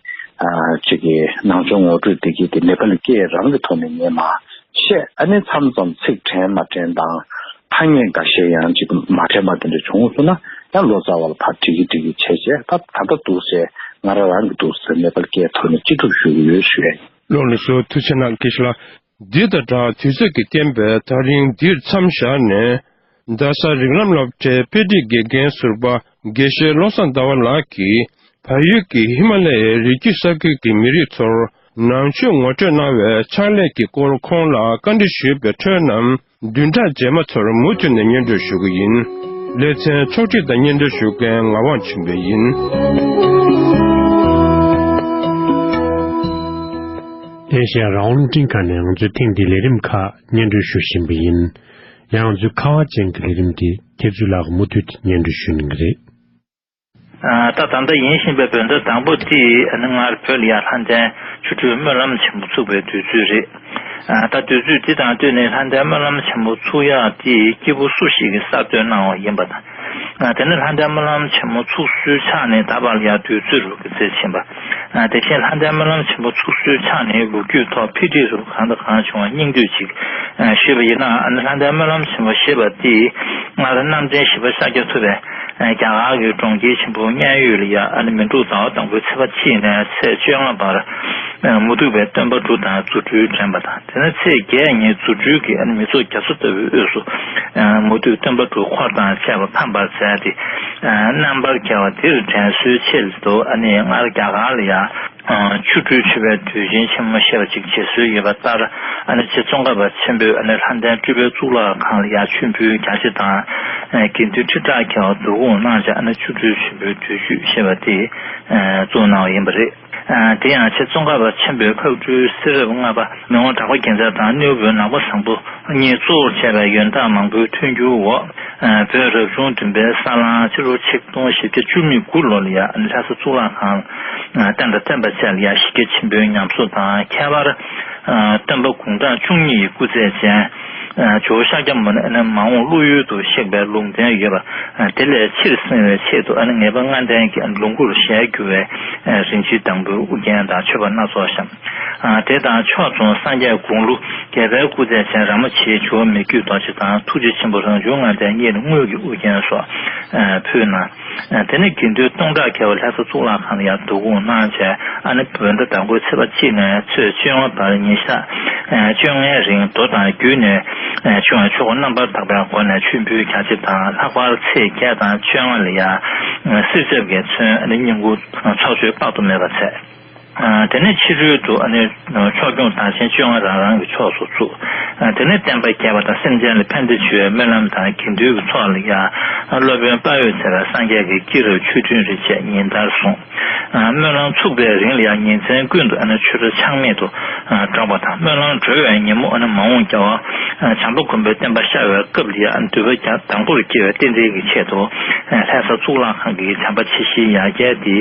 ཅིག་གིས་ནང་ཆོས་ངོ་སྤྲོད་དེ་གི་དེ་ནེ་པ་ལི་སྐད་རང་གི་ཐོག་ནས་ངས་མ་བཤད། ཨ་ནི་མཚམས་མཚམས་ཚིག་དྲན་མ་དྲན་དང་ཐ་སྙད་འགའ་ཤས་ཡང་ཅིག་མ་དྲན་པ་དེ་འདྲ་བྱུང་སོང་ན་ཡང་ལོ་ཙཱ་བ་ལ་ཕར་འདྲི་གི་འདྲི་གི་བྱས་བྱས། ད་ད་ལྟ་འདུག་སེ་ང་རང་རང་གི་འདུག་སེ་ནེ་པ་ལི་སྐད་ཐོག་ནས་ཅི་ཐུབ་ཞུ་གི་ཡོད་ཞུ་ཡ་ཡིན། ལགས་སོ། ཐུགས་རྗེ་གནང་། དགེ་བཤེས་ལགས། འདི་དང་སྦྲགས་དུས་ཚོད་ཀྱིས་བསྟན་པས་ད་རིང་འདིར་མཚམས་བཞག་ནས། རྡ་ས་རིགས་ལམ་སློབ་གྲྭའི་དཔེ་སྒྲིག་དགེ་རྒན་ཟུར་པ་དགེ་བཤེས་བློ་བཟང་ཟླ་བ་ལགས་ཀྱིས་བལ་ཡུལ་གྱི་ཧི་མ་ལ་ཡའི་རི་རྒྱུད་ས་ཁུལ་གྱི་མི་རིགས་ཚོར་ནང་ཆོས་ངོ་སྤྲོད་གནང་བའི་ཕྱག་ལས་ཀྱི་སྐོར་ཁོང་ལ་བཀའ་འདྲི་ཞུས་པའི་འཕྲོས་རྣམས་བདུན་ཕྲག་རྗེས་མ་ཚོར་མུ་མཐུད་ནས་སྙན་སྒྲོན་ཞུ་གི་ཡིན། ལེ་ཚན་ཕྱོགས་སྒྲིག་དང་སྙན་སྒྲོན་ཞུ་མཁན་ངག་དབང་ཆོས་འཕེལ་ཡིན། ཨེ་ཤེ་ཡ་རང་དབང་རླུང་འཕྲིན་ཁང་ནས་ང་ཚོས་ཐེངས་འདིའི་ལས་རིམ་ཁག་སྙན་སྒྲོན་ཞུ་བཞིན་པ་ཡིན། ཡང་ང་ཚོའི་ཁ་བ་ཅན་གྱི་ལས་རིམ་འདི་ཁྱེད་ཚོའི་ལག་མུ་མཐུད་དུ་སྙན་སྒྲོན་ཞུ་གནང་གི་རེད། ཨ། ད་ད་ལྟ་ཡིན་བཞིན་པའི་བོད་ཟླ་དང་པོ་འདི་ཨ་ནི་སྔར་བོད་ལ་ཡང་ལྷ་ལྡན་ཆོ་འཕྲུལ་སྨོན་ལམ་ཆེན་མོ་ཚུགས་པའི་དུས་ཚོད་རེད། ཨ། ད་དུས་ཚོད་འདི་དང་བསྟུན་ནས་ལྷ་ལྡན་སྨོན་ལམ་ཆེན་མོ་ཚུགས་ཡག་འདི་སྐྱེས་བུ་སུ་ཞིག་གིས་གསར་གཏོད་གནང་བ་ཡིན་པ་དང་། ཨ། དེ་ནི་ལྷ་ལྡན་སྨོན་ལམ་ཆེན་མོ་ཚུགས་སྲོལ་ཆགས་ནས་ད་བར་ལ་ཡང་དུས་ཚོད་རུ་གི་ཚེ་ཕྱིན་པ། ཨ། དེ་བཞིན་ལྷ་ལྡན་སྨོན་ལམ་ཆེན་མོ་ཚུགས་སྲོལ་ཆགས་ནས་ལོ་རྒྱུས་ཐོག་འཕེལ་འགྲིབ་རུ་གང་དང་གང་བྱུང་བ་སྙིང་བསྡུས་ཅིག་ཨ། ཞུས་པ་ཡིན་ན། ཨ་ནི་ལྷ་ལྡན་སྨོན་ལམ་ཆེན་མོ་ཞེས་པ་འདི་སྔར་རྣམ་འདྲེན་བཞི་པ་ཤཱཀྱ་ཐུབ་པས། ཨ། རྒྱ་གར་གྱི་གྲོང་ཁྱེར་ཆེན་པོ་མཉན་ཡོད་ལ་ཡ། ཨ་ནི་མི་འཁྲུགས་ཟླ་བ་དང་པོའི་ཚེས་པ་གཅིག་ནས་ཚེས་བཅོ་ལྔ་བར། ཨ། མུ་སྟེགས་པའི་སྟོན་པ་དྲུག་དང་རྫུ་འཕྲུལ་འགྲན་པ་དང་། དེ་ནས་ཚེས་བརྒྱད་ཉིན་རྫུ་འཕྲུལ་གྱིས་ཨ་ནི་མི་ཚོགས་རྒྱ་མཚོ་ལྟ་བུའི་དབུས་སུ། ཨ། མུ་སྟེགས་སྟོན་པ་དྲུག་འཁོར་དང་བཅས་པ་ཕམ་པར་མཛད་དེ། ཨ། རྣམ་པར་རྒྱལ་བ་འདིར་དྲན་གསོའི་ཆེད་དུ། ཨ་ནི་སྔར་རྒྱ་གར་ལ་ཡ། ཨ། ཆོ་འཕྲུལ་མཆོད་པའི་དུས་ཆེན་ཆེན་མོ་ཞེས་པ་ཅིག་བྱེད་སྲོལ་ཡོད་པ་ལྟར། ཨ་ནི་རྗེ་ཙོང་ཁ་པ་ཆེན་པོས། ཨ་ནི་ལྷ་ལྡན་སྤྲུལ་པའི་གཙུག་ལག་ཁང་ལ་ཡ་མཆོད་འབུལ་རྒྱ་ཆེ་དང་། ཨ། དགེ་འདུན་ཁྲི་ཕྲག་བརྒལ་བ་བསྡུ་སྐོང་གནང་བྱས། ཨ་ནི་ཆོ་འཕྲུལ་ཆེན་པོའི་དུས་མཆོད་ཞེས་པ་དེ། ཨ། བཙུགས་གནང་བ་ཡིན་པ་རེད། ཨ། དེ་ཡང་རྗེ་ཙོང་ཁ་པ་ཆེན་པོས་ཕག་གྲུའི་གསེར་རབ་ལྔ་པ། མི་དབང་གྲགས་པ་རྒྱལ་མཚན་དང་། སྣེའུ་བོན་ནག་པོ་བཟང་པོ་གཉིས་གཙོ་བོར་བྱས་པའི་ཡོན་བདག་མང་པོའི་མཐུན་འགྱུར་འོག། ཨ། བོད་རབ་བྱུང་བདུན་པའི་ས་གླང་ཕྱི་ལོ་ཆིག་སྟོང་བཞི་བརྒྱ་བཅུ་མེད་དགུ་ལོ་ལ་ཡ། ཨ་ནི་ལྷ་ས་གཙུག་ལག་ཁང་། ཨ། རྟེན་དང་བརྟེན་པ་བཅས་ལ་ཡ་གཞི་རྒྱ་ཆེན་པོའི་ཉམས་གསོ་དང་། ཁྱད་པར། ཨ། སྟོན་པ་དགུང་གྲངས་བཅུ་གཉིས་ཀྱི་སྐུ་ཚད་ཅན། ཨ། ཇོ་བོ་ཤཱཀྱ་མུ་ནེ། ཨ་ནི་མ་འོངས་བློ་ཡུལ་དུ་གཤེགས་པའི་ལུང་བསྟན་ཡོད་པ། ཨ། དེ་ལས་ཕྱིར་གསན་པའི་ཆེད་དུ། ཨ་ནི་ངེས་པ་ལྔ་ལྡན་གྱི་ལོངས་སྐུར་ཞལ་བསྒྱུར་བའི། ཨ། རིན་ཆེན་དང་པོའི་དབུ་རྒྱན་དང་མཆོད་པ་སྣ་ཚོགས་བཤམས། ཨ། དེ་དང་ཕྱོགས་མཚུངས་སངས་རྒྱས་དགུང་ལོ་བརྒྱད་པའི་སྐུ་ཚད་ཅན་ར་མ་ཆེའི་ཇོ་བོ་མི་བསྐྱོད་རྡོ་རྗེ་དང་། ཐུགས་རྗེ་ཆེན་པོ་རང་བྱུང་ལྔ་ལྡན་གཉིས་ལ་དངུལ་གྱི་དབུ་རྒྱན་སོགས། ཨ། ཕུལ་གནང་། ཨ། དེ་ནས་དགེ་འདུན་སྟོང་ཕྲག་བརྒལ་བ་ལྷ་ས་གཙུག་ལག་ཁང་ལ་ཡང་བསྡུ་སྐོང་གནང་བྱས། ཨ་ནི་བོད་ཟླ་དང་པོའི་ཚེས་པ་གཅིག་ནས་ཚེས་བཅོ་ལྔ་བར་ཉིན་ཞག་ཨ། བཅོ་ལྔའི་རིང་མདོ་དང་རྒྱུད་ནས། ཨ། བྱུང་བའི་ཆོ་ག་རྣམ་པར་དག་པའི་སྒོ་ནས་མཆོད་འབུལ་རྒྱ་ཆེ་དང་། ལྷག་པར་ཚེས་བརྒྱད་དང་བཅོ་ལྔ་ལ་ཡང་། ཨ། གསེར་ཆབ་ཀྱིས་མཚོན། ཨ་ནི་བསྙེན་བཀུར་ཚོགས་མཆོད་དཔག་ཏུ་མེད་པ་མཛད། ཨ། དེ་ནས་ཕྱི་རོལ་དུ། ཨ་ནི་ཕྱོགས་སྐྱོང་དར་ཆེན་བཅོ་ལྔ་རང་རང་གི་ཕྱོགས་སུ་བཙུགས། ཨ། དེ་ནས་བསྟན་པ་རྒྱས་པ་དང་སེམས་ཅན་ལ་ཕན་བདེ་བྱེད་པའི་སྨོན་ལམ་དང་། དགེ་འདུན་གྱི་ཚོགས་ལ་ཡང་སློབ་དཔོན་དཔའ་བོས་མཛད་པའི་སངས་རྒྱས་ཀྱི་སྐྱེས་རབས་ཆོས་འཕྲིན་རེ་བཅས་ཉིན་ལྟར་གསུངས། ཨ། སྨོན་ལམ་ཚུགས་པའི་རིང་ལ་ཡང་ཉིན་མཚན་ཀུན་ཏུ། ཨ་ནི་ཆོས་གྲྭ་ཆག་མེད་དུ། ཨ། སྒྲོག་པ་དང་། སྨོན་ལམ་གྲོལ་བའི་ཉིན་མོ། ཨ་ནི་མ་འོངས་རྒྱལ་བ། ཨ། བྱམས་པ་མགོན་པོའི་བསྟན་པ་ཤར་བའི་སྐབས་ལ་ཡང་འདུས་པ་རྒྱ་དང་པོར་སྐྱེ་བའི་རྟེན་འབྲེལ་གྱི་ཆེད་དུ། ཨ། ལྷ་ས་གཙུག་ལག་ཁང་གི་བྱམས་པ་ཆེ་བཞིའི་ཡ་གྱལ་འདི།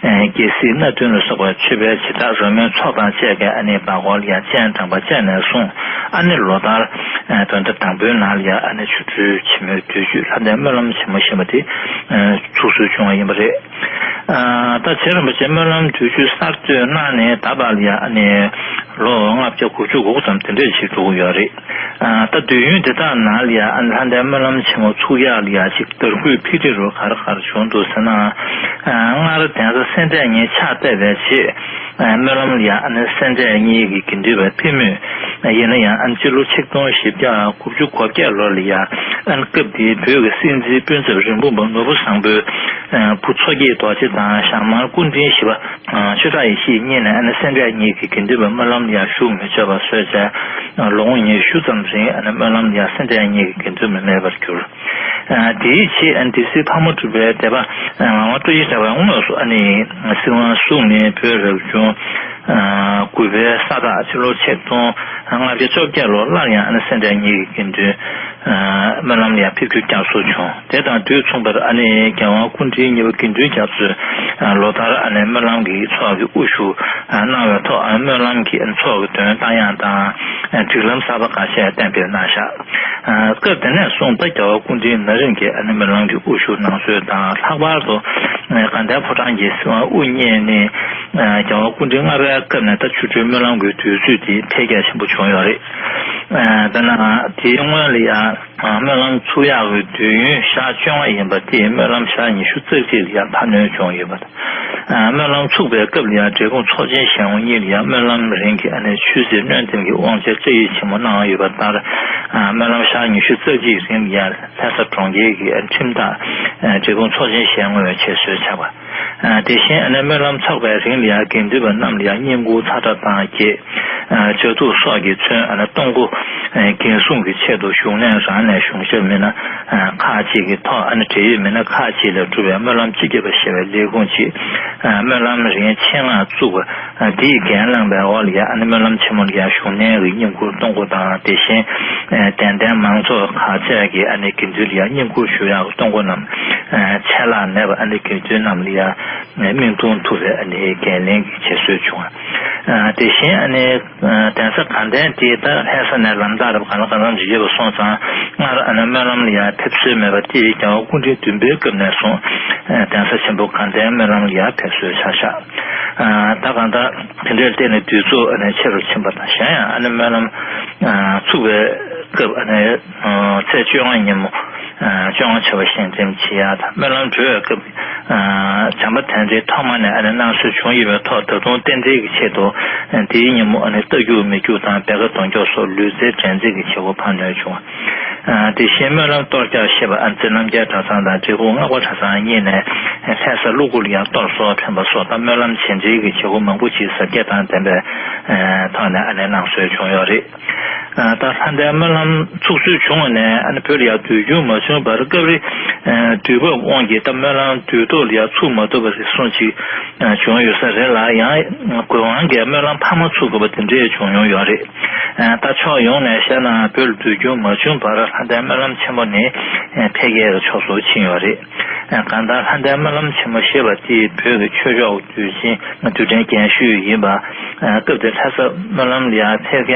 ཨ། རྒྱལ་སྲིད་སྣ་བདུན་ལ་སོགས་པ་མཆོད་པའི་བྱེ་བྲག་རོལ་མོའི་ཚོགས་དང་བཅས་པའི། ཨ་ནི་སྦ་སྐོར་ལ་ཡང་སྤྱན་དྲངས་པ་བཅས་ནས་བཟུང་། ཨ་ནི་ལོ་ལྟར། ཨ། བོད་ཟླ་དང་པོའི་ནང་ལ་ཡང་། ཨ་ནི་ཆོ་འཕྲུལ་ཆེན་མོའི་དུས་མཆོད་ལྷ་ལྡན་སྨོན་ལམ་ཆེན་མོ་ཞེས་པ་དེ། ཨ། ཚུགས་སྲོལ་བྱུང་བ་ཡིན་པ་རེད། ད་རྗེ་རིན་པོ་ཆེ་སྨོན་ལམ་དུས་མཆོད་གསར་གཏོད་གནང་ནས་ད་བར་ལ་ཡ་ཨ་ནི་ལོ་ལྔ་བརྒྱ་དགུ་བཅུ་གོ་དགུ་ཙམ་དེ་འདྲས་ཅིག་འགྲོ་གི་ཡོད་རེད། ད་དུས་ཡུན་དེ་དག་ནང་ལ་ཡ་ཨ་ནི་ལྷ་ལྡན་སྨོན་ལམ་ཆེན་མོ་ཚུགས་ཡག་ལ་ཡ་ཅིག་དར་རྒུད་འཕེལ་འགྲིབ་རུ་ག་རེ་ག་རེ་བྱུང་འདུག་ཟེར་ན། སྔར་གདན་ས་སེ་འབྲས་གཉིས་ཕྱག་བཏབ་པའི་རྗེས། སྨོན་ལམ་ལ་ཡ་ཨ་ནི་སེ་འབྲས་གཉིས་ཀྱི་དགེ་འདུན་པ་ཕེབས་མུས་ཡིན་ན་ཡང་ཨ་ནི་སྤྱི་ལོ་ཆིག་སྟོང་བཞི་བརྒྱ་དགུ་བཅུ་གོ་བརྒྱད་ལོ་ལ་ཡ་ཨ་ནི་སྐབས་དེའི་བོད་ཀྱི་སྲིད་འཛིན་སྤུན་ཚབ་རིན་སྤུངས་པ་ནོར་བུ་བཟང་པོའི་བུ་མཚོ་སྐྱེས་རྡོ་རྗེ་དང་ཞྭ་དམར་སྐུ་ཕྲེང་བཞི་པ་ཆོས་གྲགས་ཡེ་ཤེས་གཉིས་ནས་ཨ་ནི་སེ་འབྲས་གཉིས་ཀྱི་དགེ་འདུན་པ་སྨོན་ལམ་ལ་ཡ་ཞུགས་མི་ཆོག་པ་བཟོས་བྱས། ལོ་ངོ་ཉི་ཤུ་ཙམ་རིང་ཨ་ནི་སྨོན་ལམ་ལ་ཡ་སེ་འབྲས་གཉིས་ཀྱི་དགེ་འདུན་པ་མེད་པར་གྱུར། དེའི་རྗེས་སྡེ་སྲིད་ཕག་མོ་གྲུ་པའི་སྡེ་པ་ངག་དབང་སྤྲོ་སྐྱིད་གྲགས་པས་དངོས་སུ་ཨ་ནི་སྲིད་དབང་བཟུང་ནས་བོད་རབ་བྱུང་དགུ་པའི་ས་སྟག་ཕྱི་ལོ་ཆིག་སྟོང་ལྔ་བརྒྱ་བཅོ་བརྒྱད་ལོར་སླར་ཡང་ཨ་ནི་སེ་འབྲས་གཉིས་ཀྱི་དགེ་འདུན་སྨོན་ལམ་ལ་ཡང་ཕེབས་རྒྱུ་བསྐྱར་གསོ་བྱུང་། དེ་དང་དུས་མཚུངས་པར་ཨ་ནི་རྒྱལ་དབང་སྐུ་ཕྲེང་གཉིས་པ་དགེ་འདུན་རྒྱ་མཚོས་ལོ་ལྟར་ཨ་ནི་སྨོན་ལམ་གྱི་ཚོགས་ཀྱི་དབུ་བཞུགས་གནང་བའི་ཐོག་ཨ་ནི་སྨོན་ལམ་གྱི་ཚོགས་ཀྱི་དོན་བསྟན་ཡག་དང་སྒྲིག་ལམ་གསར་པ་ཁ་ཤས་གཏན་འབེབས་གནང་བཞག་སྐབས་དེ་ནས་བཟུང་ད་རྒྱལ་བ་སྐུ་ཕྲེང་ན་རིམ་གྱིས་ཨ་ནི་སྨོན་ལམ་གྱི་དབུ་བཞུགས་གནང་སྲོལ་དང་། ལྷག་པར་དུ་དགའ་ལྡན་ཕོ་བྲང་གི་སྲིད་དབང་དབུ་བརྙེས་ནས་རྒྱལ་བ་སྐུ་ཕྲེང་ལྔ་པའི་སྐབས་ནས་ད་ཆོ་འཕྲུལ་སྨོན་ལམ་གྱི་དུས་ཚོད་དེ་འཕེལ་རྒྱས་ཆེན་པོ་བྱུང་ཡོད་རེད། དཔེར་ན་དེའི་སྔོན་ལ་ཡང་སྨོན་ལམ་ཚུགས་ཡག་གི་དུས་ཡུན་ཞག་བཅོ་ལྔ་ཡིན་པ་དེ་སྨོན་ལམ་ཞག་ཉི་ཤུ་རྩ་གཅིག་ལ་ཡང་འཕར་སྣོན་བྱུང་ཡོད་པ་དང་། སྨོན་ལམ་ཚུགས་པའི་སྐབས་ལ་ཡང་འབྲས་སྤུངས་ཚོགས་ཆེན་ཞལ་ངོ་གཉིས་ལ་ཡང་སྨོན་ལམ་རིང་གི་ཨ་ནི་ཆོས་སྲིད་སྣོད་ལྡན་གྱི་དབང་ཆེན་བཅའ་ཡིག་ཆེན་མོ་གནང་ཡོད་པ་ལྟར། སྨོན་ལམ་ཞག་ཉི་ཤུ་རྩ་གཅིག་རིང་ལ་ཡང་ལྷ་ས་གྲོང་ཁྱེར་གྱི་ཁྲིམས་ཐག་འབྲས་སྤུངས་ཚོགས་ཆེན་ཞལ་ངོ་བའི་ཆེད་སྲོལ་ཆགས་པ། དེ་བཞིན་ཨ་ནི་སྨོན་ལམ་ཚོགས་པའི་རིང་ལ་ཡང་དགེ་འདུན་པ་རྣམས་ལ་ཡང་བསྙེན་བཀུར་ཚ་དྲག་དང་བཅས། བཅའ་ཐུབ་སོགས་ཀྱིས་མཚོན་ཨ་ནི་གཏོང་སྒོ་འགན་སྲུང་གི་ཆེད་དུ་བཞུགས་གནས་རང་ནས་གཞུང་ཞབས་མི་སྣ་ཁག་ཅིག་གི་ཐོག་ཨ་ནི་འབྲེལ་ཡོད་མི་སྣ་ཁག་ཅིག་ལས་གྲུབ་པའི་སྨོན་ལམ་སྤྱི་ཁྱབ་པ་ཞེས་པའི་ལས་ཁུངས་ཅིག་སྨོན་ལམ་རིང་ཆེད་མངགས་བཙུགས་པ། དེས་འགན་བླངས་པའི་འོག་ལ་ཡང་ཨ་ནི་སྨོན་ལམ་ཆེན་མོ་ལ་ཡང་བཞུགས་གནས་ཀྱི་བསྙེན་བཀུར་གཏོང་སྒོ་དང་། དེ་བཞིན་དད་ལྡན་མང་ཚོགས་ག་ཚད་ཀྱིས་ཨ་ནི་དགེ་འདུན་ལ་ཡང་བསྙེན་བཀུར་ཞུ་ཡག་གི་གཏོང་སྒོ་རྣམས་ཆད་ལྷག་མེད་པར་ཨ་ནི་དགེ་འདུན་རྣམས་ལ་ཡང་སྨིན་གཏོང་ཐུབ་པའི་ཨ་ནི་འགན་ལེན་གྱི་བྱེད་སྲོལ་བྱུང་བ། དེ་བཞིན་ཨ་ནི་གདན་ས་དགའ་ལྡན་དེ་ད་ལྷ་ས་ནས་ལམ་ཐག་རེ་གང་ལ་གང་འཚམ་ཅིག་ཡོད་པ་སོང་ཙང་སྔར་ཨ་ནི་སྨོན་ལམ་ལ་ཡང་ཕེབས་སྲོལ་མེད་པ་དེ་རྒྱལ་བ་སྐུ་ཕྲེང་བདུན་པའི་སྐབས་ནས་བཟུང་གདན་ས་ཆེན་པོ་དགའ་ལྡན་སྨོན་ལམ་ལ་ཡང་ཕེབས་སྲོལ་ཆགས་བཞག་ད་གང་ལྟར་དེ་འདྲར་བརྟེན་ནས་དུས་ཚོད་ཨ་ནི་ཆེ་རུ་ཕྱིན་པ་དང་། གཞན་ཡང་ཨ་ནི་སྨོན་ལམ་ཚུགས་པའི་སྐབས་ཨ་ནི་ཚེས་བཅོ་ལྔ་ཉིན་མོ་བཅོ་ལྔ་བྱེ་བ་ཞལ་འཛོམས་བྱེད་ཡག་དང་། སྨོན་ལམ་གྲོལ་བའི་སྐབས་བྱམས་པ་དོན་ལྡན་ཐོག་མ་ནས་ཨ་ནི་གནང་སྲོལ་བྱུང་ཡོད་པའི་ཐོག་ད་དུང་རྟེན་འབྲེལ་གྱི་ཆེད་དུ་དེའི་ཉིན་མོ་ཨ་ནི་རྟ་རྒྱུག་མི་རྒྱུག་དང་བེ་ཀ་གདོང་རྒྱོག་སོགས་ལུས་རྩལ་འགྲན་རྩོད་ཀྱི་བྱེད་སྒོ་འཕར་སྣོན་བྱུང་བ། དེ་བཞིན་སྨོན་ལམ་གཏོར་རྒྱག་ཞེས་པ་ཨ་ནི་རྩེ་རྣམ་རྒྱལ་གྲྭ་ཚང་དང་འབྲས་སྤུངས་སྔགས་པ་གྲྭ་ཚང་གཉིས་ནས་ལྷ་ས་ཀླུ་སྒོ་ལ་ཡང་གཏོར་ཟོར་འཕེན་པ་སོགས་དང་སྨོན་ལམ་རྗེས་འབྲེལ་གྱི་བྱེད་སྒོ་མང་པོ་ཅིག་གཟབ་རྒྱས་དང་ལྡན་པའི་ཐོག་ནས་ཨ་ནི་གནང་སྲོལ་བྱུང་ཡོད་རེད། ད་ལྷ་ལྡན་སྨོན་ལམ་ཚུགས་སྲོལ་བྱུང་བ་ནས་ཨ་ནི་བོད་ལ་ཡང་དུས་འགྱུར་མ་བྱུང་བར་སྐབས་རེ་དུས་བབ་དབང་གིས་ད་སྨོན་ལམ་དུས་ཐོག་ལ་ཡང་ཚུགས་མ་ཐུབ་པ་རེ་ཟུང་ཅིག་བྱུང་ཡོད་ས་རེད་ལ། ཡང་དགོས་དབང་གིས་སྨོན་ལམ་འཕར་མ་ཚུགས་དགོས་པ་དེ་འདྲས་བྱུང་མྱོང་ཡོད་རེད། ད་ཕྱོགས་ཡོངས་ནས་བཤད་ན་བོད་ལ་དུས་འགྱུར་མ་བྱུང་བར་ལྷ་ལྡན་སྨོན་ལམ་ཆེན་མོ་ནི་འཕེལ་རྒྱས་ཀྱི་ཕྱོགས་སུ་ཕྱིན་ཡོད་རེད། གང་ལྟར་ལྷ་ལྡན་སྨོན་ལམ་ཆེན་མོ་ཞེས་པ་དེ་བོད་ཀྱི་ཆོས་ཕྱོགས་དུས་ཆེན་དུས་དྲན་རྒྱན་ཤོས་ཡིན་པ། སྐབས་དེར་ལྷ་ས་སྨོན་ལམ་ལ་ཡང་ཕེབས་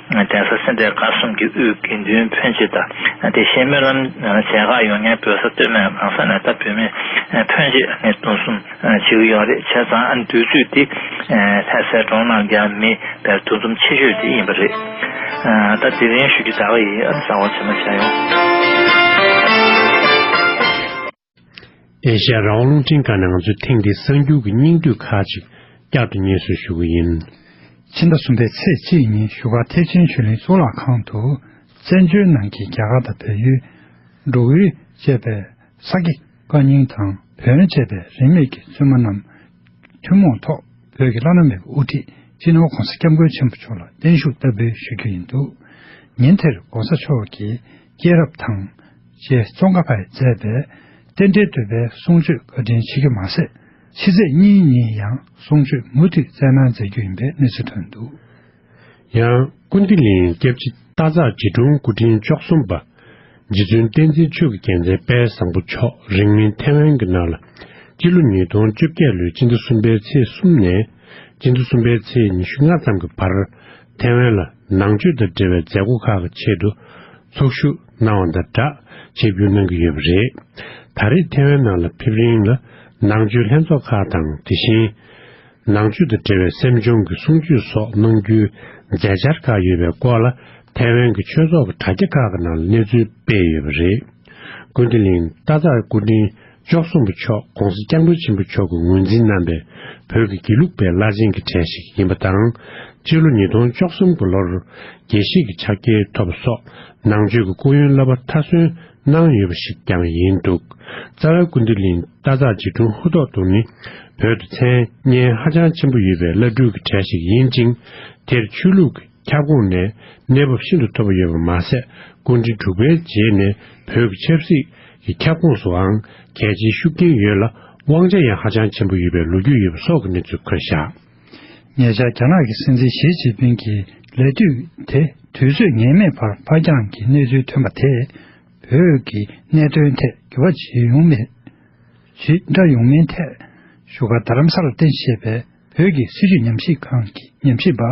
མཁན་གདན་ས་སེ་འབྲས་དགའ་གསུམ་གྱི་དབུས་དགེ་འདུན་ཕོན་ཆེ་དང་། དེ་བཞིན་སྨོན་ལམ་མཇལ་ཁ་ཡོང་མཁན་བོད་ས་སྟོད་སྨད་གང་ས་ནས་ད་བོད་མི་ཕོན་ཆེ་འདུ་འཛོམས་བྱེད་ཀྱི་ཡོད་རེད། བྱས་ཙང་དུས་ཚོད་འདི་ལྷ་སའི་གྲོང་ནང་ལ་ཡང་མི་དཔེ་འདུ་འཛོམས་ཆེ་ཤོས་དེ་ཡིན་པ་རེད། ད་དེ་རིང་ཞུ་རྒྱུ་ད་ག་ཡིན། གསན་པ་ཚང་མ་མཇལ་ཡོང་། ཨེ་ཤ་ཡ་རང་དབང་རླུང་འཕྲིན་ཁང་ནས་ང་ཚོས་ཐེངས་འདིའི་གསར་འགྱུར་གྱི་སྙིང་བསྡུས་ཁག་ཅིག་བསྐྱར་དུ་སྙན་སེང་ཞུ་གི་ཡིན། ཕྱི་ཟླ་གསུམ་པའི་ཚེས་གཅིག་ཉིན་བཞུགས་སྒར་ཐེག་ཆེན་ཆོས་གླིང་གཙུག་ལག་ཁང་དུ་བཙན་བྱོལ་ནང་གི་རྒྱ་གར་དང་བལ་ཡུལ། འབྲུག་ཡུལ་བཅས་པའི་ས་དགེ་བཀའ་རྙིང་དང་བོན་བཅས་པའི་རིས་མེད་ཀྱི་བཙུན་མ་རྣམས་ཐུན་མོང་ཐོག་བོད་ཀྱི་བླ་ན་མེད་པའི་དབུ་ཁྲིད་སྤྱི་ནོར་༸གོང་ས་༸སྐྱབས་མགོན་ཆེན་པོ་མཆོག་ལ་བརྟན་བཞུགས་བསྟར་འབུལ་ཞུ་རྒྱུ་ཡིན་འདུག་ཉིན་དེར་༸གོང་ས་མཆོག་གིས་སྐྱེས་རབས་དང་། ཅེས་ཙོང་ཁ་པའི་མཛད་པའི་རྟེན་འབྲེལ་བསྟོད་པའི་གསུང་ཆོས་བཀའ་དྲིན་ཆེ་གེ་མ་ཟད། ཕྱི་ཚེས་གཉིས་ཉིན་ཡང་གསུང་ཆོས་མུ་མཐུད་སྩལ་གནང་མཛད་རྒྱུ་ཡིན་པའི་གནས་ཚུལ་ཐོན་འདུག་ཡང་ཀུན་བདེ་གླིང་སྐྱབས་རྗེ་སྟག་འཚེར་རྗེ་དྲུང་སྐུ་ཕྲེང་བཅུ་གསུམ་པ་རྗེ་བཙུན་བསྟན་འཛིན་ཆོས་ཀྱི་རྒྱལ་མཚན་དཔལ་བཟང་པོ་མཆོག་རིང་མིན་ཐེ་ཝན་གྱི་ནང་ལ་སྤྱི་ལོ་ཉིས་སྟོང་བཅོ་བརྒྱད་ལོའི་སྤྱི་ཟླ་གསུམ་པའི་ཚེས་གསུམ་ནས་སྤྱི་ཟླ་གསུམ་པའི་ཚེས་ཉི་ཤུ་ལྔ་ཙམ་གྱི་བར་ཐེ་ཝན་ལ་ནང་ཆོས་དང་འབྲེལ་བའི་མཛད་སྒོ་ཁག་གི་ཆེད་དུ་ཚོགས་ཞུགས་གནང་བ་དང་སྦྲགས་ཆིབས་བསྒྱུར་གནང་གི་ཡོད་པ་རེད། ད་རེས་ཐེ་ཝན་ནང་ལ་ཕེབས་རིང་ལ་ ནང་ཆོས་ལྷན་ཚོགས་ཁག་དང་། དེ་བཞིན་ནང་ཆོས་དང་འབྲེལ་བའི་སེམས་སྦྱོང་གི་གསུང་ཆོས་སོགས་གནང་རྒྱུའི་མཛད་འཆར་ཁག་ཡོད་པའི་སྐོར་ལ། ཐའེ་ཝན་གྱི་ཆོས་ཚོགས་ཀྱི་དྲ་རྒྱ་ཁག་གི་ནང་ལ་གནས་ཚུལ་སྤེལ་ཡོད་པ་རེད། ཀུན་བདེ་གླིང་སྟག་བྲག་སྐུ་ཕྲེང་བཅུ་གསུམ་པ་མཆོག་༧གོང་ས་༧སྐྱབས་མགོན་ཆེན་པོ་མཆོག་གིས་ངོས་འཛིན་གནང་པའི་བོད་ཀྱི་དགེ་ལུགས་པའི་བླ་ཆེན་གྱི་གྲས་ཤིག་ཡིན་པ་དང་། སྤྱི་ལོ་ཉིས་སྟོང་བཅུ་གསུམ་གྱི་ལོར་དགེ་བཤེས་ཀྱི་ཕྱག་འཁྱེར་ཐོབ་པ་སོགས་ནང་ཆོས་ཀྱི་སྐུ་ཡོན་བསླབ་པ་མཐར་སོན་གནང་ཡོད་པ་ཞིག་ཀྱང་ཡིན་འདུག་རྩ་བའི་ཀུན་བདེ་གླིང་སྟག་བྲག་རྗེ་དྲུང་ཧུ་ཐོག་ཏུ་ནི། བོད་དུ་མཚན་སྙན་ཧ་ཅང་ཆེན་པོ་ཡོད་པའི་བླ་སྤྲུལ་གྱི་གྲས་ཤིག་ཡིན་ཅིང་། དེར་ཆོས་ལུགས་ཀྱི་ཁྱབ་ཁོངས་ནས་གནས་བབ་ཤིན་ཏུ་མཐོ་པོ་ཡོད་པ་མ་ཟད། སྐུ་ཕྲེང་དྲུག་པའི་རྗེས་ནས་བོད་ཀྱི་ཆབ་སྲིད་ཀྱི་ཁྱབ་ཁོངས་སུའང་གལ་ཆེའི་ཤུགས་རྐྱེན་ཡོད་ལ། དབང་ཆ་ཡང་ཧ་ཅང་ཆེན་པོ་ཡོད་པའི་ལོ་རྒྱུས་ཡོད་པ་སོགས་ཀྱི་གནས་ཚུལ་འཁོད་བཞག་ཉེ་ཆར་རྒྱ་ནག་གི་སྲིད་འཛིན་ཞི་ཅིན་ཕིང་གི་ལས་དུས་དེ་དུས་ཚོད་ངེས་མེད་བར་ཕར་འགྱངས་ཀྱི་གནས་ཚུལ་ཐོན་པ་དེས། བོད་ཀྱི་གནད་དོན་ཐད་འགྱུར་བ་ཞིག་ཡོང་མེད། ཞིག་འདྲ་ཡོང་མིན་ཐད། བཞུགས་སྒར་རྡ་རམ་ས་ལར་རྟེན་གཞི་བྱས་པའི་བོད་ཀྱི་སྲིད་བྱུས་ཉམས་ཞིབ་ཁང་གི་ཉམས་ཞིབ་པ་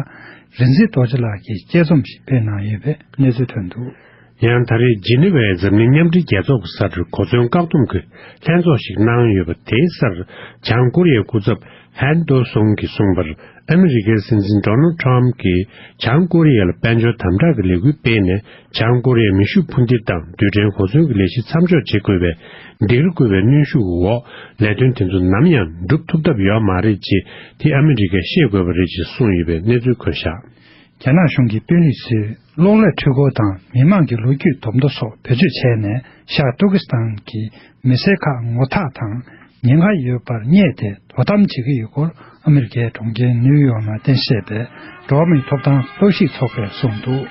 རིག་འཛིན་རྡོ་རྗེ་ལགས་ཀྱིས་དཔྱད་རྩོམ་ཞིག་སྤེལ་གནང་ཡོད་པའི་གནས་ཚུལ་ཐོན་འདུག་ཡང་ད་རེས་ཇི་ནི་ཝའི་འཛམ་གླིང་མཉམ་འབྲེལ་རྒྱལ་ཚོགས་ཀྱི་སར་གོ་མཚོན་བཀག་སྡོམ་གྱི་ལྷན་ཚོགས་ཤིག་གནང་ཡོད་པ་དེའི་སར། བྱང་ཀོ་རི་ཡའི་སྐུ་ཚབ་ཧན་ཏོ་སུང་གིས་གསུངས་པར། ཨ་མི་རི་ཀའི་སྲིད་འཛིན་ཌོ་ནལ་ཊམ་གྱིས་བྱང་ཀོ་རི་ཡ་ལ་དཔལ་འབྱོར་དམ་དྲག་གི་ལས་འགུལ་སྤེལ་ནས། བྱང་ཀོ་རི་ཡའི་མེ་ཤུགས་འཕུར་མདེལ་དང་རྡུལ་ཕྲན་གོ་མཚོན་གྱི་ལས་གཞི་མཚམས་འཇོག་བྱེད་དགོས་པའི་སྒྲིག་ར་བཀོད་པའི་གནོན་ཤུགས་འོག་ལས་དོན་དེ་ཚོ་ནམ་ཡང་འགྲུབ་ཐུབ་ཐབས་ཡོད་མ་རེད་ཅེས། དེ་ཨ་མི་རི་ཀས་ཤེས་དགོས་པ་རེད་ཅེས་གསུངས་ཡོད་པའི་གནས་ཚུལ་འཁོད་བཞག་རྒྱ་ནག་གཞུང་གི་དཔོན་རིགས་ཚོས་གློག་ཀླད་འཕྲུལ་འཁོར་དང་མི་མང་གི་ལོ་རྒྱུས་སྡོམ་ཐོ་སོགས་བེད་སྤྱོད་བྱས་ནས། ཤར་ཏུར་ཀི་སི་ཐན་གྱི་མི་སེར་ཁག་ངོ་ཐག་དང་ཉེན་ཁ་ཡོད་པར་བསྙད་དེ་དོ་དམ་བྱེད་ཀྱི་ཡོད་སྐོར། ཨ་མི་རི་ཀའི་གྲོང་ཁྱེར་ནིའུ་ཡོག་ནང་རྟེན་གཞི་བྱས་པའི་འགྲོ་བ་མིའི་ཐོབ་ཐང་གློག་ཤིག་ཚོགས་པས་གསུངས་འདུག་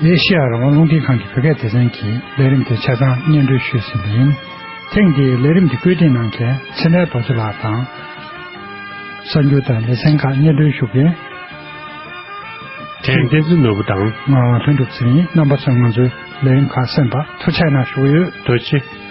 ཨེ་ཤེ་ཡ་རང་དབང་རླུང་འཕྲིན་ཁང་གི་བོད་སྐད་སྡེ་ཚན་གྱིས་ལས་རིམ་དེ་ཆ་ཚང་སྙན་སྒྲོན་ཞུས་ཟིན་པ་ཡིན། ཐེངས་འདིའི་ལས་རིམ་འདི་བཀོད་སྒྲིག་གནང་མཁན་ཚེ་བརྟན་རྡོ་རྗེ་ལགས་དང་། གསར་འགྱུར་དང་ལེ་ཚན་ཁག་སྙན་སྒྲོན་ཞུ་མཁན། ཕྲན་བསྟན་འཛིན་ནོར་བུ་དང་། ང་ལྷུན་གྲུབ་ཚེ་རིང་། རྣམ་པ་ཚོས་ང་ཚོའི་ལས་རིམ་ཁག་གསན་པར་ཐུགས་རྗེ་གནང་ཞུ་གི་ཡོད། ཐུགས་རྗེ་ཆེ།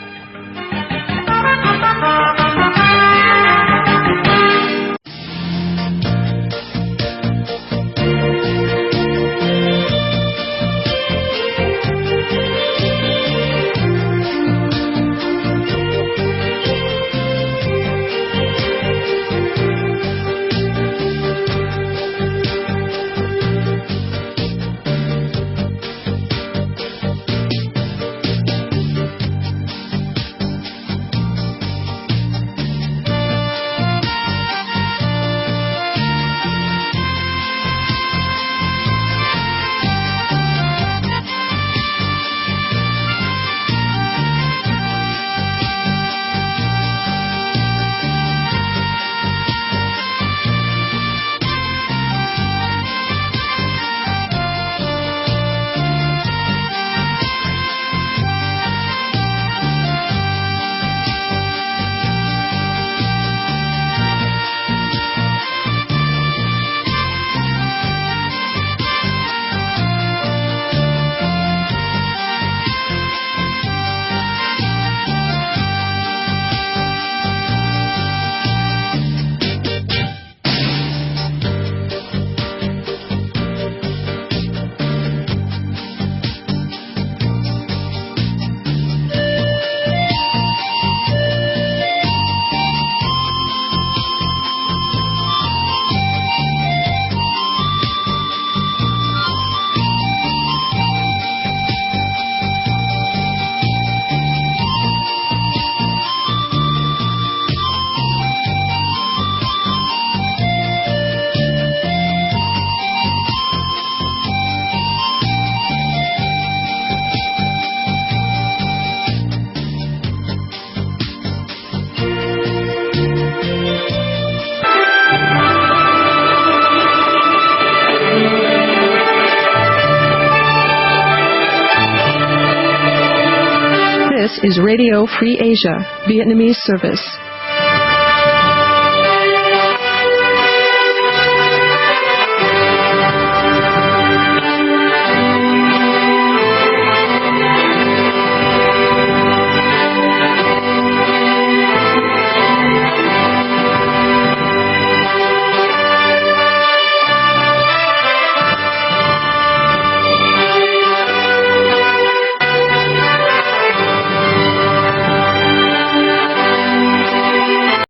This is Radio Free Asia, Vietnamese service.